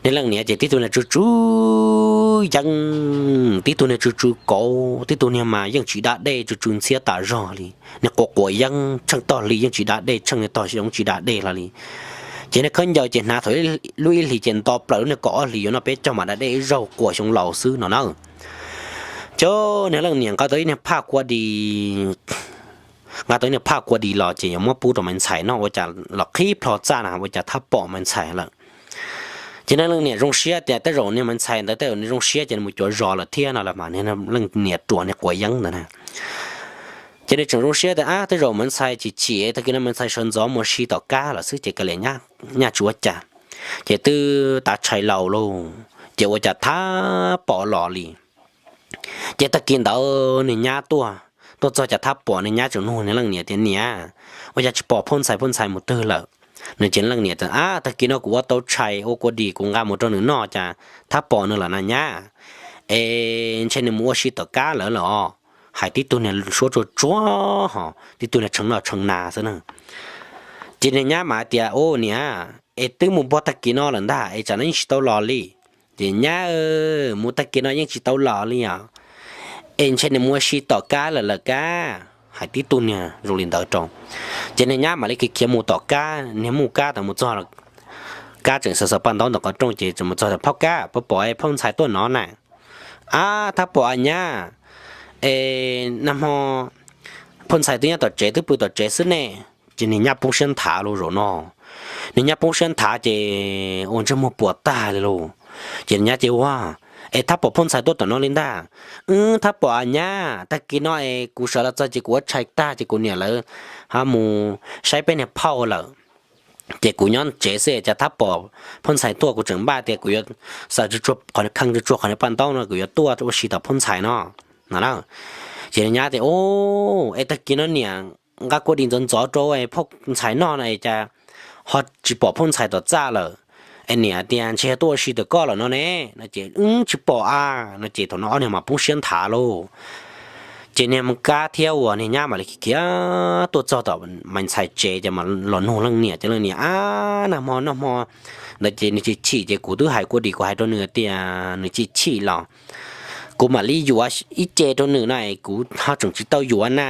Niag leej niam ces tib tug niag tsw tsw yeeb, tib tug niag tsw tsw kauv, tib tug niag mas yeej tsis da dej, tsw tsw ntxhiab tas zog li. Niag quav quav yeeb tsheej tog hli yeej tsis da dej, tsheej niag tog xyoo tsis da dej hlo li. Ces niag khaub ncaws ces hnav thaum lub ib hlis ces nto plaws lub niag kaum ob hlis yuav noj peb caug mas da dej ib zaug quas xyoo laus xwb no na. Ces niag leej niam nqa tau ib niag phaj kua dis, nqa tau ib niag phaj kua dis los ces yuav muab pub rau Maiv Ntxhais noj ua cas los qhib plho txaj na ua cas thab pom Maiv Ntxhais lawm. Ces niag leej niam zoo siab tias tej zaum niag Maiv Ntxhais ntawd tej zaum nws zoo siab ces nws mus cuav zos lawm thiab no los mas niag leej niam ruam niag quav yeeb ntawd na. Ces nws tseem zoo siab tias ab tej zaum Maiv Ntxhais chim chim tag kis no Maiv Ntxhais sawv ntxov mus si tom kab lawm xwb ces kav liam nyaj tsis ua cas. Ces twb tav tshais laus lauj, ces ua cas Thab Pom los li. Ces tag kis ntawd niag nyab tuaj, tuaj txog cas Thab Pom, niag nyab tseem nug niag leej niam tias, Niam, ua cas tsis pom phauj ntxhais, phauj ntxhais mus twg lawm? No ces leej niam tias, Ab, tag kis no kuv ua tau tshais ua kua dis kuv nqa mus rau nws noj cas Thab Pom nws lawm na nyab. Es ntshe nws mus ua si tom kab lawm los. Hais tib tug niag suab tsuag tsuag ho tib tug niag tshee noj tshee nas xwb na. Ces niag nyab mas tias, Ub, niam, es twb mus puag tag kis no lawm ntag es tsam no yeej tsis tau los li. Ces, Nyab, mus tag kis no yeej tsis tau los li os. Es ntshe nws mus ua si tom kab lawm lawm kab. Hais tib tug niag zoo li ntawd rau. Ces niag nyab mam li khiav khiav mus tom kab, niag muj kab tau mus txog, kab tseem xaws xaws paj ntaub ntawm qhov rooj ces tseem mus txog tias, Phauj kab, puas pom phauj ntxhais tuaj no na? Ab, Thab Pom a nyab, es nag hmo phauj ntxhais twb nyob tom tsev, twb pw tom tsev xwb ne. Ces niag nyab poob siab nthav lauj zaum no. Niag nyab poob siab nthav ces ua ntsej muag puas tag li lauj. Ces niag nyab ces, Ua, es Thab Pom phauj ntxhais tuaj tom no li ntag? Wb, Thab Pom a nyab, tag kis no es kuv sawv los txog ces kuv ua tshais tag ces kuv niam lawv ho mus saib peb niag phauj lawm. Ces kuv nyob tsev xwb cas Thab Pom phauj ntxhais tuaj, kuv tseem npaj tias kuv yuav xaws tsuag tsuag qhov khee, tsuag tsuag qhov niag paj ntaub no kuv yuav tuaj ua si tom phauj ntxhais no, no na. Ces niag nyab tias, Ub, es tag kis no niam nqa kua dis ntxov ntxov rau phauj ntxhais noj no es cas ho tsis pom phauj ntxhais tom txaj lawm? Es niam tias ntshe yog tuaj ua si tom koj lawm no ne. No ces, Wb, tsis pom a. No ces thaum no ob niag mas poob siab nthav lauj. Ces niag muj kab thiab uas niag nyab mam li khiav tuaj txog tom Maiv Ntxhais tsev ces mam los nug leej niam, ces leej niam, Ab, nag hmo noj hmo ntawd ces nws chim chim ces kuv twb hais kua dis kuv hais rau nws tias nws chim chim los kuv mam li yuav ib ce rau nws na, kuv ho tseem tsis tau yuav na.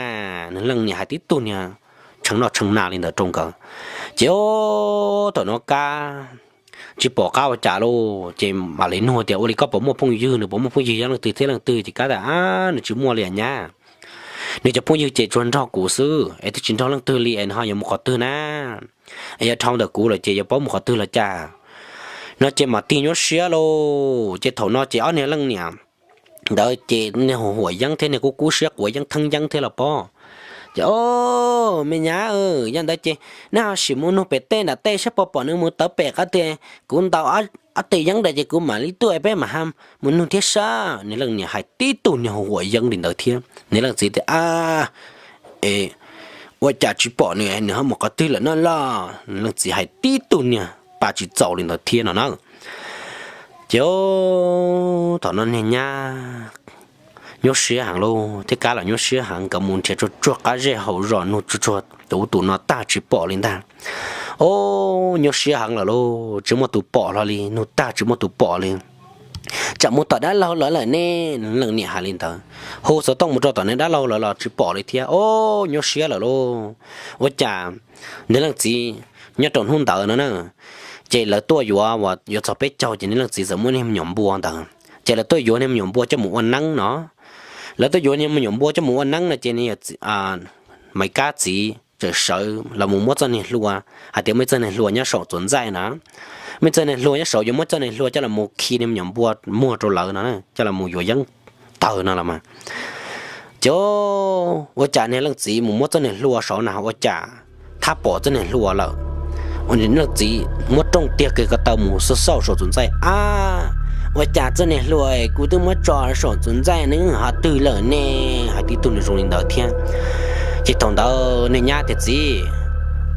Nws leej niam hais tib tug niag tshee noj tshee nas li ntawd rau nkawd. Ces thaum no kab tsis pom qab ua cas lauj, ces mam li nug tias, Ua li koj puas muaj phooj ywg, nws puas muaj phooj ywg, yog leej twg thiab leej twg? Ces kab tias, Ab, nws tsis muaj li nyab. Nws cov phooj ywg ces tsuas nrog kuv xwb es twb tsis nrog leej twg li es nws ho yuav mus qhov twg na? Es yog dhau ntawm kuv lawm ces yuav paub mus qhov twg los cas? No ces mam tig nyuaj siab lauj. Ces thaum no ces ob niag leej niam ntawd ces niag huam yeeb thiab niag kub kub siab quav yeeb theeb yeeb thiab los pob. Ces, O, me nyab, yog ntawd ces nej ho sim mus nug pem tej nram tej saib puas pom nws mus tawv pem qab tiag, kuv ntaus ob tes yeeb ntawd ces kuv mam li tuaj peb mam mus nug thiab sab. Nws leej niam hais tib tug niag huam yeeb li ntawd thiab nws leej txiv tias, A, ua cas tsis pom nws, nws ho mus qhov twg lawm no los? Nws leej txiv hais tib tug niag pa tsis txaus li ntawd thiab no na. Ces thaum no niag nyab nyuaj siab heev lauj thiab kab los nyuaj siab heev, nkawd mus nrhiav tsuag tsuag qab zej hauv zos, nug tsuag tsuag tus ub tus no tag tsis pom li ntag. O, nyuaj siab heev lawm lauj, tsis muaj tus pom hlo li, nug tag tsis muaj tus pom li. Tsam mus tom dab laug lawv lawm ne. Leej niam hais li ntawd, hu xov tooj mus rau tom niag dab laug lawv los tsis pom li thiab. O, nyuaj siab lawm lauj. Ua cas niag leej txiv nyob rau hnub ntawd no na, ces lawv tuaj yuav uas yuav txog peb caug ces niag leej txiv txawm muab niag me nyuam npua ntawd, ces lawv tuaj yuav niag me nyuam npua coj mus ua neeb no. Lawv tuaj yuav niag me nyuam npua coj mus ua neeb no ces Maiv Kab txiv txawm sawv los mus muab txoj niag hlua, hais tias muaj ib txoj niag hlua nyob saum txuas ntxaij na, muaj ib txoj niag hlua nyob saum, yuav muab txoj niag hlua coj los mus khi niag me nyuam npua muag rau lawv no, coj los mus yuav yeeb tawg no los mas. Ces ua cas niag leej txiv mus muab txoj niag hlua saud na ua cas thab pom txoj niag hlua lawm. Ua niag leej txiv muab rooj tiag kiag ko taw mus xauj xauj saum txuas ntxaij, Ab, ua cas txoj niag hlua kuv twb muab tso saum txuas ntxaij nws ho twg lawm ne? Hais tib tug nws zoo li ntawd thiab. Ces thaum ntawd niag nyab tias, Txiv,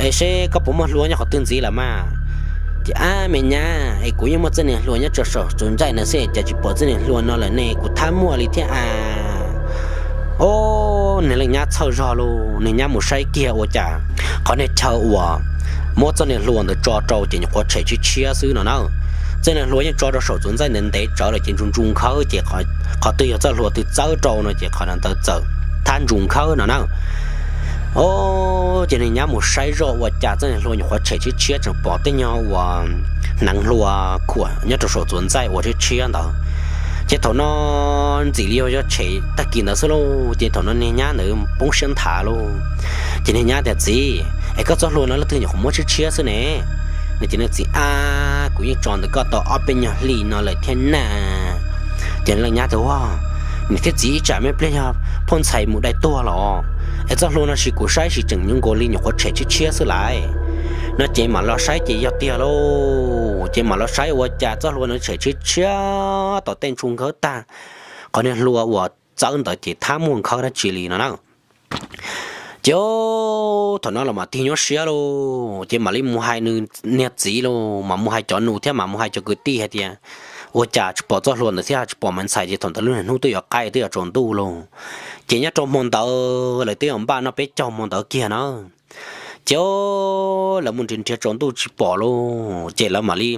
es seb koj puas muaj hlua nyob qhov twg ntxiv lawm mas? Ces, Ab, me nyab, es kuv yeej muaj txoj niag hlua nyob tso saum txuas ntxaij no xwb cas tsis pom txoj niag hlua no lawm ne, kuv thab muaj li thiab a. O, niag leej nyab txhawj zog lauj, niag nyab mus saib kiag ua cas qhov niag chaw uas muab txoj niag hlua ntawd tso rau ces nyuam qhuav tshem tshiab tshiab xwb no na. Txoj niag hlua yeej tso rau saum txuas ntxaij ntev ntev tsawv lawm ces ntsu ntsu nkhawb ces qhov twg yog txoj hlua twg txawb rau no ces qhov ntawd txawm thab ntsu nkhawb no na. O, ces niag nyab mus saib zoj ua cas txoj niag hlua nyuam qhuav tshem tshiab tshiab tseem pom tej nyuag uas hneev hlua khuam nyob rau saum txuas ntxaij uas tshiab tshiab ntawd. Ces thaum no ntxim li yog tshem tag kis ntawd xwb lauj, ces thaum no niag nyab ntawd poob siab nthav lauj. Ces niag nyab tias, Txiv, es koj txoj hlua no leej twg nyuam qhuav muab tshiab tshiab xwb ne? No ces niag txiv, Ab, kuv yeej tso ntawm koj tau ob peb nyuag hli no lawm thiab na. Ces leej nyab tias, Ua, niam thiab txiv, ib tsam me pliag yog phauj ntxhais mus dai tuag los es txoj hlua no sis kuv saib sis tseem nyuaj nkaus li, nyuam qhuav tshem tshiab tshiab xwb lauj. No ces mam los saib ces yog tiag lauj. Ces mam los saib ua cas txoj hlua no tshem tshiab tshiab tom tej ntsu nkhawb tag, qhov niag hlua uas txawb ntawd ces thab muaj nkhawb dab tsi li no na. Ces thaum no los mam tig nyuaj siab lauj, ces mam li mus hais nws niag txiv lauj, mam mus hais cov nus thiab mam mus hais cov kwv tij hais tias, ua cas tsis pom txoj hlua ntawd thiab tsis pom Maiv Ntxhais, ces thaum ntawd lub niag hnub twb yuav qaij twb yuav tsaus ntuj lauj. Ces nyob rau hmo ntawd lawv twb yuav npaj noj peb caug hmo ntawd kiag na. Ces lawv mus nrhiav nrhiav tsaus ntuj tsis pom lauj, ces lawv mam li,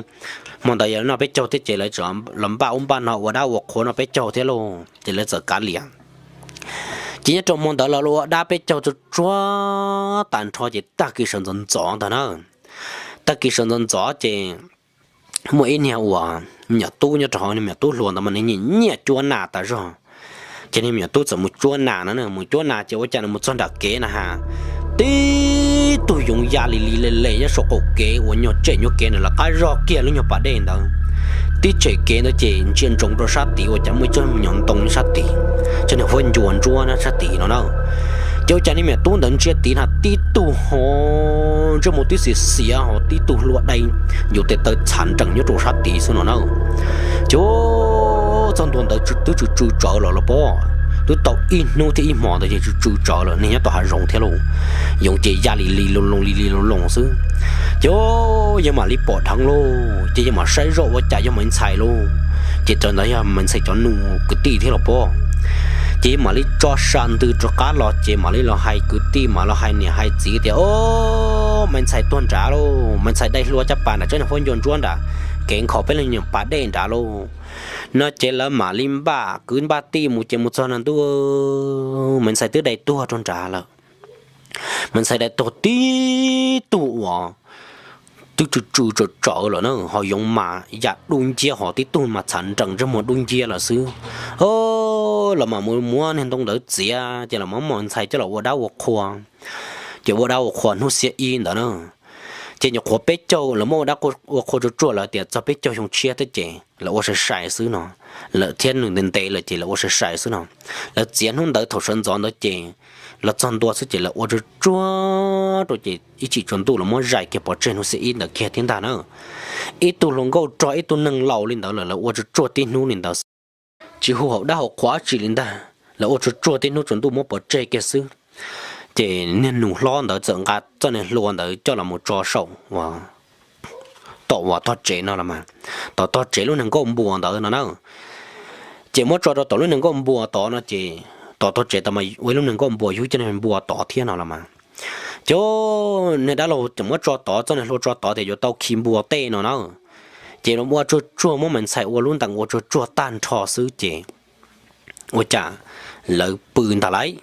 hmo ntawd yog noj peb caug thiab ces lawv los npaj ub npaj no ua dab ua qhua noj peb caug thiab lauj, ces lawv txawm kav liam. Ces nyob rau hmo ntawd los ua dab peb caug tsuag tsuag tag nrho ces tag kis sawv ntxov ntxov ntag na. Tag kis sawv ntxov ntxov ces muaj ib niag uas me nyuam tub nyob rau hauv, niag me nyuam tub hluas ntawd mas nws nyiam nyiam cuab nas tas zog. Ces niag me nyuam tub txawm mus cuab nas no, mus cuab nas ces ua cas nws mus txog nram kev na has, tib tug yoov ya li li le le nyob saum qaum kev uas nyuag tshem nyuag kev ntawd lawv qab zog kiag lub nyuag pas dej ntawd. Tib tshem kev ntawd ces ntsia ntsoov rau sab tid ua cas muaj ib tsob me nyuam ntoo nyob sab tid, tsob niag huab ncua ntsuab nyob sab tid no na. Ces ua cas niag me nyuam tub ntawd ntsia tid na tib tug ho ntsej muag tib xiav xiav ho tib tug hlua dai, yus tes taw txhav nrees nyob rau sab tid xwb no na. Ces txog ntua ntawd twb tsw tsw tsawv lawm los pob, twb tau ib hnub thiab ib hmos ntawd ces tsw tsw tsawv lawm, niag nyob tom hav zoov thiab lauj. Yoov ces ya li li loo loo li li loo loo xwb. Ces yawg mam li pom dheev lauj, ces yawg mam saib zoj ua cas yog Maiv Ntxhais lauj. Ces thaum ntawd yog Maiv Ntxhais cov nus kwv tij thiab los pob. Ces yawg mam li tso sa ntws rov qab los ces mam li los hais kwv tij mam los hais niam hais txiv tias, O, Maiv Ntxhais tuag nrad lauj, Maiv Ntxhais dai hlua caj pas nram tsob niag huab ncua ntsuab nrad, kev nkhaus peb lub nyuag pas dej nrad lauj. No ces lawv mam li npaj kwv npaj tij mus ces mus txog no ntuj, Maiv Ntxhais twb dai tuag rau nrad lawm. Maiv Ntxhais dai tuag tib tug uas twb tsw tsw tsawv tsawv lawm na, ho yoov mas ya dub nciab ho tib tug mas txhav nrees ntsej muag dub nciab lawm xwb. Los mam mus muab niag ntoo ntawd txiav ces los muab Maiv Ntxhais coj los ua dab ua qhua. Ces ua dab ua qhua hnub xiab ib ntawd na, ces nyuam qhuav peb caug lawv muab ua dab ua qhua tsuag tsuag lawm tias txog peb caug xyoo tshiab thiab ces lawv ua sai sai xwb no, lawv thiab nws ntev ntev lawm ces lawv ua sai sai xwb no. Lawv txiav hnub ntawd thaum sawv ntxov ntawd ces los txog ntua xwb ces lawv ua tsuag tsuag rau ces ib chim tsaus ntuj los muab zais kiag pov tseg hnub xiab ib ntawd kiag thiab ntag na. Ib tug hluas nkauj rog ib tug neeg laus li ntawd lawm lawv ua tsuag tsuag tib hnub li ntawd xwb, tsis hu hauv dab hauv qhua dab tsi li ntag, lawv ua tsuag tsuag tib hnub tsaus ntuj muab pov tseg kiag xwb. Ces niag nus hlob ntawd txawm nqa txoj niag hlua ntawd coj los mus tso saum uas tom uas tog tsev no los mas, tom tog tsev lub niag nkauj npua ntawd no na. Ces muab tso rau tom lub niag nkauj npua tod no ces tom tog tsev tod mas ua ib lub niag nkauj npua yug cov niag npua tod thiab no los mas. Ces niag dab laug ces muab tso tod, txoj niag hlua tso tod tias yuav tau khi npua tej no na. Ces ua tsuag tsuag muab Maiv Ntxhais ua lub ntees ua tsuag tsuag tag nrho xwb ces ua cas lawv pw ntag lauj.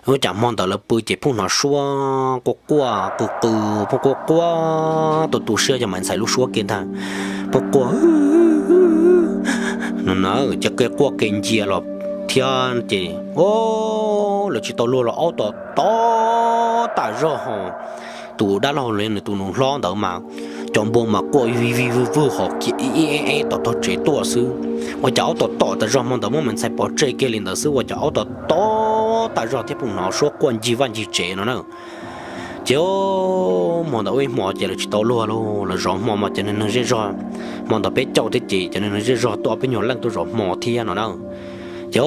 Ua cas hmo ntawd lawv pw ces pheej hnov suab quaj quaj qw qw, pheej quaj quaj tu tu siab yog Maiv Ntxhais lub suab kiag ntag. Pheej quaj no na, ces kev quaj kev ncia los thiab ces, o, lawv tsis tau luag los aub tom tom tas zog ho. Tus dab laug los nws tus nus hlob ntawd mas cov npua mas quaj vij vij vwj vwj ho kiag ib ib eb eb tom tog tsev tuaj xwb. Ua cas aub tom tom tas zog, hmo ntawd muab Maiv Ntxhais pov tseg kiag li ntawd xwb ua cas aub tom tom tas zog thiab pheej hnov suab quaj ncig vaj ncig tsev no na. Ces hmo ntawd ua ib hmo ces lawv tsis tau luag lauj, lawv zov hmo mas cov neeg zej zog, hmo ntawd peb caug thiab ces cov neeg zej zog tuaj peb nyuag leej tuaj zov hmo thiab no na. Ces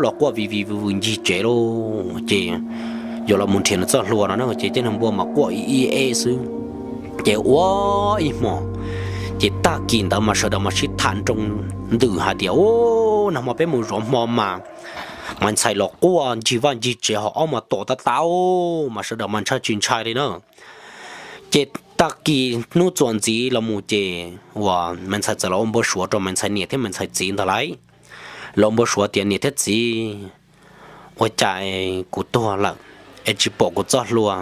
los quaj vij vij vwj vwj ncig tsev lauj, ces yuav los mus nrhiav nws txoj hlua no na, ces cov neeg npua mas quaj ib ib eb xwb. Ces ua ib hmo, ces tag kis ntawd mas sawv daws mas sib tham nroo ntws hais tias, U, nag hmo peb mus zov hmo mas Maiv Ntxhais los quaj ncig vaj ncig tsev ho aub mas tom tab tab mas sawv daws mas ntshai tsis ntshai li na. Ces tag kis hnub txuas ntxiv los mus ces uas Maiv Ntxhais txawm los ua npau suav rau Maiv Ntxhais niam thiab Maiv Ntxhais txiv ntag lauj. Los ua npau suav tias, Niam thiab txiv, ua cas kuv tuag lawm es tsis pom kuv txoj hlua,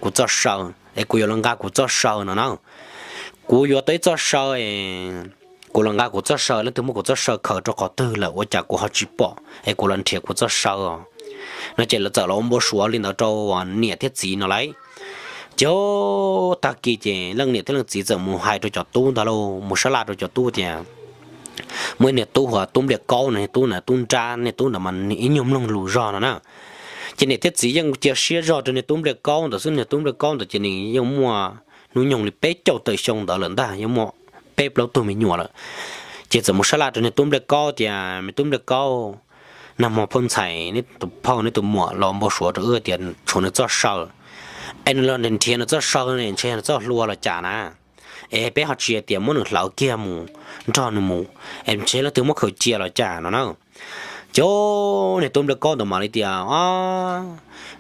kuv txoj saw, es kuv yuav los nqa kuv txoj saw no na. Kuv yuav tau ib txoj saw es kuv los nqa kuv txoj saw, leej twg muab kuv txoj saw khaws rau qhov twg lawm ua cas kuv ho tsis pom es kuv los nrhiav kuv txoj saw os. No ces lawv txawm los ua npau suav li ntawd rau niam thiab txiv no lauj. Ces tag kis ces leej niam thiab leej txiv txawm mus hais rau cov tub ntag lauj, mus sab laj rau cov tub tias, Muaj ib niag tub hu ua Tub Npliaj Kaub no, niag tub ntawd tub nrab, niag tub ntawd mas ib nyuag mloog lus zog no na. Ces niam thiab txiv yeej cia siab zog rau niag Tub Npliaj Kaub ntawd xwb, niag Tub Npliaj Kaub ntawd ces nws yeej muaj hnub nyoog li peb caug tawm xyoo ntawd lawm ntag, yeej muaj peb plaub tug me nyuam lawm. Ces txawm mus sab laj rau niag tub nplej kaub tias, Me tub nplej kaub, nag hmo phauj ntxhais neb tus phauj neb tus muam los npau suav rau wb tias tshuav nws txoj saw, es nws los nrhiav nws txoj saw ne ntshe nws txoj hlua los cas na, es peb ho tsis tias muab nws hlawv kiag mus nrog nws mus, es ntshe leej twg muab khaws cia los cas no na. Ces niag tub nplej kaub ntawd mam li tias,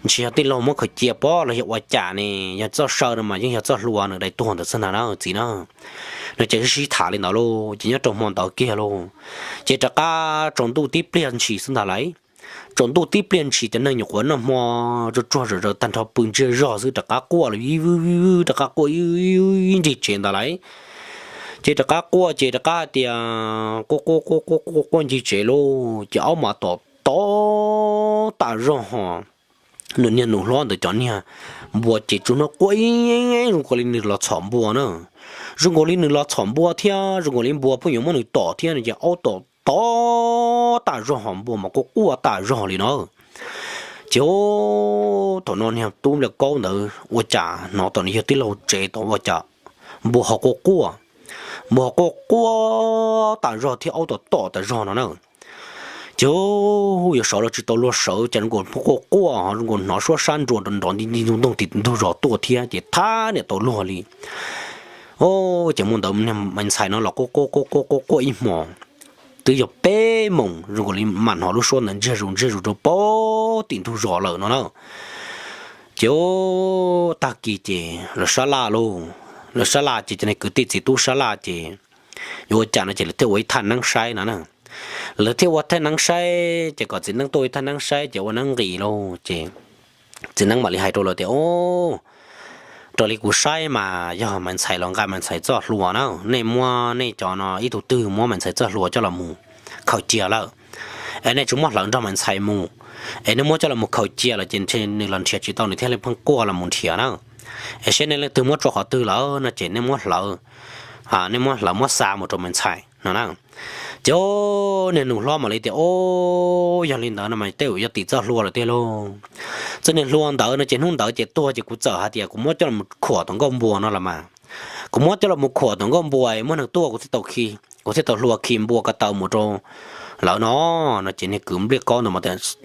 Ntshe yog tij laug muab khaws cia pob los yog ua cas ne, yog txoj saw no mas yeej yog txoj hlua nws dai tuag ntawd xwb ntag na txiv na. No ces sib sib tham li ntawd lauj, ces nyob rau hmo ntawd kiag lauj, ces rov qab tsaus ntuj tib pliag ntshis xwb ntag lauj. Tsaus ntuj tib pliag ntshis cov neeg nyuam qhuav noj hmo tsuag tsuag zom zaws tag nrho pw ntsiag zog xwb rov qab quaj los vij vwj vij vwj rov qab quaj ib nrig tsev ntawd lauj. Ces rov qab quaj ces rov qab hais tias quaj quaj quaj quaj quaj quaj ncig tsev lauj, ces aub mas tom tom tas zog ho nws niag nus hlob ntawd cov niag npua ces tsuas hnov quaj ib zoo nkaus li nws los txhom npua na, zoo nkaus li nws los txhom npua thiab zoo nkaus li npua pheej yuav muab nws tom thiab no ces aub tom tom tas zog ho npua mas quaj quaj tas zog li no. Ces thaum no niag tub nplej kaub ntawd ua cas hnov tom nws yawg tij laug tsev tod ua cas npua ho quaj quaj, npua ho quaj quaj tas zog thiab aub tom tom tas zog no na. Ces yuav sawv los tsis tau luag sawv ces zoo nkaus quaj quaj ho zoo nkaus hnov suab sab nrua nrov nrov nti nti ntug ntug tim ntug zos tuaj thiab ces thab niam tau luag li. Ces hmo ntawd niag me ntxhais no los quaj quaj quaj quaj quaj quaj ib hmos, twb yog peb moos zoo nkaus li mam hnov lub suab ntawd ntsiag zus ntsiag zus rau pem tim ntug zos lawm no na. Ces tag kis ces lawv sab laj lauj, lawv sab laj ces cov niag kwv tij txiv tub sab laj ces yuav ua cas no ces lawv thiaj ua ib thaj neeb saib no na. Lawv thiaj ua thaj neeb saib ces kom txiv neeb tuaj ua ib thaj neeb saib ces ua neeb nqis lauj ces txiv neeb mam li hais rau lawv tias, Au, raws li kuv saib mas yog me ntxhais los nqa me ntxhais txoj hlua na, nej muab nej cov no ib tug twg muab me ntxhais txoj hlua coj los mus khaws cia lawm, es nej tsis muab hlawv nrog me ntxhais mus, es nej muab coj los mus khaws cia lawm ces ntshe nws los nrhiav tsis tau nws thiaj li pheej quaj los mus nrhiav na. Es saib nej leej twg muab tso qhov twg lawm no ces nej muab hlawv, nej muab hlawv muab xa mus rau me ntxhais no na. Ces niag nus hlob mam li tias, Au, yog li ntawd no mas tej zaum yog tim txoj hlua lawm tiag lauj. Txoj niag hlua ntawd no ces hnub ntawd ces tuag ces kuv txawm hais tias kuv muab coj los khuam tom nkauj npua no los mas, kuv muab coj los mus khuam tom nkauj npua muaj neeg tuaj kuv thiaj tau khi, kuv thiaj tau hlua khi npua ko taw mus rau lawv no. No ces niag kwv nplej kaub ntawd mas tias,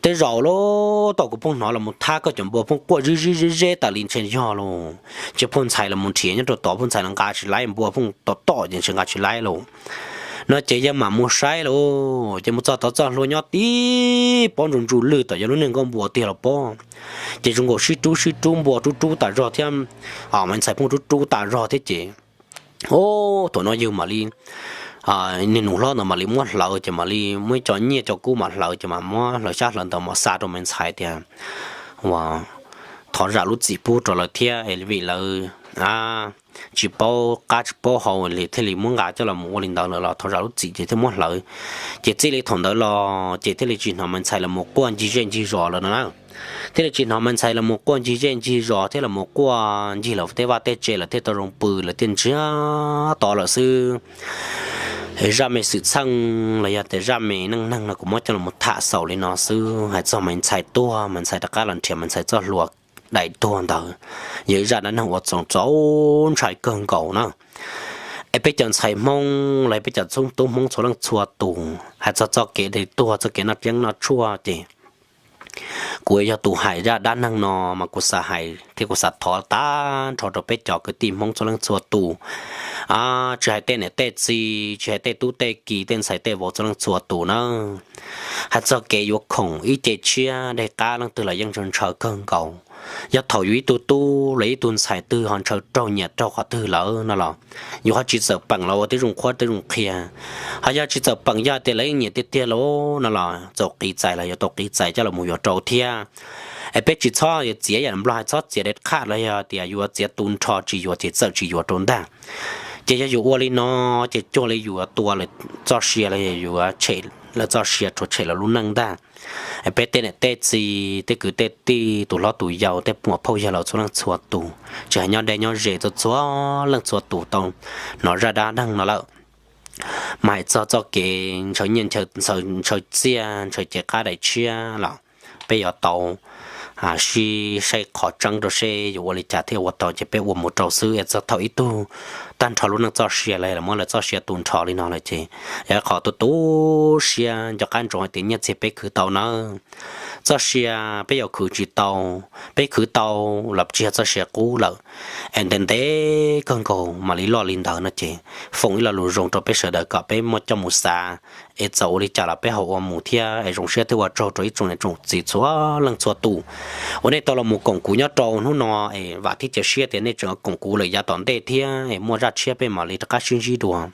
Tej zaum lauj, tau kuv pheej hnov los mus thab koj cov npua pheej quaj zib zib zeb zeb tas li ntshe yog lauj. Ces phauj ntxhais los mus nrhiav nyob rau tod phauj ntxhais los nqa tsis laib npua pheej tom tom ces ntshe nqa tsis laib lauj. No ces yawg mam mus saib lauj, ces mus txog tod txoj hlua nyob tib pob ntsuj ntsuj lwj tom yog lub niag nkauj npua tiag los pob. Ces zoo nkaus sib rub sib rub npua rub rub tas zog thiab, me ntxhais pheej rub rub tas zog thiab ces, o, thaum no yawg mam li, niag nus hlob ntawd mam li muab hlawv ces mam li muab ib co nyiaj co kub mam hlawv ces mam muab hlawv xyab hlawv ntawv mam xa rau me ntxhais tias, ua, thov zam lub txim pub rau lawv thiab es vim lawv tsis paub qab tsis paub hau li thiaj li muab nqa coj los mus ua li ntawd lawm los thov zam lub txim ces thiaj muab hlawv. Ces txij li thaum ntawd los ces thiaj li tsis hnov me ntxhais los mus quaj ncig zej ncig zos lawm no na. Thiaj li tsis hnov me ntxhais los mus quaj ncig zej ncig zos thiab los mus quaj ncig lawv tej vaj tej tse lawv thiaj tau zoo pw lawv thiaj ntsiag to lawm xwb. Zaj me xwm txheej los yog tias zaj me neej neeg no kuv muab coj los tham xaus li no xwb. Hais txog me ntxhais tuag, me ntxhais rov qab los nrhiav me ntxhais txoj hlua daim tuag ntawd, yog ib zaj dab neeg uas txaus txaus ntshai kawg nkaus na. Es peb cov ntxhais Hmoob los peb cov tub Hmoob txhua leej txhua tus, hais txog txoj kev daim tuag txoj kev noj yeeb noj tshuaj ces kuv yog tus hais zaj dab neeg no mas kuv xav hais thiab kuv xav thov tag nrho rau peb cov kwv tij Hmoob txhua leej txhua tus, tsis hais tej niam tej txiv, tsis hais tej tub tej ki, tej ntxhais tej vauv txhua leej txhua tus na. Hais txog kev yuav khoom ib ce tshiab dej qab leej twg los yeej ntshaw ntshaw kawg nkaus. Yog thaum yus ib tug tub los ib tug ntxhais twg ho ntshaw raug nyiam raug qhov twg lawm no los yus ho tsis txawm peem los ua tib zoo qhuab tib zoo qhia, ho yog tsis txawm peem yog tias lawv yeej nyiam tiag tiag lawm no los txaus qiv txais los yuav tau qiv txais coj los mus yuav rau thiab. Es peb tsis txhob yuav txiav yam Nplog hais txhob txiav daim qhaj los yog tias yuav txiav tu nrho tsis yuav ces txawm tsis yuav rau ntag. Ces yog yus ua li no ces cuag li yus yuav tua lawv txoj sia los yog yuav tshem lawv txoj sia rhuav tshem lawv lub neej ntag. Peb tej niam tej txiv tej kwv tej tij tus hlob tus yau tej muam phauj yawg laus txhua leej txhua tus, tsis hais nyob deb nyob ze txhua txhua leej txhua tus tau hnov zaj dab neeg no lawm. Mas hais txog txoj kev ntshaw nyiaj ntshaw txiaj ntshaw cev qab daim tshiab los peb yuav tau sib saib qhov tseeb rau seb yuav ua li cas thiaj ua tau ces peb ua mus rau xwb es txog thaum ib tug tag nrho lub neej txoj sia lawm, muab lawv txoj sia tu nrho li no lawm ces yog qhov tu tu siab nco qab ntsoov hais tias nyiaj txiag peb khwv tau nawb, txoj sia peb yuav khwv tsis tau, peb khwv tau los tsis yog txoj sia qub lawm. Es ntev ntev kawg nkaus mam li loj li ntawd no ces foom ib lo lus zoo rau peb sawv daws kom peb muab coj mus xav es txawm ua li cas los peb ho ua mus thiab es zoo siab thiab ua tsaug rau ib tsoom niam tsoom txiv txhua leej txhua tus uas nej tau los mus koom kuv nyob rau hnub no es vam thiab cia siab tias nej tseem koom kuv lawm yav tom ntej thiab es muaj zaj tshiab peb mam li rov qab sib ntsib dua.